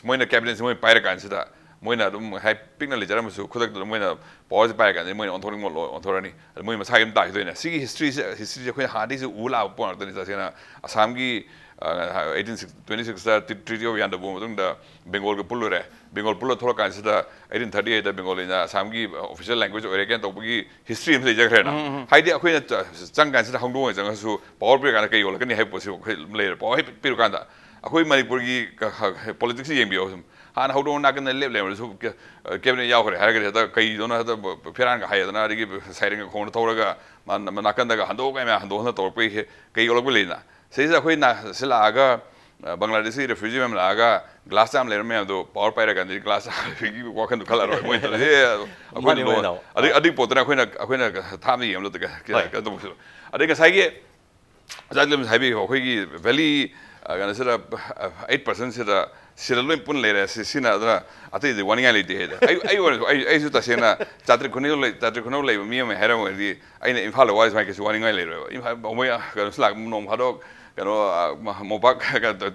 ꯃꯣꯏꯅ ꯀꯦꯕꯤꯅꯦꯠꯁꯤ ꯃꯣꯏ ꯄꯥꯏꯔꯀꯥꯟꯁꯤꯗ ꯃꯣꯏꯅ ꯑꯗꯨꯝ ꯍꯥꯏ ꯄꯤꯛꯅ ꯂꯩꯖꯔꯝꯃꯁꯨ ꯈꯨꯗꯛꯇ ꯑꯗꯨꯝ ꯃꯣꯏꯅ ꯄꯋꯥꯔꯁꯤ ꯄꯥꯏꯔꯀꯥꯟꯗ ꯃꯣꯏꯅ ꯑꯣꯟꯊꯣꯛꯅꯤꯡꯕ ꯂꯣꯏ ꯑꯣꯟꯊꯣꯔꯛꯑꯅꯤ꯫ ꯑꯗ ꯃꯣꯏ ꯃꯁꯥꯒꯤ ꯑꯗꯨꯝ ꯇꯥꯈꯤꯗꯣꯏꯅꯦ꯫ ꯁꯤꯒꯤ ꯍꯤꯁꯇ꯭ꯔꯤꯁꯦ, ꯍꯤꯁꯇ꯭ꯔꯤꯁꯦ ꯑꯩꯈꯣꯏꯅ ꯍꯥꯟꯅꯗꯒꯤꯁꯨ ꯎ ꯂꯥꯛꯄ ꯄꯣꯠ ꯉꯥꯛꯇꯅꯤ꯫ ꯇꯁꯦꯡꯅ ꯑꯁꯥꯝꯒꯤ, ꯑ, ꯑꯩꯠꯇꯤꯟ ꯁꯤꯛꯁ, ꯇ꯭ꯋꯦꯟꯇꯤ ꯁꯤꯛꯁꯇ ꯇ꯭ꯔꯤ-, ꯇ꯭ꯔꯤꯇꯤ ꯑꯣꯐ ꯌꯥꯟꯗꯕꯨ ꯃꯇꯨꯡꯗ ꯕꯦꯡꯒꯣꯜꯒ ꯄꯨꯜꯂꯨꯔꯦ꯫ ꯕꯦꯡꯒꯣꯜ ꯄꯨꯜꯂ ꯊꯣꯛꯂꯛꯀꯥꯟꯁꯤꯗ ꯑꯩꯠꯇꯤꯟ ꯊꯥꯔꯇꯤ ꯑꯩꯠꯇ ꯕꯦꯡꯒꯣꯂꯤꯅ ꯑꯁꯥꯝꯒꯤ ꯑꯣꯐꯤꯁꯤꯌꯦꯜ ꯂꯦꯡꯒ꯭ꯋꯦꯖ ꯑꯣꯏꯔꯦ ꯀꯥꯏꯅ ꯇꯧꯕꯒꯤ ꯍꯤꯁꯇ꯭ꯔꯤ ꯑꯃ ꯂꯩꯖꯈ꯭ꯔꯦꯅ꯫ ꯍꯥꯏꯗꯤ ꯑꯩꯈꯣꯏꯅ ꯆ-, ꯆꯪꯀꯥꯟꯁꯤꯗ ꯍꯧꯗꯣꯡ ꯑꯣꯏꯅ ꯆꯪꯉꯁꯨ ꯄꯋꯥꯔ ꯄꯤꯔꯀꯥꯟꯗ ꯀꯩ ꯌꯣꯜꯂꯛꯀꯅꯤ ꯍꯥꯏꯕ ꯄꯣꯠꯁꯤ ꯑꯩꯈꯣꯏ ꯑꯗꯨꯝ ꯂꯩꯔꯦ꯫ ꯄꯋꯥꯔ ꯍꯦꯛ ꯄꯤꯔꯀꯥꯟꯗ ꯑꯩꯈꯣꯏ ꯃꯅꯤꯄꯨꯔꯒꯤ ꯀ-, ꯍ-, ꯄꯣꯂꯤꯇꯤꯛꯁ ꯌꯦꯡꯕꯤꯌꯣ ꯁꯨꯝ꯫ ꯍꯥꯟꯅ ꯍꯧꯗꯣꯡ ꯅꯥꯀꯟꯗ ꯂꯦꯞ ꯂꯩꯔꯝꯕꯗꯁꯨ ꯀꯦ-, ꯀꯦꯕꯤꯅꯦꯠ ꯌꯥꯎꯈ꯭ꯔꯦ ꯍꯥꯏꯔꯒꯗꯤ ꯍꯦꯛꯇ ꯀꯩꯗꯧꯅ ꯍꯦꯛꯇ ꯐꯦꯔꯥꯟꯒ ꯍꯥꯏꯗꯅ ꯑꯗꯒꯤ ꯁꯥꯏꯔꯦꯟꯒ ꯈꯣꯡꯅ ꯊꯧꯔꯒ ꯃꯥ-, ꯅꯥꯀꯟꯗꯒ ꯍꯟꯗꯣꯛ ꯀꯥꯏ ꯃꯌꯥꯝ ꯍꯟꯗꯣꯛ ꯍꯟꯗ ꯇꯧꯔꯛꯄꯒꯤ ꯍꯦ-, ꯀꯩ ꯌꯣꯜꯂꯛꯄ ꯂꯩꯗꯅ꯫ ꯁꯤꯗꯩꯁꯤꯗ ꯑꯩꯈꯣꯏꯅ ꯁꯤ ꯂꯥꯛꯑꯒ ꯕꯪꯒ꯭ꯂꯥꯗꯦꯁꯀꯤ ꯔꯦꯐ꯭ꯌꯨꯖꯤ ꯃꯌꯥꯝ ꯂꯥꯛꯑꯒ ꯒ꯭ꯂꯥꯁ ꯌꯥꯝ ꯂꯩꯔꯝꯕ ꯃꯌꯥꯝꯗꯣ ꯄꯥꯋꯔ ꯄꯥꯏꯔꯀꯥꯟꯗꯗꯤ ꯒ꯭ꯂꯥꯁ ꯌꯥꯝ ꯂꯩꯕꯒꯤ ꯋꯥꯈꯟꯗꯣ ꯈꯜꯂꯔꯣꯏ ꯃꯣꯏ ꯇꯧꯔꯤꯁꯦ꯫ ꯑꯩꯈꯣꯏꯅ ꯃꯥꯅꯦ, ꯂꯣꯟ ꯃꯥꯅꯦ, ꯏꯅꯥꯎ꯫ ꯑꯗꯨꯒꯤ ꯑꯗꯨꯒꯤ ꯄꯣꯠꯇꯨꯅ ꯑꯩꯈꯣꯏꯅ ꯑꯩꯈꯣꯏꯅ ꯊꯥꯞꯅ ꯌꯦꯡꯕꯗ ꯀꯩ-, ꯍꯣꯏ꯫ ꯀꯩꯅꯣ ꯇꯧꯕꯁꯨ꯫ ꯑꯗꯩ ꯉꯁꯥꯏꯒꯤ ꯑꯣꯖꯥ ꯖꯦꯝꯁ ꯍꯥꯏꯕꯤꯌꯨ, ꯑꯩꯈꯣꯏꯒꯤ ꯚꯦꯂꯤ, ꯑ, ꯀꯩꯅꯣꯁꯤꯗ, ꯑ, ꯑꯩꯠ ꯄꯥꯔꯁꯦꯟꯁꯤꯗ ꯁꯤꯗ ꯂꯣꯏ ꯄꯨꯟ ꯂꯩꯔꯦ꯫ ꯁꯤ-, ꯁꯤꯅ ꯑꯗꯨꯅ ꯑꯇꯩꯗꯤ ꯋꯥꯅꯤꯡꯉꯥꯏ ꯂꯩꯇꯦ ꯍꯥꯏꯗꯤ꯫ ꯑꯩ, ꯑꯩ ꯑꯣꯏꯔꯁꯨ, ꯑꯩ, ꯑꯩꯁꯨ ꯇꯁꯦꯡꯅ ꯆꯥꯇ꯭ꯔꯦꯠ ꯈꯨꯅꯧ ꯂꯩ-, ꯆꯥꯇ꯭ꯔꯦꯠ ꯈꯨꯅꯧ ꯂꯩꯕ ꯃꯤ ꯑꯃ ꯍꯥꯏꯔꯝꯃꯒꯗꯤ ꯑꯩꯅ ꯏꯝꯐꯥꯜꯗ ꯋꯥꯔꯤ ꯁꯨꯃꯥꯏꯅ ꯀꯩꯁꯨ ꯋꯥꯅꯤꯡꯉꯥꯏ ꯂꯩꯔꯣꯏꯕ꯫ ꯏꯝꯐꯥꯜ, ꯃꯣꯏ ꯀꯩꯅꯣꯁꯨ ꯂꯥꯛ-, ꯅꯣꯡ ꯐꯥꯗꯣꯛ ꯀꯩꯅꯣ, ꯑ, ꯃ-, ꯃꯣꯝꯄꯥꯛ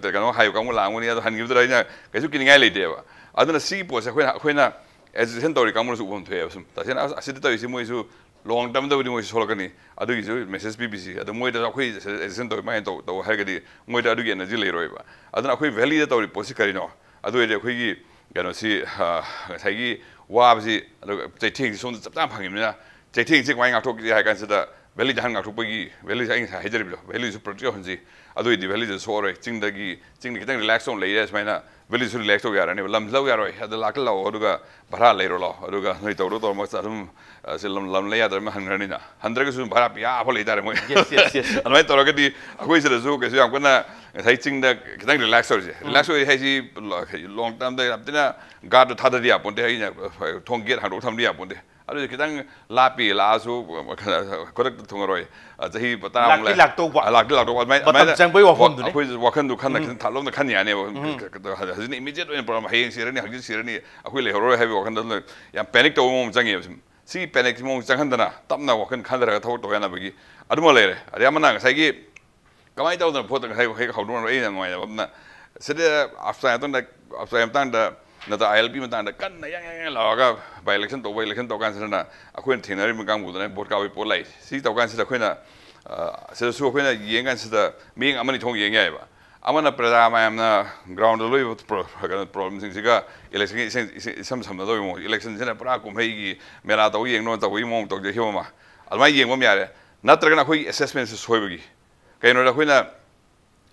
ꯀꯩꯅꯣ ꯍꯥꯏꯕ ꯀꯥꯡꯕꯨ ꯂꯥꯛꯑꯝꯒꯅꯤ, ꯑꯗꯣ ꯍꯟꯈꯤꯕꯗꯨꯗ ꯑꯩꯅ ꯀꯩꯁꯨ ꯀꯤꯅꯤꯡꯉꯥꯏ ꯂꯩꯇꯦꯕ꯫ ꯑꯗꯨꯅ ꯁꯤꯒꯤ ꯄꯣꯠꯁꯦ ꯑꯩꯈꯣꯏꯅ, ꯑꯩꯈꯣꯏꯅ agitation ꯇꯧꯔꯤ ꯀꯥꯡꯕꯨꯅꯁꯨ ꯎꯐꯝ ꯊꯣꯛꯑꯦꯕ꯫ ꯁꯨꯝ ꯇꯁꯦꯡꯅ ꯑꯁ, ꯑꯁꯤꯗ ꯇꯧꯔꯤꯁꯤ ꯃꯣꯏꯁꯨ long term ꯗꯕꯨꯗꯤ ꯃꯣꯏꯁꯨ ꯁꯣꯛꯂꯛꯀꯅꯤ, ꯑꯗꯨꯒꯤꯁꯨ message ꯄꯤꯕꯤꯁꯤ꯫ ꯑꯗꯣ ꯃꯣꯏꯗ ꯑꯩꯈꯣꯏ agitation ꯇꯧꯔꯤ, ꯃꯥꯏꯅ ꯇꯧ, ꯇꯧ ꯍꯥꯏꯔꯒꯗꯤ ꯃꯣꯏꯗ ꯑꯗꯨꯒꯤ energy ꯂꯩꯔꯣꯏꯕ꯫ ꯑꯗꯨꯅ ꯑꯩꯈꯣꯏ valley ꯗ ꯇꯧꯔꯤ ꯄꯣꯠꯁꯤ ꯀꯔꯤꯅꯣ? ꯑꯗꯨ ꯑꯣꯏꯔꯗꯤ ꯑꯩꯈꯣꯏꯒꯤ ꯀꯩꯅꯣꯁꯤ, ꯑ, ꯉꯁꯥꯏꯒꯤ ꯋꯥꯕꯁꯤ, ꯑꯗꯨꯒ ꯆꯩꯊꯦꯡꯁꯤ ꯁꯣꯝꯗ ꯆꯞ ꯆꯥꯅ ꯐꯪꯉꯤꯕꯅꯤꯅ, ꯆꯩꯊꯦꯡꯁꯤ ꯀꯃꯥꯏꯅ ꯉꯥꯛꯊꯣꯛꯀꯦ ꯍꯥꯏ ꯀꯥꯟꯁꯤꯗ, valley ꯗ ꯍꯥꯟꯅ ꯉꯥꯛꯊꯣꯛꯄꯒꯤ, valley ꯁꯦ ꯑꯩ ꯉꯁꯥꯏ ꯍꯥꯏꯖꯔꯤꯕꯗꯣ, valley ꯁꯨ protect ꯇꯧꯍꯟꯁꯤ꯫ ꯑꯗꯨ ꯑꯣꯏꯔꯗꯤ valley ꯗ ꯁꯣꯛꯑꯔꯣꯏ꯫ ꯆꯤꯡꯗꯒꯤ, ꯆꯤꯡꯗ ꯈꯤꯇꯪ relax ꯇꯧꯅ ꯂꯩꯔꯦ ꯁꯨꯃꯥꯏꯅ, valley ꯁꯨ relax ꯇꯧ ꯌꯥꯔꯅꯦꯕ꯫ ꯂꯝꯁꯨ ꯂꯧ ꯌꯥꯔꯣꯏ꯫ ꯑꯗ ꯂꯥꯛꯇ ꯂꯥꯛꯑꯣ, ꯑꯗꯨꯒ ꯚꯔꯥ ꯂꯩꯔꯣ ꯂꯥꯛꯑꯣ, ꯑꯗꯨꯒ ꯅꯣꯏ ꯇꯧꯔꯣ ꯇꯧꯔꯣ, ꯃꯁ-, ꯑꯗꯨꯝ, ꯑ, ꯁꯤ ꯂꯝ, ꯂꯝ ꯂꯩ ꯌꯥꯗ꯭ꯔꯕꯅꯤꯅ ꯍꯟꯈ꯭ꯔꯅꯤꯅ꯫ ꯍꯟꯗ꯭ꯔꯒꯁꯨ ꯚꯔꯥ ꯄꯤꯌꯥ ꯑꯐꯥꯎ ꯂꯩꯇꯥꯔꯦ ꯃꯣꯏ꯫ Yes, yes, yes. ꯑꯗꯨꯃꯥꯏꯅ ꯇꯧꯔꯒꯗꯤ ꯑꯩꯈꯣꯏ ꯁꯤꯗꯁꯨ ꯀꯩꯁꯨ ꯌꯥꯝ ꯀꯟꯅ ꯉꯁꯥꯏ ꯆꯤꯡꯗ ꯈꯤꯇꯪ relax ꯇꯧꯔꯤꯁꯦ꯫ ꯎꯝ꯫ Relax ꯑꯣꯏ ꯍꯥꯏꯁꯤ ꯂ-, long term ꯗ ꯌꯥꯝ ꯊꯤꯅ guard ꯇꯣ ꯊꯥꯗꯗꯤ ꯌꯥꯄꯣꯟꯇꯦ꯫ ꯑꯩꯅ ꯊꯣꯡ gate ꯍꯥꯡꯗꯣꯛ ꯊꯝꯗꯤ ꯌꯥꯄꯣꯟꯇꯦ꯫ ꯑꯗꯨꯗꯤ ꯈꯤꯇꯪ ꯂꯥꯞꯄꯤ ꯂꯥꯛꯑꯁꯨ ꯈꯨꯗꯛꯇ ꯊꯨꯡꯉꯔꯣꯏ꯫ ꯆꯍꯤ ꯇꯔꯥꯃꯨꯛ ꯂꯥꯛꯇꯤ ꯂꯩ-, ꯂꯥꯛꯇꯧꯕ꯫ ꯑ, ꯂꯥꯛꯇꯤ ꯂꯥꯛꯇꯧꯕ꯫ ꯑꯗꯨꯃꯥꯏꯅ, ꯃꯇꯝ ꯑꯗꯨꯃꯥꯏꯅ ꯆꯪꯕꯒꯤ ꯋꯥ-, ꯋꯥꯐꯝꯗꯨꯅꯤ꯫ ꯑꯩꯈꯣꯏ ꯋꯥꯈꯟꯗꯨ ꯈꯟꯅ ꯎꯝ꯫ ꯈꯤꯇꯪ ꯊꯥꯞꯂꯣꯝꯗ ꯈꯟ ꯌꯥꯅꯦꯕ꯫ ꯎꯝ꯫ ꯍꯧꯖꯤꯛꯅ immediate ꯑꯣꯏꯅ problem, ꯍꯌꯦꯡ ꯁꯤꯔꯅꯤ, ꯍꯪꯆꯤꯠ ꯁꯤꯔꯅꯤ, ꯑꯩꯈꯣꯏ ꯂꯩꯍꯧꯔꯔꯣꯏ ꯍꯥꯏꯕꯒꯤ ꯋꯥꯈꯟꯗ ꯌꯥꯝ panic ꯇꯧꯕ ꯃꯑꯣꯡ ꯆꯪꯉꯦꯕ ꯁꯨꯝ꯫ ꯁꯤ panic ꯁꯤ ꯃꯑꯣꯡ ꯆꯪꯍꯟꯗꯅ ꯇꯞꯅ ꯋꯥꯈꯜ ꯈꯟꯊꯔꯒ ꯊꯕꯛ ꯇꯧ ꯌꯥꯅꯕꯒꯤ ꯑꯗꯨꯃ ꯂꯩꯔꯦ꯫ ꯑꯗꯩ ꯑꯃꯅ ꯉꯁꯥꯏꯒꯤ ꯀꯃꯥꯏꯅ ꯇꯧꯗꯅ ꯄꯣꯠꯇꯣ ꯉꯁꯥꯏ ꯍꯦꯛ ꯍꯧꯗꯣꯛꯅꯔꯣ ꯑꯩꯅ ꯅꯨꯡꯉꯥꯏꯇꯕ ꯑꯃꯅ ꯁꯤꯗ ꯑꯞꯁꯥꯏ ꯃꯇꯥꯡꯗ, ꯑꯞꯁꯥꯏ ꯃꯇꯥꯡꯗ ꯅꯠꯇ꯭ꯔ ILP ꯃꯇꯥꯡꯗ ꯀꯟꯅ ꯌꯥꯡ ꯌꯥꯡ ꯌꯥꯡ ꯂꯥꯎꯔꯒ by election ꯇꯧꯕ, election ꯇꯧ ꯀꯥꯟꯁꯤꯗꯅ ꯑꯩꯈꯣꯏꯅ ꯊꯦꯡꯅꯔꯤꯕ ꯀꯥꯡꯕꯨꯗꯨꯅ ꯚꯣꯠ ꯀꯥꯕꯒꯤ ꯄꯣꯠ ꯂꯥꯛꯏ꯫ ꯁꯤ ꯇꯧ ꯀꯥꯟꯁꯤꯗ ꯑꯩꯈꯣꯏꯅ, ꯑ, ꯁꯤꯗꯁꯨ ꯑꯩꯈꯣꯏꯅ ꯌꯦꯡ ꯀꯥꯟꯁꯤꯗ ꯃꯤꯠꯌꯦꯡ ꯑꯃꯅꯤ ꯊꯣꯛꯅ ꯌꯦꯡ ꯌꯥꯏꯑꯕ꯫ ꯑꯃꯅ ꯄ꯭ꯔꯖꯥ ꯃꯌꯥꯝꯅ ground ꯗ ꯂꯣꯏꯕ ꯄ꯭ꯔꯣ-, ꯀꯩꯅꯣ, problem ꯁꯤꯡꯁꯤꯒ election ꯒꯤ ꯏꯁꯝ, ꯏꯁꯝ, ꯏꯁꯝ ꯁꯝꯅꯗꯕꯒꯤ ꯃꯑꯣꯡ, election ꯁꯤꯅ ꯄꯨꯔꯥ ꯀꯨꯝꯍꯩꯒꯤ ꯃꯦꯂꯥ ꯇꯧꯕ ꯌꯦꯡꯗꯧꯅ ꯇꯧꯕꯒꯤ ꯃꯑꯣꯡ ꯇꯧꯖꯈꯤꯕ ꯑꯃ, ꯑꯗꯨꯃꯥꯏꯅ ꯌꯦꯡꯕ ꯑꯃ ꯌꯥꯔꯦ꯫ ꯅꯠꯇ꯭ꯔꯒꯅ ꯑꯩꯈꯣꯏꯒꯤ assessment ꯁꯤ ꯁꯣꯏꯕꯒꯤ꯫ ꯀꯩꯅꯣꯗ ꯑꯩꯈꯣꯏꯅ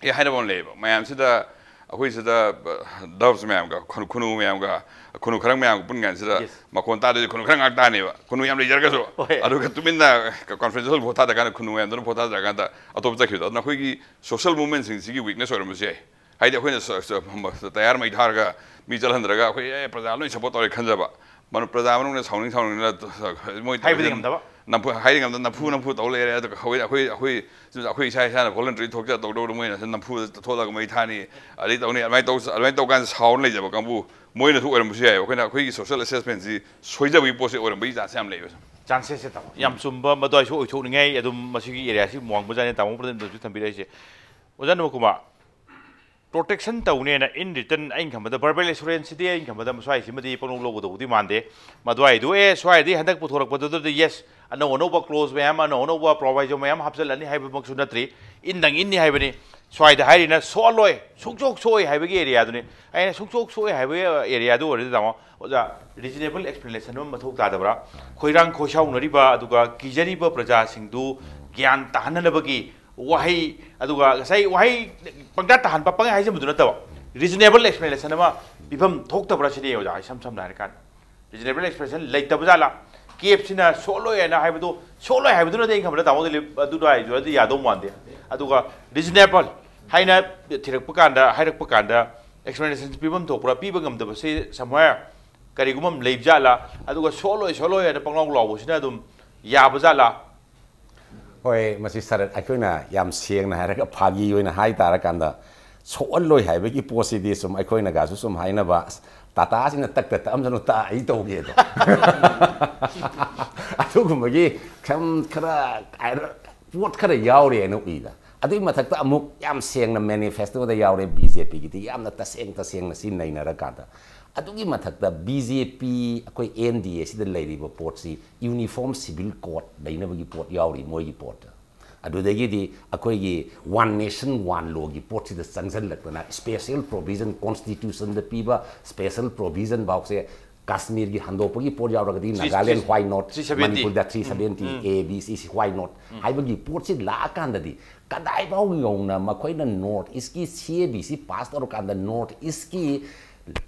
ꯑꯦ ꯍꯥꯏꯅꯕ ꯑꯃ ꯂꯩꯌꯦꯕ, ꯃꯌꯥꯝꯁꯤꯗ ꯑꯩꯈꯣꯏ ꯁꯤꯗ, ꯑ, doves ꯃꯌꯥꯝꯒ, ꯈꯨ-, ꯈꯨꯅꯨ ꯃꯌꯥꯝꯒ, ꯈꯨꯅꯨ ꯈꯔꯪ ꯃꯌꯥꯝꯒ ꯄꯨꯟ ꯀꯥꯟꯁꯤꯗ Yes. ꯃꯈꯣꯟ ꯇꯥꯗꯣꯏꯁꯦ ꯈꯨꯅꯨ ꯈꯔꯪ ꯉꯥꯛ ꯇꯥꯅꯦꯕ꯫ ꯈꯨꯅꯨ ꯌꯥꯝ ꯂꯩꯖꯔꯒꯁꯨ꯫ ꯍꯣꯏ꯫ ꯑꯗꯨꯒ ꯇꯨꯃꯤꯟꯅ conference hall ꯚꯣꯠ ꯊꯥꯗ ꯀꯥꯟꯗ ꯈꯨꯅꯨ ꯃꯌꯥꯝꯗꯨꯅ ꯚꯣꯠ ꯊꯥꯗꯔꯀꯥꯟꯗ ꯑꯇꯣꯞꯄ ꯆꯠꯈꯤꯕꯗꯣ꯫ ꯑꯗꯨꯅ ꯑꯩꯈꯣꯏꯒꯤ social movement ꯁꯤꯡꯁꯤꯒꯤ weakness ꯑꯣꯏꯔꯝꯕꯁꯨ ꯌꯥꯏ꯫ ꯍꯥꯏꯗꯤ ꯑꯩꯈꯣꯏꯅ ꯁ- ꯁ- ꯇꯌꯥꯔ ꯃꯩ ꯊꯥꯔꯒ ꯃꯤ ꯆꯠꯍꯟꯗ꯭ꯔꯒ ꯑꯩꯈꯣꯏ ꯑꯦ ꯄ꯭ꯔꯖꯥ ꯂꯣꯏ ꯁꯞꯄꯣꯔꯠ ꯇꯧꯔꯦ ꯈꯟꯖꯕ, ꯃꯅꯨ- ꯄ꯭ꯔꯖꯥ ꯃꯅꯨꯡꯗ ꯁꯥꯎꯅꯤꯡ ꯁꯥꯎꯅꯤꯡꯅ ꯃꯣꯏ ꯍꯥꯏꯕꯗꯤ ꯉꯝꯗꯕ꯫ ꯅꯝꯐꯨ ꯍꯥꯏꯗꯤ ꯉꯝꯗ ꯅꯝꯐꯨ ꯅꯝꯐꯨ ꯇꯧ ꯂꯩꯔꯦ꯫ ꯑꯗꯨꯒ ꯑꯩꯈꯣꯏ ꯑꯩꯈꯣꯏ ꯑꯩꯈꯣꯏ ꯑꯩꯈꯣꯏ ꯏꯁꯥ ꯏꯁꯥꯅ ꯚꯣꯂꯟꯇꯔꯤ ꯊꯣꯛꯆ ꯇꯧꯗꯧꯗꯣ ꯃꯣꯏꯅ ꯅꯝꯐꯨꯗ ꯊꯣꯛꯂꯒ ꯃꯩ ꯊꯥꯅꯤ, ꯑꯗꯩ ꯇꯧꯅꯤ꯫ ꯑꯗꯨꯃꯥꯏꯅ ꯇꯧ ꯑꯗꯨꯃꯥꯏꯅ ꯇꯧꯀꯥꯟꯗ ꯁꯥꯎꯔ ꯂꯩꯖꯕ ꯀꯥꯡꯕꯨ ꯃꯣꯏꯅꯁꯨ ꯑꯣꯏꯔꯝꯕꯁꯨ ꯌꯥꯏ꯫ ꯑꯩꯈꯣꯏꯅ ꯑꯩꯈꯣꯏꯒꯤ ꯁꯣꯁꯤꯌꯦꯜ ꯑꯦꯁꯦꯁꯃꯦꯟꯁꯤ ꯁꯣꯏꯖꯕꯒꯤ ꯄꯣꯠꯁꯦ ꯑꯣꯏꯔꯝꯕꯒꯤ ꯆꯥꯟꯁ ꯌꯥꯝ ꯂꯩꯕ꯫ ꯆꯥꯟꯁꯦꯁꯁꯦ ꯇꯥꯃꯣ ꯌꯥꯝ ꯆꯨꯝꯕ, ꯃꯗꯨ ꯑꯩꯁꯨ ꯑꯣꯏꯊꯣꯛꯅꯤꯡꯉꯥꯏ ꯑꯗꯨꯝ ꯃꯁꯤꯒꯤ ꯑꯦꯔꯤꯌꯥꯁꯤ ꯋꯥꯡꯕꯖꯥꯠꯅꯤ ꯇꯥꯃꯣ ꯄ꯭ꯔꯗꯤꯞꯅꯁꯨ ꯊꯝꯕꯤꯔꯛꯏꯁꯦ꯫ ꯑꯣꯖꯥ ꯅꯃꯀꯨꯃꯥꯔ, ꯄ꯭ꯔꯣꯇꯦꯛꯁꯟ ꯇꯧꯅꯦꯅ in return ꯑꯩꯅ ꯈꯟꯕꯗ ꯚꯔꯕꯦꯜ ꯑꯦꯁꯨꯔꯦꯟꯁꯁꯤꯗꯤ ꯑꯩꯅ ꯈꯟꯕꯗ ꯃꯁ꯭ꯋꯥꯏꯁꯤꯃꯗꯤ ꯄꯪꯂꯧ ꯂꯧꯒꯗꯧꯕꯗꯤ ꯃꯥꯟꯗꯦ꯫ ꯃꯗꯨꯋꯥꯏꯗꯨ ꯑꯦ ꯁ꯭ꯋꯥꯏꯗꯒꯤ ꯍꯟꯗꯛ ꯄꯨꯊꯣꯔꯛꯄꯗꯨꯗꯗꯤ ꯌꯦꯁ ꯑꯅꯧ ꯑꯅꯧꯕ ꯀ꯭ꯂꯣꯖ ꯃꯌꯥꯝ ꯑꯅꯧ ꯑꯅꯧꯕ ꯄ꯭ꯔꯣꯚꯥꯏꯖꯣ ꯃꯌꯥꯝ ꯍꯥꯞꯆꯤꯜꯂꯅꯤ ꯍꯥꯏꯕꯃꯛꯁꯨ ꯅꯠꯇ꯭ꯔꯤ꯫ ꯏꯟꯗꯪ ꯏꯟꯅꯤ ꯍꯥꯏꯕꯅꯤ꯫ ꯁ꯭ꯋꯥꯏꯗ ꯍꯥꯏꯔꯤꯅ ꯁꯣꯛꯍꯜꯂꯣꯏ, ꯁꯨꯡꯁꯣꯛ ꯁꯣꯛꯑꯣꯏ ꯍꯥꯏꯕꯒꯤ ꯑꯦꯔꯤꯌꯥꯗꯨꯅꯤ꯫ ꯑꯩꯅ ꯁꯨꯡꯁꯣꯛ ꯁꯣꯛꯑꯣꯏ ꯍꯥꯏꯕꯒꯤ ꯑꯦꯔꯤꯌꯥꯗꯨ ꯑꯣꯏꯔꯗꯤ ꯇꯥꯃꯣ ꯑꯣꯖꯥ, ꯔꯤꯖꯅꯦꯕꯜ ꯑꯦꯛꯁꯄ꯭ꯂꯦꯅꯦꯁꯟ ꯑꯃ ꯃꯊꯧ ꯇꯥꯗꯕ꯭ꯔꯥ? ꯈꯣꯏꯔꯥꯡ ꯈꯣꯏꯁꯥꯎꯅꯔꯤꯕ ꯑꯗꯨꯒ ꯀꯤꯖꯔꯤꯕ ꯄ꯭ꯔꯖꯥꯁꯤꯡꯗꯨ ꯒ꯭ꯌꯥꯟ ꯇꯥꯍꯟꯅꯅꯕꯒꯤ ꯋꯥꯍꯩ, ꯑꯗꯨꯒ ꯉꯁꯥꯏ ꯋꯥꯍꯩ ꯄꯪꯇꯥ ꯇꯥꯍꯟꯕ ꯄꯪꯍꯥꯏ ꯍꯥꯏꯖꯟꯕꯗꯨ ꯅꯠꯇꯕ ꯔꯤꯖꯅꯦꯕꯜ ꯑꯦꯛꯁꯄ꯭ꯂꯦꯅꯦꯁꯟ ꯑꯃ ꯄꯤꯐꯝ ꯊꯣꯛꯇꯕ꯭ꯔꯥ ꯁꯤꯅꯤ ꯑꯣꯖꯥ꯫ ꯏꯁꯝ ꯁꯝꯅ ꯍꯥꯏꯔꯀꯥꯟꯗ ꯔꯤꯖꯅꯦꯕꯜ ꯑꯦꯛꯁꯄ꯭ꯂꯦꯅꯦꯁꯟ ꯂꯩꯇꯕ ꯖꯥꯠꯂꯥ? ꯀꯦꯞꯁꯤꯅ ꯁꯣꯛꯂꯣꯏ ꯍꯥꯏꯅ ꯍꯥꯏꯕꯗꯨ ꯁꯣꯛꯂꯣꯏ ꯍꯥꯏꯕꯗꯨꯅꯗꯤ ꯑꯩꯅ ꯈꯟꯕꯗ ꯇꯥꯃꯣꯗ ꯑꯗꯨꯗ ꯍꯥꯏꯗꯨꯅꯗꯤ ꯌꯥꯗꯧ ꯃꯥꯟꯗꯦ꯫ ꯑꯗꯨꯒ ꯔꯤꯖꯅꯦꯕꯜ ꯍꯥꯏꯅ ꯊꯤꯔꯛꯄ ꯀꯥꯟꯗ, ꯍꯥꯏꯔꯛꯄ ꯀꯥꯟꯗ ꯑꯦꯛꯁꯄ꯭ꯂꯦꯅꯦꯁꯟ ꯄꯤꯐꯝ ꯊꯣꯛꯄ꯭ꯔꯥ? ꯄꯤꯕ ꯉꯝꯗꯕꯁꯤ ꯁꯝꯋꯦꯌꯔ ꯀꯔꯤꯒꯨꯝꯕ ꯑꯃ ꯂꯩꯕ ꯖꯥꯠꯂꯥ? ꯑꯗꯨꯒ ꯁꯣꯛꯂꯣꯏ ꯁꯣꯛꯂꯣꯏ ꯍꯥꯏꯅ ꯄꯪꯂꯥꯎ ꯂꯥꯎꯕꯁꯤꯅ ꯑꯗꯨꯝ ꯌꯥꯕ ꯖꯥꯠꯂꯥ? ꯍꯣꯏ, ꯃꯁꯤ ꯁꯥꯔ, ꯑꯩꯈꯣꯏꯅ ꯌꯥꯝ ꯁꯦꯡꯅ ꯍꯥꯏꯔꯒ ꯐꯥꯒꯤ ꯑꯣꯏꯅ ꯍꯥꯏ ꯇꯥꯔꯀꯥꯟꯗ ꯁꯣꯛꯍꯜꯂꯣꯏ ꯍꯥꯏꯕꯒꯤ ꯄꯣꯠꯁꯤꯗꯤ ꯁꯨꯝ ꯑꯩꯈꯣꯏꯅꯒꯁꯨ ꯁꯨꯝ ꯍꯥꯏꯅꯕ, "ꯑꯁ, ꯇꯥꯇꯥꯁꯤꯅ ꯇꯛꯇ ꯇꯛꯑꯝꯁꯅꯨ, ꯇꯥ ꯑꯩ ꯇꯧꯒꯦꯗꯣ" ꯑꯗꯨꯒꯨꯝꯕꯒꯤ ꯈꯝ ꯈꯔ ꯍꯥꯏꯔ- ꯄꯣꯠ ꯈꯔ ꯌꯥꯎꯔꯦꯅ ꯎꯏꯗ꯫ ꯑꯗꯨꯒꯤ ꯃꯊꯛꯇ ꯑꯃꯨꯛ ꯌꯥꯝ ꯁꯦꯡꯅ ꯃꯦꯅꯤꯐꯦꯁꯇꯣꯗ ꯌꯥꯎꯔꯦ ꯕꯤ ꯖꯦ ꯄꯤꯒꯤꯗꯤ, ꯌꯥꯝꯅ ꯇꯁꯦꯡ ꯇꯁꯦꯡꯅ ꯁꯤ ꯅꯩꯅꯔꯀꯥꯟꯗ꯫ ꯑꯗꯨꯒꯤ ꯃꯊꯛꯇ ꯕꯤ ꯖꯦ ꯄꯤ, ꯑꯩꯈꯣꯏ ꯑꯦꯟ ꯗꯤ ꯑꯦ ꯁꯤꯗ ꯂꯩꯔꯤꯕ ꯄꯣꯠꯁꯤ ꯌꯨꯅꯤꯐꯣꯔꯝ ꯁꯤꯚꯤꯜ ꯀꯣꯗ ꯂꯩꯅꯕꯒꯤ ꯄꯣꯠ ꯌꯥꯎꯔꯤ ꯃꯣꯏꯒꯤ ꯄꯣꯠꯇ꯫ ꯑꯗꯨꯗꯒꯤꯗꯤ ꯑꯩꯈꯣꯏꯒꯤ one nation one ꯂꯣꯒꯤ ꯄꯣꯠꯁꯤꯗ ꯆꯪꯁꯤꯜꯂꯛꯇꯅ special provision, ꯀꯣꯟꯁꯇꯤꯇ꯭ꯌꯨꯁꯟꯗ ꯄꯤꯕ ꯁ꯭ꯄꯦꯁꯦꯜ ꯄ꯭ꯔꯣꯚꯤꯖꯟ ꯐꯥꯎꯁꯦ ꯀꯥꯁꯃꯤꯔꯒꯤ ꯍꯟꯗꯣꯛꯄꯒꯤ ꯄꯣꯠ ꯌꯥꯎꯔꯒꯗꯤ Three- Nagaland three- why not, three seventy. ꯃꯅꯤꯄꯨꯔꯗ three seventy, A B C ꯁꯤ why not ꯍꯥꯏꯕꯒꯤ ꯄꯣꯠꯁꯤ ꯂꯥꯛꯑꯀꯥꯟꯗꯗꯤ ꯀꯗꯥꯏꯐꯥꯎ ꯌꯧꯅ ꯃꯈꯣꯏꯅ ꯅꯣꯔꯠ ꯏꯁꯀꯤ ꯁꯤ ꯑꯦ ꯕꯤ ꯁꯤ ꯄꯥꯁ ꯇꯧꯔꯀꯥꯟꯗ ꯅꯣꯔꯠ ꯏꯁꯀꯤ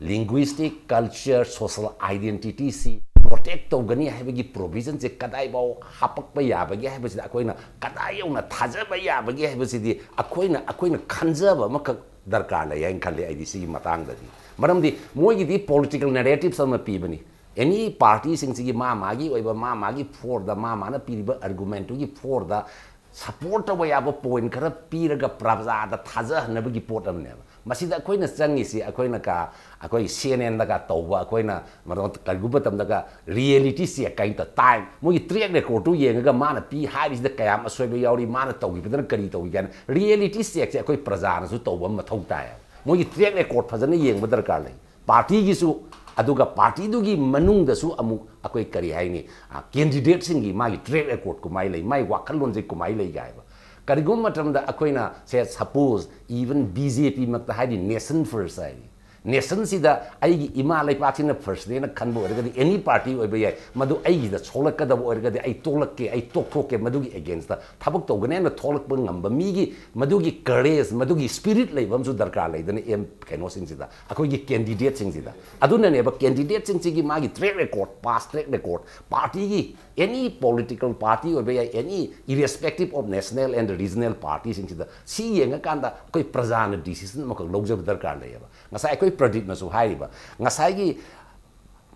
ꯂꯤꯡꯒ꯭ꯋꯤꯁꯇꯤꯛ, ꯀꯜꯆꯔ, ꯁꯣꯁꯦꯜ ꯑꯥꯏꯗꯦꯟꯇꯤꯇꯤꯁꯤ ꯄ꯭ꯔꯣꯇꯦꯛ ꯇꯧꯒꯅꯤ ꯍꯥꯏꯕꯒꯤ ꯄ꯭ꯔꯣꯚꯤꯖꯟꯁꯦ ꯀꯗꯥꯏꯐꯥꯎ ꯍꯥꯄꯛꯄ ꯌꯥꯕꯒꯦ ꯍꯥꯏꯕꯁꯤꯗ ꯑꯩꯈꯣꯏꯅ ꯀꯗꯥꯏ ꯌꯧꯅ ꯊꯥꯖꯕ ꯌꯥꯕꯒꯦ ꯍꯥꯏꯕꯁꯤꯗꯤ ꯑꯩꯈꯣꯏꯅ ꯑꯩꯈꯣꯏꯅ ꯈꯟꯖꯕ ꯑꯃꯈꯛ ꯗꯔꯀꯥꯔ ꯂꯩ ꯍꯥꯏꯅ ꯈꯜꯂꯤ ꯑꯩꯗꯤ ꯁꯤꯒꯤ ꯃꯇꯥꯡꯗꯗꯤ꯫ ꯃꯔꯝꯗꯤ ꯃꯣꯏꯒꯤꯗꯤ political narratives ꯑꯃ ꯄꯤꯕꯅꯤ꯫ Any party ꯁꯤꯡꯁꯤꯒꯤ ꯃꯥ ꯃꯥꯒꯤ ꯑꯣꯏꯕ, ꯃꯥ ꯃꯥꯒꯤ for ꯗ, ꯃꯥ ꯃꯥꯅ ꯄꯤꯔꯤꯕ argument ꯇꯨꯒꯤ for ꯗ support ꯇꯧꯕ ꯌꯥꯕ point ꯈꯔ ꯄꯤꯔꯒ ꯄ꯭ꯔꯖꯥꯗ ꯊꯥꯖꯍꯟꯅꯕꯒꯤ ꯄꯣꯠ ꯑꯃꯅꯦꯕ꯫ ꯃꯁꯤꯗ ꯑꯩꯈꯣꯏꯅ ꯆꯪꯉꯤꯁꯤ, ꯑꯩꯈꯣꯏꯅ ꯀ-, ꯑꯩꯈꯣꯏ C N N ꯗꯒ ꯇꯧꯕ, ꯑꯩꯈꯣꯏꯅ ꯃꯔꯣ-, ꯀꯔꯤꯒꯨꯝꯕ ꯃꯇꯝꯗꯒ reality check ꯀꯥꯏꯅ ꯇꯧ-, time, ꯃꯣꯏꯒꯤ track record ꯇꯨ ꯌꯦꯡꯉꯒ ꯃꯥꯅ ꯄꯤ ꯍꯥꯏꯔꯤꯁꯤꯗ ꯀꯌꯥꯝ ꯑꯁꯣꯏꯕ ꯌꯥꯎꯔꯤ, ꯃꯥꯅ ꯇꯧꯈꯤꯕꯗꯅ ꯀꯔꯤ ꯇꯧꯏ ꯀꯥꯏꯅ reality check ꯁꯦ ꯑꯩꯈꯣꯏ ꯄ꯭ꯔꯖꯥꯅꯁꯨ ꯇꯧꯕ ꯑꯃ ꯃꯊꯧ ꯇꯥꯏꯌꯦꯕ꯫ ꯃꯣꯏꯒꯤ track record ꯐꯖꯅ ꯌꯦꯡꯕ ꯗꯔꯀꯥꯔ ꯂꯩ꯫ Party ꯒꯤꯁꯨ, ꯑꯗꯨꯒ party ꯗꯨꯒꯤ ꯃꯅꯨꯡꯗꯁꯨ ꯑꯃꯨꯛ ꯑꯩꯈꯣꯏ ꯀꯔꯤ ꯍꯥꯏꯅꯤ, ꯑ, candidate ꯁꯤꯡꯒꯤ ꯃꯥꯒꯤ track record ꯀꯃꯥꯏ ꯂꯩ, ꯃꯥꯒꯤ ꯋꯥꯈꯜꯂꯣꯟꯁꯦ ꯀꯃꯥꯏ ꯂꯩꯒꯦ ꯍꯥꯏꯕ꯫ ꯀꯔꯤꯒꯨꯝꯕ ꯃꯇꯝꯗ ꯑꯩꯈꯣꯏꯅ, say, suppose, even B J P ꯃꯛꯇ ꯍꯥꯏꯗꯤ, nation first ꯍꯥꯏꯔꯤ꯫ Nation ꯁꯤꯗ ꯑꯩꯒꯤ ꯏꯃꯥ ꯂꯩꯄꯥꯛꯁꯤꯅ first ꯅꯦꯅ ꯈꯟꯕ ꯑꯣꯏꯔꯒꯗꯤ, any party ꯑꯣꯏꯕ ꯌꯥꯏ, ꯃꯗꯨ ꯑꯩꯒꯤꯗ ꯁꯣꯛꯂꯛꯀꯗꯕ ꯑꯣꯏꯔꯒꯗꯤ ꯑꯩ ꯇꯣꯛꯂꯛꯀꯦ, ꯑꯩ ꯇꯣꯛꯊꯣꯛꯀꯦ, ꯃꯗꯨꯒꯤ against ꯇ ꯊꯕꯛ ꯇꯧꯒꯅꯦꯅ ꯊꯣꯛꯂꯛꯄ ꯉꯝꯕ ꯃꯤꯒꯤ ꯃꯗꯨꯒꯤ courage, ꯃꯗꯨꯒꯤ spirit ꯂꯩꯕ ꯑꯃꯁꯨ ꯗꯔꯀꯥꯔ ꯂꯩꯗꯅ, ꯑꯦꯝ, ꯀꯩꯅꯣꯁꯤꯡꯁꯤꯗ, ꯑꯩꯈꯣꯏꯒꯤ candidate ꯁꯤꯡꯁꯤꯗ꯫ ꯑꯗꯨꯅꯅꯦꯕ candidate ꯁꯤꯡꯁꯤꯒꯤ ꯃꯥꯒꯤ track record, past track record, party ꯒꯤ, any political party ꯑꯣꯏꯕ ꯌꯥꯏ, any, irrespective of national and regional party ꯁꯤꯡꯁꯤꯗ, ꯁꯤ ꯌꯦꯡꯉꯀꯥꯟꯗ ꯑꯩꯈꯣꯏ ꯄ꯭ꯔꯖꯥꯅ decision ꯑꯃꯈꯛ ꯂꯧꯖꯕ ꯗꯔꯀꯥꯔ ꯂꯩꯌꯦꯕ꯫ ꯉꯁꯥꯏ ꯑꯩꯈꯣꯏ ꯄ꯭ꯔꯗꯤꯞꯅꯁꯨ ꯍꯥꯏꯔꯤꯕ, ꯉꯁꯥꯏꯒꯤ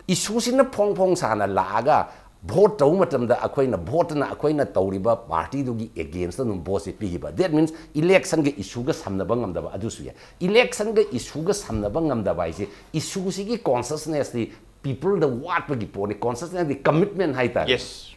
issue ꯁꯤꯅ ꯐꯣꯡ ꯐꯣꯡ ꯁꯥꯅ ꯂꯥꯛꯑꯒ vote ꯇꯧꯕ ꯃꯇꯝꯗ ꯑꯩꯈꯣꯏꯅ vote ꯅ ꯑꯩꯈꯣꯏꯅ ꯇꯧꯔꯤꯕ party ꯗꯨꯒꯤ against ꯇ ꯑꯗꯨꯝ vote ꯁꯦ ꯄꯤꯈꯤꯕ, that means election ꯒ issue ꯒ ꯁꯝꯅꯕ ꯉꯝꯗꯕ, ꯑꯗꯨꯁꯨ ꯌꯥꯏ꯫ Election ꯒ issue ꯒ ꯁꯝꯅꯕ ꯉꯝꯗꯕ ꯍꯥꯏꯁꯦ, issue ꯁꯤꯒꯤ consciousness ꯇꯤ people ꯗ ꯋꯥꯠꯄꯒꯤ ꯄꯣꯠꯅꯤ꯫ Consciousness ꯗꯤ commitment ꯍꯥꯏꯇꯥꯔꯦ꯫ Yes.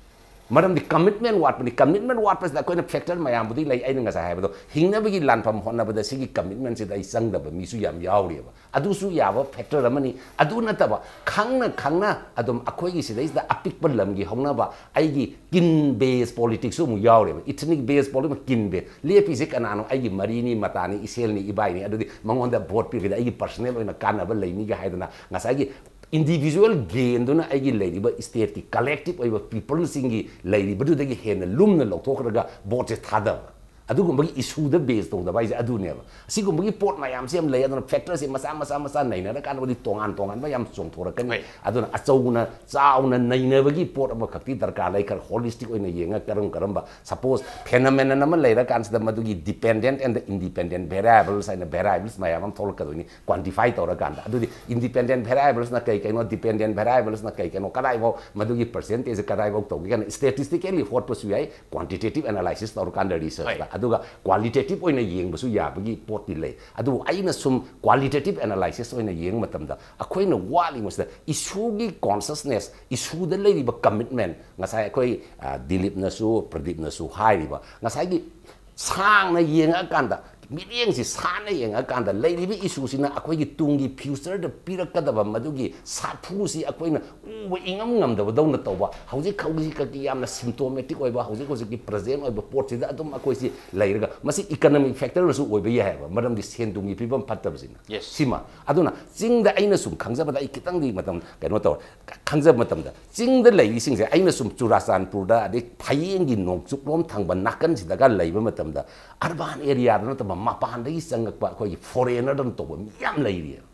ꯃꯔꯝꯗꯤ commitment ꯋꯥꯠꯄꯅꯤ꯫ Commitment ꯋꯥꯠꯄꯁꯤꯗ ꯑꯩꯈꯣꯏꯅ factor ꯃꯌꯥꯝꯕꯨꯗꯤ ꯂꯩ, ꯑꯩꯅ ꯉꯁꯥꯏ ꯍꯥꯏꯕꯗꯣ, ꯍꯤꯡꯅꯕꯒꯤ ꯂꯥꯟꯐꯝ ꯍꯣꯠꯅꯕꯗ ꯁꯤꯒꯤ commitment ꯁꯤꯗ ꯑꯩ ꯆꯪꯗꯕ ꯃꯤꯁꯨ ꯌꯥꯝ ꯌꯥꯎꯔꯤꯑꯕ꯫ ꯑꯗꯨꯁꯨ ꯌꯥꯕ factor ꯑꯃꯅꯤ꯫ ꯑꯗꯨ ꯅꯠꯇꯕ, ꯈꯪꯅ ꯈꯪꯅ ꯑꯗꯨꯝ ꯑꯩꯈꯣꯏꯒꯤ ꯁꯤꯗꯩꯁꯤꯗ ꯑꯄꯤꯛꯄ ꯂꯝꯒꯤ ꯍꯧꯅꯕ, ꯑꯩꯒꯤ kin base politics ꯁꯨ ꯑꯃꯨꯛ ꯌꯥꯎꯔꯦꯕ꯫ Ethnic base politics, kin base꯫ ꯂꯦꯞꯄꯤꯁꯦ ꯀꯅꯥꯅꯣ? ꯑꯩꯒꯤ ꯃꯔꯤꯅꯤ, ꯃꯇꯥꯅꯤ, ꯏꯁꯦꯜꯅꯤ, ꯏꯕꯥꯏꯅꯤ꯫ ꯑꯗꯨꯗꯤ ꯃꯉꯣꯟꯗ vote ꯄꯤꯔꯒꯗꯤ ꯑꯩꯒꯤ personal ꯑꯣꯏꯅ ꯀꯥꯟꯅꯕ ꯂꯩꯅꯤꯒ ꯍꯥꯏꯗꯅ ꯉꯁꯥꯏꯒꯤ individual gain ꯗꯨꯅ ꯑꯩꯒꯤ ꯂꯩꯔꯤꯕ state ꯀꯤ collective ꯑꯣꯏꯕ people ꯁꯤꯡꯒꯤ ꯂꯩꯔꯤꯕꯗꯨꯗꯒꯤ ꯍꯦꯟꯅ ꯂꯨꯝꯅ ꯂꯧꯊꯣꯛꯈ꯭ꯔꯒ vote ꯁꯦ ꯊꯥꯗꯕ꯫ ꯑꯗꯨꯒꯨꯝꯕꯒꯤ ꯏꯁꯨꯗ ꯕꯦꯁ ꯇꯧꯗꯕ ꯍꯥꯏꯁꯦ ꯑꯗꯨꯅꯦꯕ꯫ ꯑꯁꯤꯒꯨꯝꯕꯒꯤ ꯄꯣꯠ ꯃꯌꯥꯝꯁꯦ ꯌꯥꯝ ꯂꯩ꯫ ꯑꯗꯨꯅ ꯐꯦꯛꯇꯔꯁꯦ ꯃꯆꯥ ꯃꯆꯥ ꯃꯆꯥ ꯅꯩꯅꯔꯀꯥꯟꯗꯕꯨꯗꯤ ꯇꯣꯉꯥꯟ ꯇꯣꯉꯥꯟꯕ ꯌꯥꯝ ꯆꯣꯡꯊꯣꯔꯛꯀꯅꯤ꯫ ꯑꯗꯨꯅ ꯑꯆꯧꯅ ꯆꯥꯎꯅ ꯅꯩꯅꯕꯒꯤ ꯄꯣꯠ ꯑꯃꯈꯛꯇꯤ ꯗꯔꯀꯥꯔ ꯂꯩ꯫ ꯈꯔ ꯍꯣꯂꯤꯁꯇꯤꯛ ꯑꯣꯏꯅ ꯌꯦꯡꯉ ꯀꯔꯝ ꯀꯔꯝꯕ, ꯁꯄꯣꯁ, ꯐꯦꯅꯣꯃꯦꯅꯟ ꯑꯃ ꯂꯩꯔꯀꯥꯟꯁꯤꯗ ꯃꯗꯨꯒꯤ ꯗꯤꯄꯦꯟꯗꯦꯟꯠ ꯑꯦꯟ ꯗ ꯏꯟꯗꯤꯄꯦꯟꯗꯦꯟꯠ ꯚꯦꯔꯤꯌꯦꯕꯜꯁ ꯍꯥꯏꯅ ꯚꯦꯔꯤꯌꯦꯕꯜꯁ ꯃꯌꯥꯝ ꯑꯃ ꯊꯣꯛꯂꯛꯀꯗꯣꯏꯅꯤ꯫ ꯀ꯭ꯋꯥꯟꯇꯤꯐꯥꯏ ꯇꯧꯔꯀꯥꯟꯗ꯫ ꯑꯗꯨꯗꯤ ꯏꯟꯗꯤꯄꯦꯟꯗꯦꯟꯠ ꯚꯦꯔꯤꯌꯦꯕꯜꯁꯅ ꯀꯩ ꯀꯩꯅꯣ, ꯗꯤꯄꯦꯟꯗꯦꯟꯠ ꯚꯦꯔꯤꯌꯦꯕꯜꯁꯅ ꯀꯩ ꯀꯩꯅꯣ, ꯀꯗꯥꯏꯐꯥꯎ ꯃꯗꯨꯒꯤ ꯄꯔꯁꯦꯟꯇꯦꯖ ꯀꯗꯥꯏꯐꯥꯎ ꯇꯧꯒꯦ ꯀꯥꯏꯅ ꯁ꯭ꯇꯦꯇꯤꯁꯇꯤꯀꯦꯜꯂꯤ ꯍꯣꯠꯄꯁꯨ ꯌꯥꯏ, ꯀ꯭ꯋꯥꯟꯇꯤꯇꯦꯇꯤꯞ ꯑꯦꯅꯥꯂꯥꯏꯁꯤꯁ ꯇꯧꯔꯀꯥꯟꯗ ꯔꯤꯁꯔꯆꯇ꯫ ꯑꯗꯨꯒ ꯀ꯭ꯋꯥꯂꯤꯇꯦꯇꯤꯞ ꯑꯣꯏꯅ ꯌꯦꯡꯕꯁꯨ ꯌꯥꯕꯒꯤ ꯄꯣꯠꯇꯤ ꯂꯩ꯫ ꯑꯗꯨꯕꯨ ꯑꯩꯅ ꯁꯨꯝ ꯀ꯭ꯋꯥꯂꯤꯇꯦꯇꯤꯞ ꯑꯦꯅꯥꯂꯥꯏꯁꯤꯁ ꯑꯣꯏꯅ ꯌꯦꯡꯕ ꯃꯇꯝꯗ ꯑꯩꯈꯣꯏꯅ ꯋꯥꯠꯂꯤꯕꯁꯤꯗ ꯏꯁꯨꯒꯤ ꯀꯣꯟꯁꯁꯅꯦꯁ, ꯏꯁꯨꯗ ꯂꯩꯔꯤꯕ ꯀꯃꯤꯠꯃꯦꯟ, ꯉꯁꯥꯏ ꯑꯩꯈꯣꯏ, ꯑ, ꯗꯤꯂꯤꯞꯅꯁꯨ ꯄ꯭ꯔꯗꯤꯞꯅꯁꯨ ꯍꯥꯏꯔꯤꯕ, ꯉꯁꯥꯏꯒꯤ ꯁꯥꯡꯅ ꯌꯦꯡꯉꯛꯑꯀꯥꯟꯗ, ꯃꯤꯠꯌꯦꯡꯁꯤ ꯁꯥꯟꯅ ꯌꯦꯡꯉꯛꯑꯀꯥꯟꯗ ꯂꯩꯔꯤꯕ ꯏꯁꯨꯁꯤꯅ ꯑꯩꯈꯣꯏꯒꯤ ꯇꯨꯡꯒꯤ ꯐ꯭ꯌꯨꯆꯔꯗ ꯄꯤꯔꯛꯀꯗꯕ ꯃꯗꯨꯒꯤ ꯁꯥꯐꯨꯁꯤ ꯑꯩꯈꯣꯏꯅ ꯎꯕ ꯏꯉꯝ ꯉꯝꯗꯕꯗꯧꯅ ꯇꯧꯕ, ꯍꯧꯖꯤꯛ ꯍꯧꯖꯤꯛꯀꯤ ꯌꯥꯝꯅ ꯁꯤꯝꯇꯣꯃꯦꯇꯤꯛ ꯑꯣꯏꯕ, ꯍꯧꯖꯤꯛ ꯍꯧꯖꯤꯛꯀꯤ ꯄ꯭ꯔꯖꯦꯟ ꯑꯣꯏꯕ ꯄꯣꯠꯁꯤꯗ ꯑꯗꯨꯝ ꯑꯩꯈꯣꯏꯁꯤ ꯂꯩꯔꯒ, ꯃꯁꯤ ꯏꯀꯅꯣꯃꯤꯛ ꯐꯦꯛꯇꯔꯅꯁꯨ ꯑꯣꯏꯕ ꯌꯥꯏ ꯍꯥꯏꯕ, ꯃꯔꯝꯗꯤ ꯁꯦꯟ ꯊꯨꯝꯒꯤ ꯐꯤꯕꯝ ꯐꯠꯇꯕꯁꯤꯅ꯫ ꯁꯤꯃ꯫ ꯑꯗꯨꯅ ꯆꯤꯡꯗ ꯑꯩꯅ ꯁꯨꯝ ꯈꯪꯖꯕꯗ, ꯑꯩ ꯈꯤꯇꯪꯗꯤ ꯃꯇꯝ ꯀꯩꯅꯣ ꯇꯧꯔꯦ, ꯈꯪꯖꯕ ꯃꯇꯝꯗ ꯆꯤꯡꯗ ꯂꯩꯔꯤꯁꯤꯡꯁꯦ ꯑꯩꯅ ꯁꯨꯝ ꯆꯨꯔꯥꯆꯥꯟꯄꯨꯔꯗ, ꯑꯗꯩ ꯐꯌꯦꯡꯒꯤ ꯅꯣꯡꯆꯨꯞꯂꯣꯝ ꯊꯪꯕ ꯅꯥꯀꯟꯁꯤꯗꯒ ꯂꯩꯕ ꯃꯇꯝꯗ, ꯑꯔꯕꯥꯟ ꯑꯦꯔꯤꯌꯥꯗ ꯅꯠꯇꯕ ꯃꯄꯥꯟꯗꯒꯤ ꯆꯪꯉꯛꯄ ꯑꯩꯈꯣꯏꯒꯤ ꯐꯣꯔꯦꯅꯔꯗꯅ ꯇꯧꯕ ꯃꯤ ꯌꯥꯝ ꯂꯩꯔꯤꯑꯕ꯫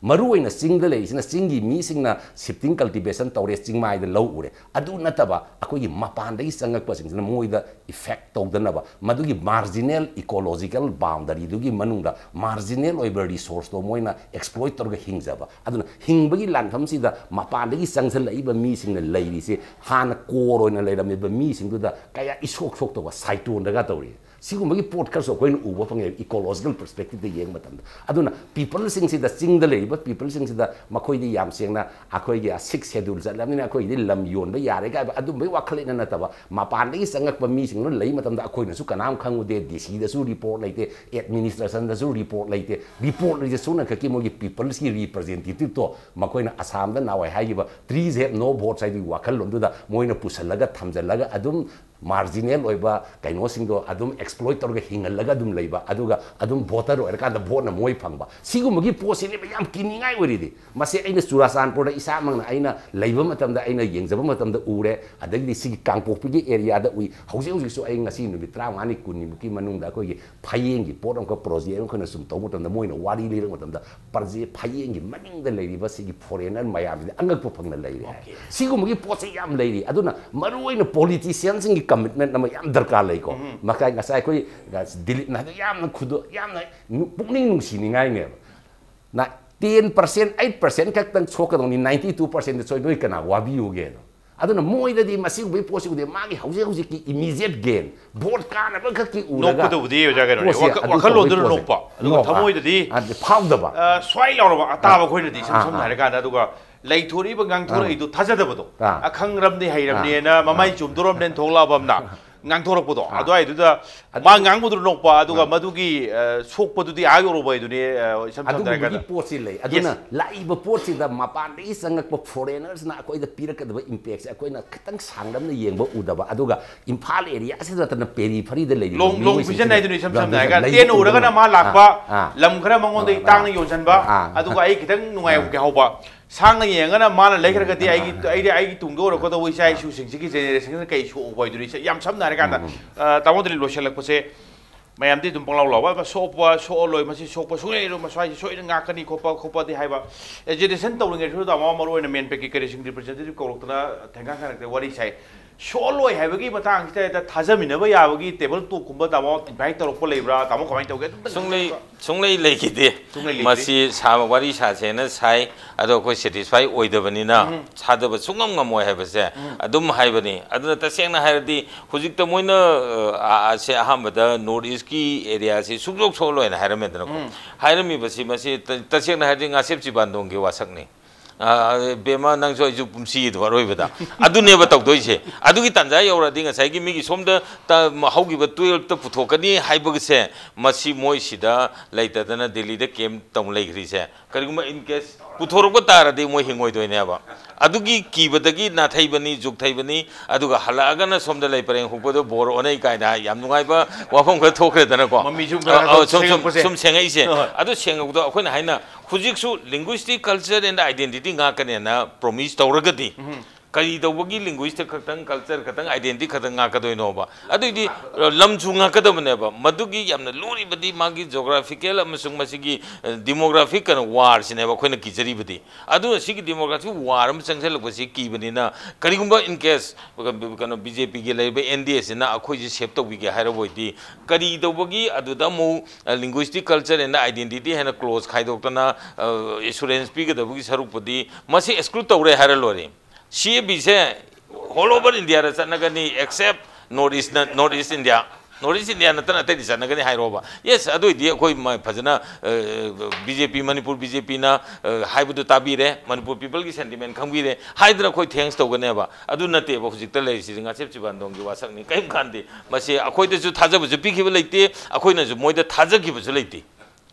ꯃꯔꯨ ꯑꯣꯏꯅ ꯆꯤꯡꯗ ꯂꯩꯔꯤꯁꯤꯅ ꯆꯤꯡꯒꯤ ꯃꯤꯁꯤꯡꯅ ꯁꯤꯐꯇꯤꯡ ꯀꯜꯇꯤꯚꯦꯁꯟ ꯇꯧꯔꯦ, ꯆꯤꯡꯃꯥꯏꯗ ꯂꯧ ꯎꯔꯦ꯫ ꯑꯗꯨ ꯅꯠꯇꯕ ꯑꯩꯈꯣꯏꯒꯤ ꯃꯄꯥꯟꯗꯒꯤ ꯆꯪꯉꯛꯄꯁꯤꯡꯁꯤꯅ ꯃꯣꯏꯗ ꯏꯐꯦꯛ ꯇꯧꯗꯅꯕ, ꯃꯗꯨꯒꯤ ꯃꯥꯔꯖꯤꯅꯦꯜ ꯏꯀꯣꯂꯣꯖꯤꯀꯦꯜ ꯕꯥꯎꯟꯗꯔꯤꯗꯨꯒꯤ ꯃꯅꯨꯡꯗ ꯃꯥꯔꯖꯤꯅꯦꯜ ꯑꯣꯏꯕ ꯔꯤꯁꯣꯔꯁꯇꯣ ꯃꯣꯏꯅ ꯑꯦꯛꯁꯄ꯭ꯂꯣꯏꯠ ꯇꯧꯔꯒ ꯍꯤꯡꯖꯕ꯫ ꯑꯗꯨꯅ ꯍꯤꯡꯕꯒꯤ ꯂꯥꯟꯐꯝꯁꯤꯗ ꯃꯄꯥꯟꯗꯒꯤ ꯆꯪꯁꯤꯜꯂꯛꯏꯕ ꯃꯤꯁꯤꯡꯅ ꯂꯩꯔꯤꯁꯤ, ꯍꯥꯟꯅ ꯀꯣꯔ ꯑꯣꯏꯅ ꯂꯩꯔꯝꯃꯤꯕ ꯃꯤꯁꯤꯡꯗꯨꯗ ꯀꯌꯥ ꯏꯁꯣꯛ ꯁꯣꯛꯇꯧꯕ, ꯁꯥꯏꯇꯣꯟꯗꯒ ꯇꯧꯔꯤ꯫ ꯁꯤꯒꯨꯝꯕꯒꯤ ꯄꯣꯠ ꯈꯔꯁꯨ ꯑꯩꯈꯣꯏꯅ ꯎꯕ ꯐꯪꯉꯦ ꯏꯀꯣꯂꯣꯖꯤꯀꯦꯜ ꯄꯔꯁꯄꯦꯛꯇꯤꯞꯇ ꯌꯦꯡꯕ ꯃꯇꯝꯗ꯫ ꯑꯗꯨꯅ ꯄꯤꯄꯜꯁꯤꯡꯁꯤꯗ, ꯆꯤꯡꯗ ꯂꯩꯔꯤꯕ ꯄꯤꯄꯜꯁꯤꯡꯁꯤꯗ, ꯃꯈꯣꯏꯗꯤ ꯌꯥꯝ ꯁꯦꯡꯅ ꯑꯩꯈꯣꯏꯒꯤ ꯁꯤꯛꯁ ꯁꯦꯗꯨꯜ ꯆꯠꯂꯕꯅꯤꯅ ꯑꯩꯈꯣꯏꯒꯤꯗꯤ ꯂꯝ ꯌꯣꯟꯕ ꯌꯥꯔꯦ ꯀꯥꯏꯕ ꯑꯗꯨꯝꯕꯒꯤ ꯋꯥꯈꯜꯂꯣꯟꯅ ꯅꯠꯇꯕ, ꯃꯄꯥꯟꯗꯒꯤ ꯆꯪꯉꯛꯄ ꯃꯤꯁꯤꯡꯗꯨꯅ ꯂꯩ ꯃꯇꯝꯗ ꯑꯩꯈꯣꯏꯅꯁꯨ ꯀꯅꯥꯝ ꯈꯪꯉꯨꯗꯦ, ꯗꯤ ꯁꯤꯗꯁꯨ ꯔꯤꯄꯣꯔꯠ ꯂꯩꯇꯦ, ꯑꯦꯗꯃꯤꯅꯤꯁꯇ꯭ꯔꯦꯁꯟꯗꯁꯨ ꯔꯤꯄꯣꯔꯠ ꯂꯩꯇꯦ꯫ ꯔꯤꯄꯣꯔꯠ ꯂꯩꯇꯦ ꯁꯣꯝ ꯅꯥꯀꯟꯒꯤ ꯃꯣꯏꯒꯤ ꯄꯤꯄꯜꯁꯀꯤ ꯔꯤꯄ꯭ꯔꯖꯦꯟꯇꯦꯇꯤꯞꯇꯣ, ꯃꯈꯣꯏꯅ ꯑꯁꯥꯝꯗ ꯅꯍꯥꯟꯋꯥꯏ ꯍꯥꯏꯈꯤꯕ "Trees have no votes" ꯍꯥꯏꯕꯒꯤ ꯋꯥꯈꯜꯂꯣꯟꯗꯨꯗ ꯃꯣꯏꯅ ꯄꯨꯁꯜꯂꯒ ꯊꯝꯖꯜꯂꯒ ꯑꯗꯨꯝ ꯃꯥꯔꯖꯤꯅꯦꯜ ꯑꯣꯏꯕ ꯀꯩꯅꯣꯁꯤꯡꯗꯣ ꯑꯗꯨꯝ ꯑꯦꯛꯁꯄ꯭ꯂꯣꯏꯠ ꯇꯧꯔꯒ ꯍꯤꯡꯍꯜꯂꯒ ꯑꯗꯨꯝ ꯂꯩꯕ, ꯑꯗꯨꯒ ꯑꯗꯨꯝ ꯚꯣꯇꯔ ꯑꯣꯏꯔꯀꯥꯟꯗ ꯚꯣꯠꯅ ꯃꯣꯏ ꯐꯪꯕ, ꯁꯤꯒꯨꯝꯕꯒꯤ ꯄꯣꯠꯁꯤꯅꯦꯕ ꯌꯥꯝ ꯀꯤꯅꯤꯡꯉꯥꯏ ꯑꯣꯏꯔꯤꯗꯤ꯫ ꯃꯁꯤ ꯑꯩꯅ ꯆꯨꯔꯥꯆꯥꯟꯄꯨꯔꯗ ꯏꯁꯥꯃꯛꯅ ꯑꯩꯅ ꯂꯩꯕ ꯃꯇꯝꯗ ꯑꯩꯅ ꯌꯦꯡꯖꯕ ꯃꯇꯝꯗ ꯎꯔꯦ, ꯑꯗꯒꯤꯗꯤ ꯁꯤꯒꯤ ꯀꯥꯡꯄꯣꯛꯄꯤꯒꯤ ꯑꯦꯔꯤꯌꯥꯗ ꯎꯏ꯫ ꯍꯧꯖꯤꯛ ꯍꯧꯖꯤꯛꯁꯨ ꯑꯩ ꯉꯁꯤ ꯅꯨꯃꯤꯠ ꯇꯔꯥꯃꯉꯥꯅꯤ ꯀꯨꯟꯅꯤꯃꯨꯛꯀꯤ ꯃꯅꯨꯡꯗ ꯑꯩꯈꯣꯏꯒꯤ ꯐꯌꯦꯡꯒꯤ ꯄꯣꯠ ꯑꯃꯈꯛ, ꯄ꯭ꯔꯣꯖꯦꯛ ꯑꯃꯈꯛꯅ ꯁꯨꯝ ꯇꯧꯕ ꯃꯇꯝꯗ, ꯃꯣꯏꯅ ꯋꯥꯔꯤ ꯂꯤꯔꯛꯄ ꯃꯇꯝꯗ, ꯄ꯭ꯔꯖꯦ ꯐꯌꯦꯡꯒꯤ ꯃꯅꯤꯡꯗ ꯂꯩꯔꯤꯕ ꯁꯤꯒꯤ ꯐꯣꯔꯦꯅꯔ ꯃꯌꯥꯝꯁꯤꯗꯤ ꯑꯉꯛꯄ ꯐꯪꯅ ꯂꯩꯔꯦ ꯍꯥꯏ꯫ ꯁꯤꯒꯨꯝꯕꯒꯤ ꯄꯣꯠꯁꯦ ꯌꯥꯝ ꯂꯩꯔꯤ꯫ ꯑꯗꯨꯅ ꯃꯔꯨꯑꯣꯏꯅ ꯄꯣꯂꯤꯇꯤꯁꯤꯌꯥꯟꯁꯤꯡꯒꯤ ꯀꯃꯤꯠꯃꯦꯟ ꯑꯃ ꯌꯥꯝ ꯗꯔꯀꯥꯔ ꯂꯩꯀꯣ꯫ ꯃꯈꯥꯏ ꯉꯁꯥꯏ ꯑꯩꯈꯣꯏ ꯗꯤꯂꯤꯞꯅ ꯍꯥꯏꯗꯣ ꯌꯥꯝꯅ ꯈꯨꯗꯣ-, ꯌꯥꯝꯅ ꯅꯨ-, ꯄꯨꯛꯅꯤꯡ ꯅꯨꯡꯁꯤꯅꯤꯡꯉꯥꯏꯅꯦꯕ꯫ ꯅ-, ꯇꯦꯟ ꯄꯥꯔꯁꯦꯟ, ꯑꯩꯠ ꯄꯥꯔꯁꯦꯟ ꯈꯛꯇꯪ ꯁꯣꯛꯀꯗꯧꯅꯤ, ꯅꯥꯏꯟꯇꯤ ꯇꯨ ꯄꯥꯔꯁꯦꯟꯗ ꯁꯣꯏꯕ ꯀꯅꯥ ꯋꯥꯕꯤꯌꯨꯒꯦꯅꯣ? ꯑꯗꯨꯅ ꯃꯣꯏꯗꯗꯤ ꯃꯁꯤꯒꯨꯝꯕꯒꯤ ꯄꯣꯠꯁꯤ ꯎꯗꯦ, ꯃꯥꯒꯤ ꯍꯧꯖꯤꯛ ꯍꯧꯖꯤꯛꯀꯤ ꯏꯃꯤꯗꯤꯌꯦꯠ ꯒꯦꯟ, ꯚꯣꯠ ꯀꯥꯅꯕ ꯈꯛꯀꯤ ꯎꯔꯒ ꯅꯣꯛꯄꯗꯨꯕꯨꯗꯤ ꯑꯣꯖꯥ ꯀꯩꯅꯣꯅꯦ, ꯄꯣꯠꯁꯦ ꯋꯥꯈ-, ꯑꯗꯨ ꯋꯥꯈꯜꯂꯣꯟꯗꯨꯅ ꯇꯧꯕꯒꯤ ꯄꯣꯠꯁꯦ꯫ ꯅꯣꯛꯄ꯫ ꯑꯗꯨꯒ ꯅꯣꯛ-, ꯊꯃꯣꯏꯗꯗꯤ, ꯑꯗꯨꯗꯤ ꯐꯥꯎꯗꯕ꯫ ꯑ, ꯁ꯭ꯋꯥꯏ ꯂꯥꯎꯔꯕ ꯑꯇꯥꯕ ꯑꯥ, ꯑꯩꯈꯣꯏꯅꯗꯤ ꯏꯁꯝ ꯑꯥ, ꯁꯝꯅ ꯑꯥ꯫ ꯍꯥꯏꯔꯀꯥꯟꯗ, ꯑꯗꯨꯒ ꯂꯩꯊꯣꯔꯛꯏꯕ ꯉꯥꯡꯊꯣꯔꯛꯏꯗꯨ ꯑꯥ꯫ ꯊꯥꯖꯗꯕꯗꯣ꯫ ꯑꯥ꯫ ꯑꯈꯪꯔꯝꯗꯤ ꯍꯩꯔꯝꯅꯦꯅ ꯑꯥ꯫ ꯃꯃꯥꯏ ꯑꯥ꯫ ꯆꯨꯝꯗꯣꯔꯝꯅꯦꯅ ꯊꯣꯛꯂꯛꯑꯕ ꯑꯃꯅ ꯉꯥꯡꯊꯣꯔꯛꯄꯗꯣ꯫ ꯑꯥ꯫ ꯑꯗꯨꯋꯥꯏꯗꯨꯗ ꯑꯗꯨ ꯃꯥ ꯉꯥꯡꯕꯗꯨ ꯅꯣꯛꯄ, ꯑꯗꯨꯒ ꯑꯥ꯫ ꯃꯗꯨꯒꯤ, ꯑ, ꯁꯣꯛꯄꯗꯨꯗꯤ ꯑꯥ ꯌꯧꯔꯨꯕ ꯍꯥꯏꯗꯨꯅꯤ, ꯑ, ꯏꯁꯝ ꯁꯝꯅ ꯑꯗꯨꯒꯨꯝꯕꯒꯤ ꯍꯥꯏꯔꯀꯥꯟꯗ꯫ ꯄꯣꯠꯁꯤ ꯂꯩ꯫ ꯑꯗꯨꯅ ꯌꯦꯁ꯫ ꯂꯥꯛꯏꯕ ꯄꯣꯠꯁꯤꯗ ꯃꯄꯥꯟꯗꯒꯤ ꯆꯪꯉꯛꯄ ꯐꯣꯔꯦꯅꯔꯁꯅ ꯑꯩꯈꯣꯏꯗ ꯄꯤꯔꯛꯀꯗꯕ ꯏꯝꯄꯦꯛꯁꯦ ꯑꯩꯈꯣꯏꯅ ꯈꯤꯇꯪ ꯁꯥꯡꯂꯞꯅ ꯌꯦꯡꯕ ꯎꯗꯕ, ꯑꯗꯨꯒ ꯏꯝꯐꯥꯜ ꯑꯦꯔꯤꯌꯥꯁꯤꯗ ꯅꯠꯇꯅ ꯄꯦꯔꯤꯐꯔꯤꯗ ꯂꯩꯔꯤꯕ ꯂꯣꯡ-, ꯂꯣꯡ ꯃꯤꯑꯣꯏꯁꯤꯡꯁꯤꯅ ꯚꯤꯖꯟ ꯍꯥꯏꯗꯨꯅ ꯏꯁꯝ ꯂꯣꯡ ꯁꯝꯅ ꯚꯤꯖꯟ ꯍꯥꯏꯔꯀꯥꯟꯗ ꯂꯩꯇꯕ ꯇꯦꯟ ꯎꯔꯒꯅ ꯎꯕ ꯃꯥ ꯂꯥꯛꯄ, ꯑꯥ꯫ ꯂꯝ ꯈꯔ ꯃꯉꯣꯟꯗꯒꯤ ꯑꯥ꯫ ꯇꯥꯡꯅ ꯌꯣꯟꯁꯤꯟꯕ, ꯑꯥ꯫ ꯑꯗꯨꯒ ꯑꯩ ꯈꯤꯇꯪ ꯅꯨꯡꯉꯥꯏꯍꯧꯒꯦ ꯍꯧꯕ꯫ ꯁꯥꯡꯅ ꯌꯦꯡꯉꯒꯅ ꯃꯥꯅ ꯂꯩꯈ꯭ꯔꯒꯗꯤ ꯑꯥ꯫ ꯑꯩꯒꯤ, ꯑꯩꯗꯤ ꯑꯩꯒꯤ ꯇꯨꯡꯗ ꯑꯣꯏꯔꯛꯀꯗꯧꯕ ꯏꯆꯥ ꯏꯁꯨꯁꯤꯡꯁꯤꯒꯤ ꯖꯦꯅꯦꯔꯦꯁꯟꯁꯤꯅ ꯀꯩ ꯁꯣꯛꯎꯕ ꯍꯥꯏꯗꯨꯅꯤ꯫ ꯌꯥꯝ ꯁꯝꯅ ꯍꯥꯏꯔꯀꯥꯟꯗ, ꯎꯝ꯫ ꯑ, ꯇꯥꯃꯣ ꯗꯤꯂꯤꯞ ꯂꯣꯏꯁꯤꯜꯂꯛꯄꯁꯦ, ꯃꯌꯥꯝꯗꯤ ꯑꯗꯨꯝ ꯄꯪꯂꯥꯎ ꯂꯥꯎꯕ, "ꯁꯣꯛꯄ, ꯁꯣꯛꯑꯂꯣꯏ, ꯃꯁꯤ ꯁꯣꯛꯄ ꯁꯨꯡꯂꯩ ꯂꯩꯔꯣꯏ, ꯃꯁ꯭ꯋꯥꯏꯁꯤ ꯁꯣꯏꯗꯅ ꯉꯥꯛꯀꯅꯤ" ꯈꯣꯠꯄ ꯈꯣꯠꯄꯗꯤ ꯍꯥꯏꯕ꯫ ꯑꯦꯖꯤꯇꯦꯁꯟ ꯇꯧꯔꯤꯉꯩꯗꯁꯨ ꯇꯥꯃꯣ ꯃꯔꯨ ꯑꯣꯏꯅ ꯃꯦꯟ ꯄꯦꯛꯀꯤ ꯀꯔꯤꯁꯤꯡ ꯔꯤꯄ꯭ꯔꯖꯦꯟꯇꯦꯇꯤꯚ ꯀꯧꯔꯛꯇꯅ ꯊꯦꯡꯒꯥꯡ ꯈꯥꯡꯉꯛꯇ ꯋꯥꯔꯤ ꯁꯥꯏ꯫ ꯁꯣꯛꯑꯂꯣꯏ ꯍꯥꯏꯕꯒꯤ ꯃꯇꯥꯡꯁꯤꯗ ꯍꯦꯛꯇ ꯊꯥꯖꯃꯤꯟꯅꯕ ꯌꯥꯕꯒꯤ ꯇꯦꯕꯜ ꯇꯣꯛꯀꯨꯝꯕ ꯇꯥꯃꯣ ꯏꯟꯚꯥꯏꯠ ꯇꯧꯔꯛꯄ ꯂꯩꯕ꯭ꯔꯥ? ꯇꯥꯃꯣ ꯀꯃꯥꯏꯅ ꯇꯧꯒꯦ? ꯑꯗꯨꯝꯇꯪ ꯁꯨꯡꯂꯩ, ꯁꯨꯡꯂꯩ ꯂꯩꯈꯤꯗꯦ꯫ ꯁꯨꯡꯂꯩ ꯂꯩꯇ꯭ꯔꯤ꯫ ꯃꯁꯤ ꯁꯥ-, ꯋꯥꯔꯤ ꯁꯥꯁꯦꯅ ꯁꯥꯏ, ꯑꯗꯣ ꯑꯩꯈꯣꯏ ꯁꯦꯇꯤꯁꯐꯥꯏ ꯑꯣꯏꯗꯕꯅꯤꯅ ꯎꯝ꯫ ꯊꯥꯗꯕ ꯁꯨꯡꯉꯝ ꯉꯝꯃꯣꯏ ꯍꯥꯏꯕꯁꯦ ꯎꯝ꯫ ꯑꯗꯨꯝ ꯍꯥꯏꯕꯅꯤ꯫ ꯑꯗꯨꯅ ꯇꯁꯦꯡꯅ ꯍꯥꯏꯔꯗꯤ ꯍꯧꯖꯤꯛꯇ ꯃꯣꯏꯅ, ꯑ, ꯑ, ꯁꯦ ꯑꯍꯥꯟꯕꯗ ꯅꯣꯔꯠ ꯏꯁꯀꯤ ꯑꯦꯔꯤꯌꯥꯁꯤ ꯁꯨꯡꯁꯣꯛ ꯁꯣꯛꯑꯂꯣꯏꯅ ꯍꯥꯏꯔꯝꯃꯦꯗꯅꯀꯣ꯫ ꯎꯝ꯫ ꯍꯥꯏꯔꯝꯃꯤꯕꯁꯤ ꯃꯁꯤ ꯇ-, ꯇꯁꯦꯡꯅ ꯍꯥꯏꯔꯗꯤ ꯉꯥꯁꯦꯞ ꯆꯤꯕꯥꯟꯗꯣꯡꯒꯤ ꯋꯥꯁꯛꯅꯤ꯫ ꯑ, ꯕꯦꯝꯃ, ꯅꯪꯁꯨ ꯑꯩꯁꯨ ꯄꯨꯟꯁꯤꯗꯣ ꯑꯔꯣꯏꯕꯗ꯫ ꯑꯗꯨꯅꯦꯕ ꯇꯧꯗꯣꯏꯁꯦ꯫ ꯑꯗꯨꯒꯤ ꯇꯥꯟꯖꯥ ꯌꯧꯔꯗꯤ ꯉꯁꯥꯏꯒꯤ ꯃꯤꯒꯤ ꯁꯣꯝꯗ ꯇ-, ꯍꯧꯈꯤꯕ twelfth ꯄꯨꯊꯣꯛꯀꯅꯤ ꯍꯥꯏꯕꯒꯁꯦ, ꯃꯁꯤ ꯃꯣꯏ ꯁꯤꯗ ꯂꯩꯇꯗꯅ ꯗꯦꯜꯂꯤꯗ camp ꯇꯧ ꯂꯩꯈ꯭ꯔꯤꯁꯦ꯫ ꯀꯔꯤꯒꯨꯝꯕ in case ꯄꯨꯊꯣꯔꯛꯄ ꯇꯥꯔꯗꯤ ꯃꯣꯏ ꯍꯤꯡꯉꯣꯏꯗꯣꯏꯅꯦꯕ꯫ ꯑꯗꯨꯒꯤ ꯀꯤꯕꯗꯒꯤ ꯅꯥꯊꯩꯕꯅꯤ, ꯖꯨꯛꯊꯩꯕꯅꯤ, ꯑꯗꯨꯒ ꯍꯜꯂꯛꯑꯒꯅ ꯁꯣꯝꯗ ꯂꯩ ꯄꯔꯦꯡ ꯍꯨꯛꯄꯗꯣ ꯕꯣꯔ ꯑꯣꯟꯅꯩ ꯀꯥꯏꯅ ꯌꯥꯝ ꯅꯨꯡꯉꯥꯏꯕ ꯋꯥꯐꯝ ꯈꯔ ꯊꯣꯛꯈ꯭ꯔꯦꯗꯅꯀꯣ꯫ ꯃꯃꯤ ꯁꯨꯝ ꯈꯔ ꯑ, ꯑ, ꯁꯨꯝ, ꯁꯨꯝ, ꯁꯦꯡꯉꯛꯄꯁꯦ꯫ ꯁꯨꯝ ꯁꯦꯡꯉꯛꯏꯁꯦ꯫ ꯍꯣꯏ꯫ ꯑꯗꯨ ꯁꯦꯡꯉꯛꯄꯗꯣ ꯑꯩꯈꯣꯏꯅ ꯍꯥꯏꯅ ꯍꯧꯖꯤꯛꯁꯨ linguistic culture and identity ꯉꯥꯛꯀꯅꯦꯅ promise ꯇꯧꯔꯒꯗꯤ, ꯎꯝ꯫ ꯀꯔꯤ ꯇꯧꯕꯒꯤ linguistic ꯈꯛꯇꯪ, culture ꯈꯛꯇꯪ, identity ꯈꯛꯇꯪ ꯉꯥꯛꯀꯗꯣꯏꯅꯣꯕ? ꯑꯗꯨꯏꯗꯤ, ꯑ, ꯂꯝꯁꯨ ꯉꯥꯛꯀꯗꯕꯅꯦꯕ꯫ ꯃꯗꯨꯒꯤ ꯌꯥꯝꯅ ꯂꯨꯔꯤꯕꯗꯤ ꯃꯥꯒꯤ geographical ꯑꯃꯁꯨꯡ ꯃꯁꯤꯒꯤ, ꯑ, demographic ꯀꯩꯅꯣ warꯁꯤꯅꯦꯕ ꯑꯩꯈꯣꯏꯅ ꯀꯤꯖꯔꯤꯕꯗꯤ꯫ ꯑꯗꯨꯅ ꯁꯤꯒꯤ demographic war ꯑꯃ ꯆꯪꯁꯤꯜꯂꯛꯄꯁꯤ ꯀꯤꯕꯅꯤꯅ, ꯀꯔꯤꯒꯨꯝꯕ in case, ꯀꯩꯅꯣ, BJPꯒꯤ ꯂꯩꯔꯤꯕ NDAꯁꯤꯅ ꯑꯩꯈꯣꯏꯁꯦ save ꯇꯧꯕꯤꯒꯦ ꯍꯥꯏꯔꯕ ꯑꯣꯏꯗꯤ, ꯀꯔꯤ ꯇꯧꯕꯒꯤ ꯑꯗꯨꯗ ꯑꯃꯨꯛ, ꯑ, linguistic culture and identity ꯍꯥꯏꯅ clause ꯈꯥꯏꯗꯣꯛꯇꯅ, ꯑ, assurance ꯄꯤꯒꯗꯕꯒꯤ ꯁꯔꯨꯛꯄꯨꯗꯤ ꯃꯁꯤ exclude ꯇꯧꯔꯦ ꯍꯥꯏꯔ ꯂꯣꯏꯔꯦ꯫ CABꯁꯦ all over Indiaꯗ ꯆꯠꯅꯒꯅꯤ, except North East, North East India꯫ North East India ꯅꯠꯇꯅ ꯑꯇꯩꯗꯤ ꯆꯠꯅꯒꯅꯤ ꯍꯥꯏꯔꯣꯕ꯫ Yes, ꯑꯗꯨ ꯑꯣꯏꯗꯤ ꯑꯩꯈꯣꯏ ꯃ-, ꯐꯖꯅ, ꯑ, BJP, ꯃꯅꯤꯄꯨꯔ BJPꯅ, ꯑ, ꯍꯥꯏꯕꯗꯨ ꯇꯥꯕꯤꯔꯦ, ꯃꯅꯤꯄꯨꯔ peopleꯒꯤ sentiment ꯈꯪꯕꯤꯔꯦ ꯍꯥꯏꯗꯅ ꯑꯩꯈꯣꯏ thanks ꯇꯧꯒꯅꯦꯕ꯫ ꯑꯗꯨ ꯅꯠꯇꯦꯕ ꯍꯧꯖꯤꯛꯇ ꯂꯩꯔꯤꯁꯤꯗꯤ ꯉꯥꯁꯦꯞ ꯆꯤꯕꯥꯟꯗꯣꯡꯒꯤ ꯋꯥꯁꯛꯅꯤ꯫ ꯀꯔꯤꯝ ꯀꯥꯟꯗꯦ꯫ ꯃꯁꯤ ꯑꯩꯈꯣꯏꯗꯁꯨ ꯊꯥꯖꯕꯁꯨ ꯄꯤꯈꯤꯕ ꯂꯩꯇꯦ, ꯑꯩꯈꯣꯏꯅꯁꯨ ꯃꯣꯏꯗ ꯊꯥꯖꯈꯤꯕꯁꯨ ꯂꯩꯇꯦ꯫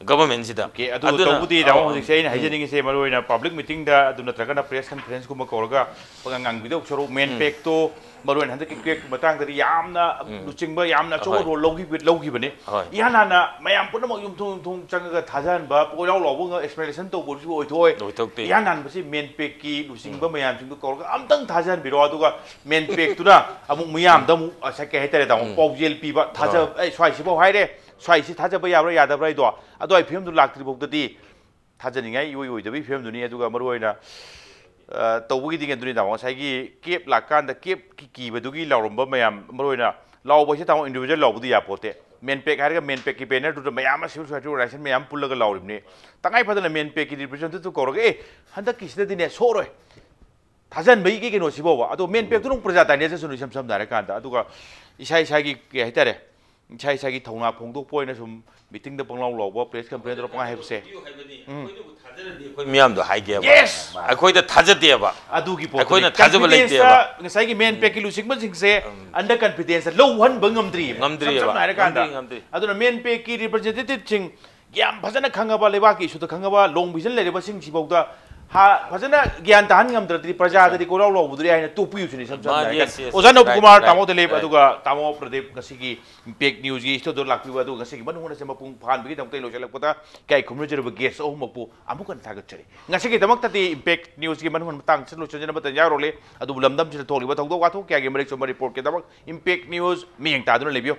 Governmentꯁꯤꯗ꯫ Okay, ꯑꯗꯨ ꯑꯗꯨꯅ, ꯇꯧꯕꯗꯤ ꯇꯥꯃꯣ, ꯑ, ꯍꯧꯖꯤꯛꯁꯦ ꯑꯩꯅ ꯎꯝ꯫ ꯍꯥꯏꯖꯅꯤꯡꯉꯤꯁꯦ, ꯃꯔꯨ ꯑꯣꯏꯅ public meetingꯗ ꯑꯗꯨ ꯅꯠꯇ꯭ꯔꯒꯅ press conferenceꯀꯨꯝꯕ ꯀꯧꯔꯒ ꯄꯉꯥꯡ ꯉꯥꯡꯕꯤꯗꯧ ꯁꯔꯨꯛ, ꯎꯝ꯫ MANPACꯇꯣ ꯃꯔꯨ ꯑꯣꯏꯅ ꯍꯟꯗꯛꯀꯤ CABꯀꯤ ꯃꯇꯥꯡꯗꯗꯤ ꯌꯥꯝꯅ ꯎꯝ꯫ ꯂꯨꯆꯤꯡꯕ, ꯌꯥꯝꯅ ꯑꯆꯧꯕ ꯍꯣꯏ꯫ Role ꯂꯧꯈꯤꯕ, ꯂꯧꯈꯤꯕꯅꯤ꯫ ꯍꯣꯏ꯫ ꯏꯍꯥꯟ ꯍꯥꯟꯅ ꯃꯌꯥꯝ ꯄꯨꯝꯅꯃꯛ ꯌꯨꯝꯊꯣꯡ ꯌꯨꯝꯊꯣꯡ ꯆꯪꯉꯒ ꯊꯥꯖꯍꯟꯕ, ꯀꯣꯏꯂꯥꯎ ꯂꯥꯎꯕ explanation ꯇꯧꯕꯁꯨ ꯑꯣꯏꯊꯣꯛꯑꯣꯏ꯫ ꯑꯣꯏꯊꯣꯛꯇꯦ꯫ ꯏꯍꯥꯟ ꯍꯥꯟꯕꯁꯤ MANPACꯀꯤ ꯂꯨꯆꯤꯡꯕ ꯎꯝ꯫ ꯃꯌꯥꯝꯁꯤꯡꯗꯨ ꯀꯧꯔꯒ ꯑꯝꯇꯪ ꯊꯥꯖꯍꯟꯕꯤꯔꯣ, ꯑꯗꯨꯒ MANPACꯇꯨꯅ ꯑꯃꯨꯛ ꯃꯤꯌꯥꯝꯗ ꯑꯃꯨꯛ, ꯑ, ꯀꯩ ꯍꯥꯏꯇꯥꯔꯦ, ꯇꯥꯃꯣ, ꯎꯝ꯫ ꯄꯥꯎꯖꯦꯜ ꯄꯤꯕ, ꯊꯥꯖ-, ꯍꯣꯏ꯫ ꯑꯦ, ꯁ꯭ꯋꯥꯏꯁꯤꯐꯥꯎ ꯍꯥꯏꯔꯦ, ꯁ꯭ꯋꯥꯏꯁꯤ ꯊꯥꯖꯕ ꯌꯥꯕ꯭ꯔꯥ ꯌꯥꯗꯕ꯭ꯔꯥ ꯍꯥꯏꯗꯣ, ꯑꯗꯨꯋꯥꯏ ꯐꯤꯕꯝꯗꯨ ꯂꯥꯛꯇ꯭ꯔꯤ ꯐꯥꯎꯗꯗꯤ ꯊꯥꯖꯅꯤꯡꯉꯥꯏ ꯏꯑꯣꯏ ꯑꯣꯏꯗꯕꯒꯤ ꯐꯤꯕꯝꯗꯨꯅꯤ꯫ ꯑꯗꯨꯒ ꯃꯔꯨꯑꯣꯏꯅ, ꯑ, ꯇꯧꯕꯒꯤꯗꯤ ꯑꯗꯨꯅꯤ ꯇꯥꯃꯣ, ꯉꯁꯥꯏꯒꯤ CAB ꯂꯥꯛꯀꯥꯟꯗ CABꯀꯤ ꯀꯤꯕꯗꯨꯒꯤ ꯂꯥꯎꯔꯝꯕ ꯃꯌꯥꯝ, ꯃꯔꯨꯑꯣꯏꯅ ꯂꯥꯎꯕ ꯍꯥꯏꯁꯦ ꯇꯥꯃꯣ individual ꯂꯥꯎꯕꯗꯤ ꯌꯥꯄꯣꯠꯇꯦ꯫ MANPAC ꯍꯥꯏꯔꯒ MANPACꯀꯤ bannerꯗꯨꯗ ꯃꯌꯥꯝ ꯑꯃ civil society organization ꯃꯌꯥꯝ ꯄꯨꯜꯂꯒ ꯂꯥꯎꯔꯤꯕꯅꯤ꯫ ꯇꯉꯥꯏ ꯐꯗꯅ MANPACꯀꯤ representative ꯀꯧꯔꯒ, "ꯑꯦ, ꯍꯟꯗꯛꯀꯤꯁꯤꯗꯗꯤꯅꯦ ꯁꯣꯛꯑꯔꯣꯏ, ꯊꯥꯖꯟꯕꯒꯤ ꯀꯩꯅꯣꯁꯤꯐꯥꯎꯕ"꯫ ꯑꯗꯣ MANPACꯇꯨꯅ ꯑꯃꯨꯛ ꯄ꯭ꯔꯖꯥ ꯇꯥꯏꯅꯖꯁꯅꯨ, ꯏꯁꯝ ꯁꯝꯅ ꯍꯥꯏꯔꯀꯥꯟꯗ꯫ ꯑꯗꯨꯒ ꯏꯁꯥ ꯏꯁꯥꯒꯤ, ꯀꯩ ꯍꯥꯏꯇꯥꯔꯦ, ꯏꯁꯥ ꯏꯁꯥꯒꯤ ꯊꯧꯅꯥ ꯐꯣꯡꯗꯣꯛꯄ ꯑꯣꯏꯅ ꯁꯨꯝ ꯃꯤꯇꯤꯡꯗ ꯄꯪꯂꯥꯎ ꯂꯥꯎꯕ, ꯄ꯭ꯔꯦꯁ ꯀꯟꯐꯔꯦꯟꯁ ꯇꯧꯔ ꯄꯪꯍꯥꯏ ꯍꯥꯏꯕꯁꯦ꯫ ꯑꯩꯈꯣꯏꯅꯕꯨ ꯊꯥꯖꯔꯗꯤ ꯑꯩꯈꯣꯏ ꯃꯤꯌꯥꯝꯗꯣ ꯍꯥꯏꯒꯦꯕ꯫ Yes! ꯑꯩꯈꯣꯏꯗ ꯊꯥꯖꯗꯦꯕ꯫ ꯑꯗꯨꯒꯤ ꯄꯣꯠꯇꯨꯅꯤ꯫ ꯑꯩꯈꯣꯏꯅ ꯊꯥꯖꯕ Confidence ꯂꯩꯇꯦꯕ꯫ ꯇ ꯉꯁꯥꯏꯒꯤ ꯃꯦꯟ ꯄꯦꯛꯀꯤ ꯂꯨꯆꯤꯡꯕꯁꯤꯡꯁꯦ under confidence ꯇ ꯂꯧꯍꯟꯕ ꯉꯝꯗ꯭ꯔꯤꯕ꯫ ꯉꯝꯗ꯭ꯔꯤꯑꯕ꯫ ꯏꯁꯝ ꯁꯝꯅ ꯍꯥꯏꯔꯀꯥꯟꯗ꯫ ꯉꯝꯗ꯭ꯔꯤ, ꯉꯝꯗ꯭ꯔꯤ꯫ ꯑꯗꯨꯅ ꯃꯦꯟ ꯄꯦꯛꯀꯤ representative ꯁꯤꯡ ꯌꯥꯝ ꯐꯖꯅ ꯈꯪꯉꯕ, ꯂꯩꯕꯥꯛꯀꯤ ꯏꯁꯨꯗ ꯈꯪꯉꯕ, long vision ꯂꯩꯔꯕꯁꯤꯡꯁꯤꯐꯥꯎꯗ ꯍꯥ-, ꯐꯖꯅ ꯒ꯭ꯌꯥꯟ ꯇꯥꯍꯟ ꯉꯝꯗ꯭ꯔꯗꯤ ꯄ꯭ꯔꯖꯥꯗꯗꯤ ꯀꯣꯏꯂꯥꯎ ꯂꯥꯎꯕꯗꯨꯗꯤ ꯍꯥꯏꯅ ꯇꯣꯛꯄꯤꯌꯨꯁꯤꯅꯤ ꯏꯁꯝ ꯁꯝꯅ ꯃꯥꯅꯤ, ꯍꯥꯏꯔꯀꯥꯟꯗ꯫ yes, yes, ꯑꯣꯖꯥ ꯅꯣꯞ right, ꯀꯨꯃꯥꯔ, right, ꯇꯥꯃꯣ ꯗꯤꯂꯤꯞ, right. ꯑꯗꯨꯒ ꯇꯥꯃꯣ ꯄ꯭ꯔꯗꯤꯞ, ꯉꯁꯤꯒꯤ Impact News ꯀꯤ studio ꯗ ꯂꯥꯛꯄꯤꯕ, ꯑꯗꯨꯒ ꯉꯁꯤꯒꯤ ꯃꯅꯨꯡ ꯍꯨꯠꯅꯁꯦ ꯃꯄꯨꯡ ꯐꯥꯍꯟꯕꯒꯤꯗꯃꯛꯇ ꯑꯩ ꯂꯣꯏꯁꯤꯜꯂꯛꯄꯗ ꯏꯀꯥꯏ ꯈꯨꯝꯅꯖꯔꯕ guest ꯑꯍꯨꯝꯃꯛꯄꯨ ꯑꯃꯨꯛ ꯍꯟꯅ ꯊꯥꯒꯠꯆꯔꯤ꯫ ꯉꯁꯤꯒꯤꯗꯃꯛꯇꯗꯤ Impact News ꯀꯤ ꯃꯅꯨꯡ ꯍꯨꯠꯅ ꯃꯇꯥꯡ ꯑꯁꯤꯗ ꯂꯣꯏꯁꯤꯟꯖꯅꯕ ꯇꯥꯟꯖꯥ ꯌꯧꯔꯛꯂꯦ꯫ ꯑꯗꯨꯕꯨ ꯂꯝꯗꯝꯁꯤꯗ ꯊꯣꯛꯂꯤꯕ ꯊꯧꯗꯣꯛ ꯋꯥꯊꯣꯛ ꯀꯌꯥꯒꯤ ꯃꯔꯤꯛ ꯆꯨꯝꯕ report ꯀꯤꯗꯃꯛ Impact News ꯃꯤꯠꯌꯦꯡ ꯇꯥꯗꯨꯅ ꯂꯩꯕꯤꯌꯨ꯫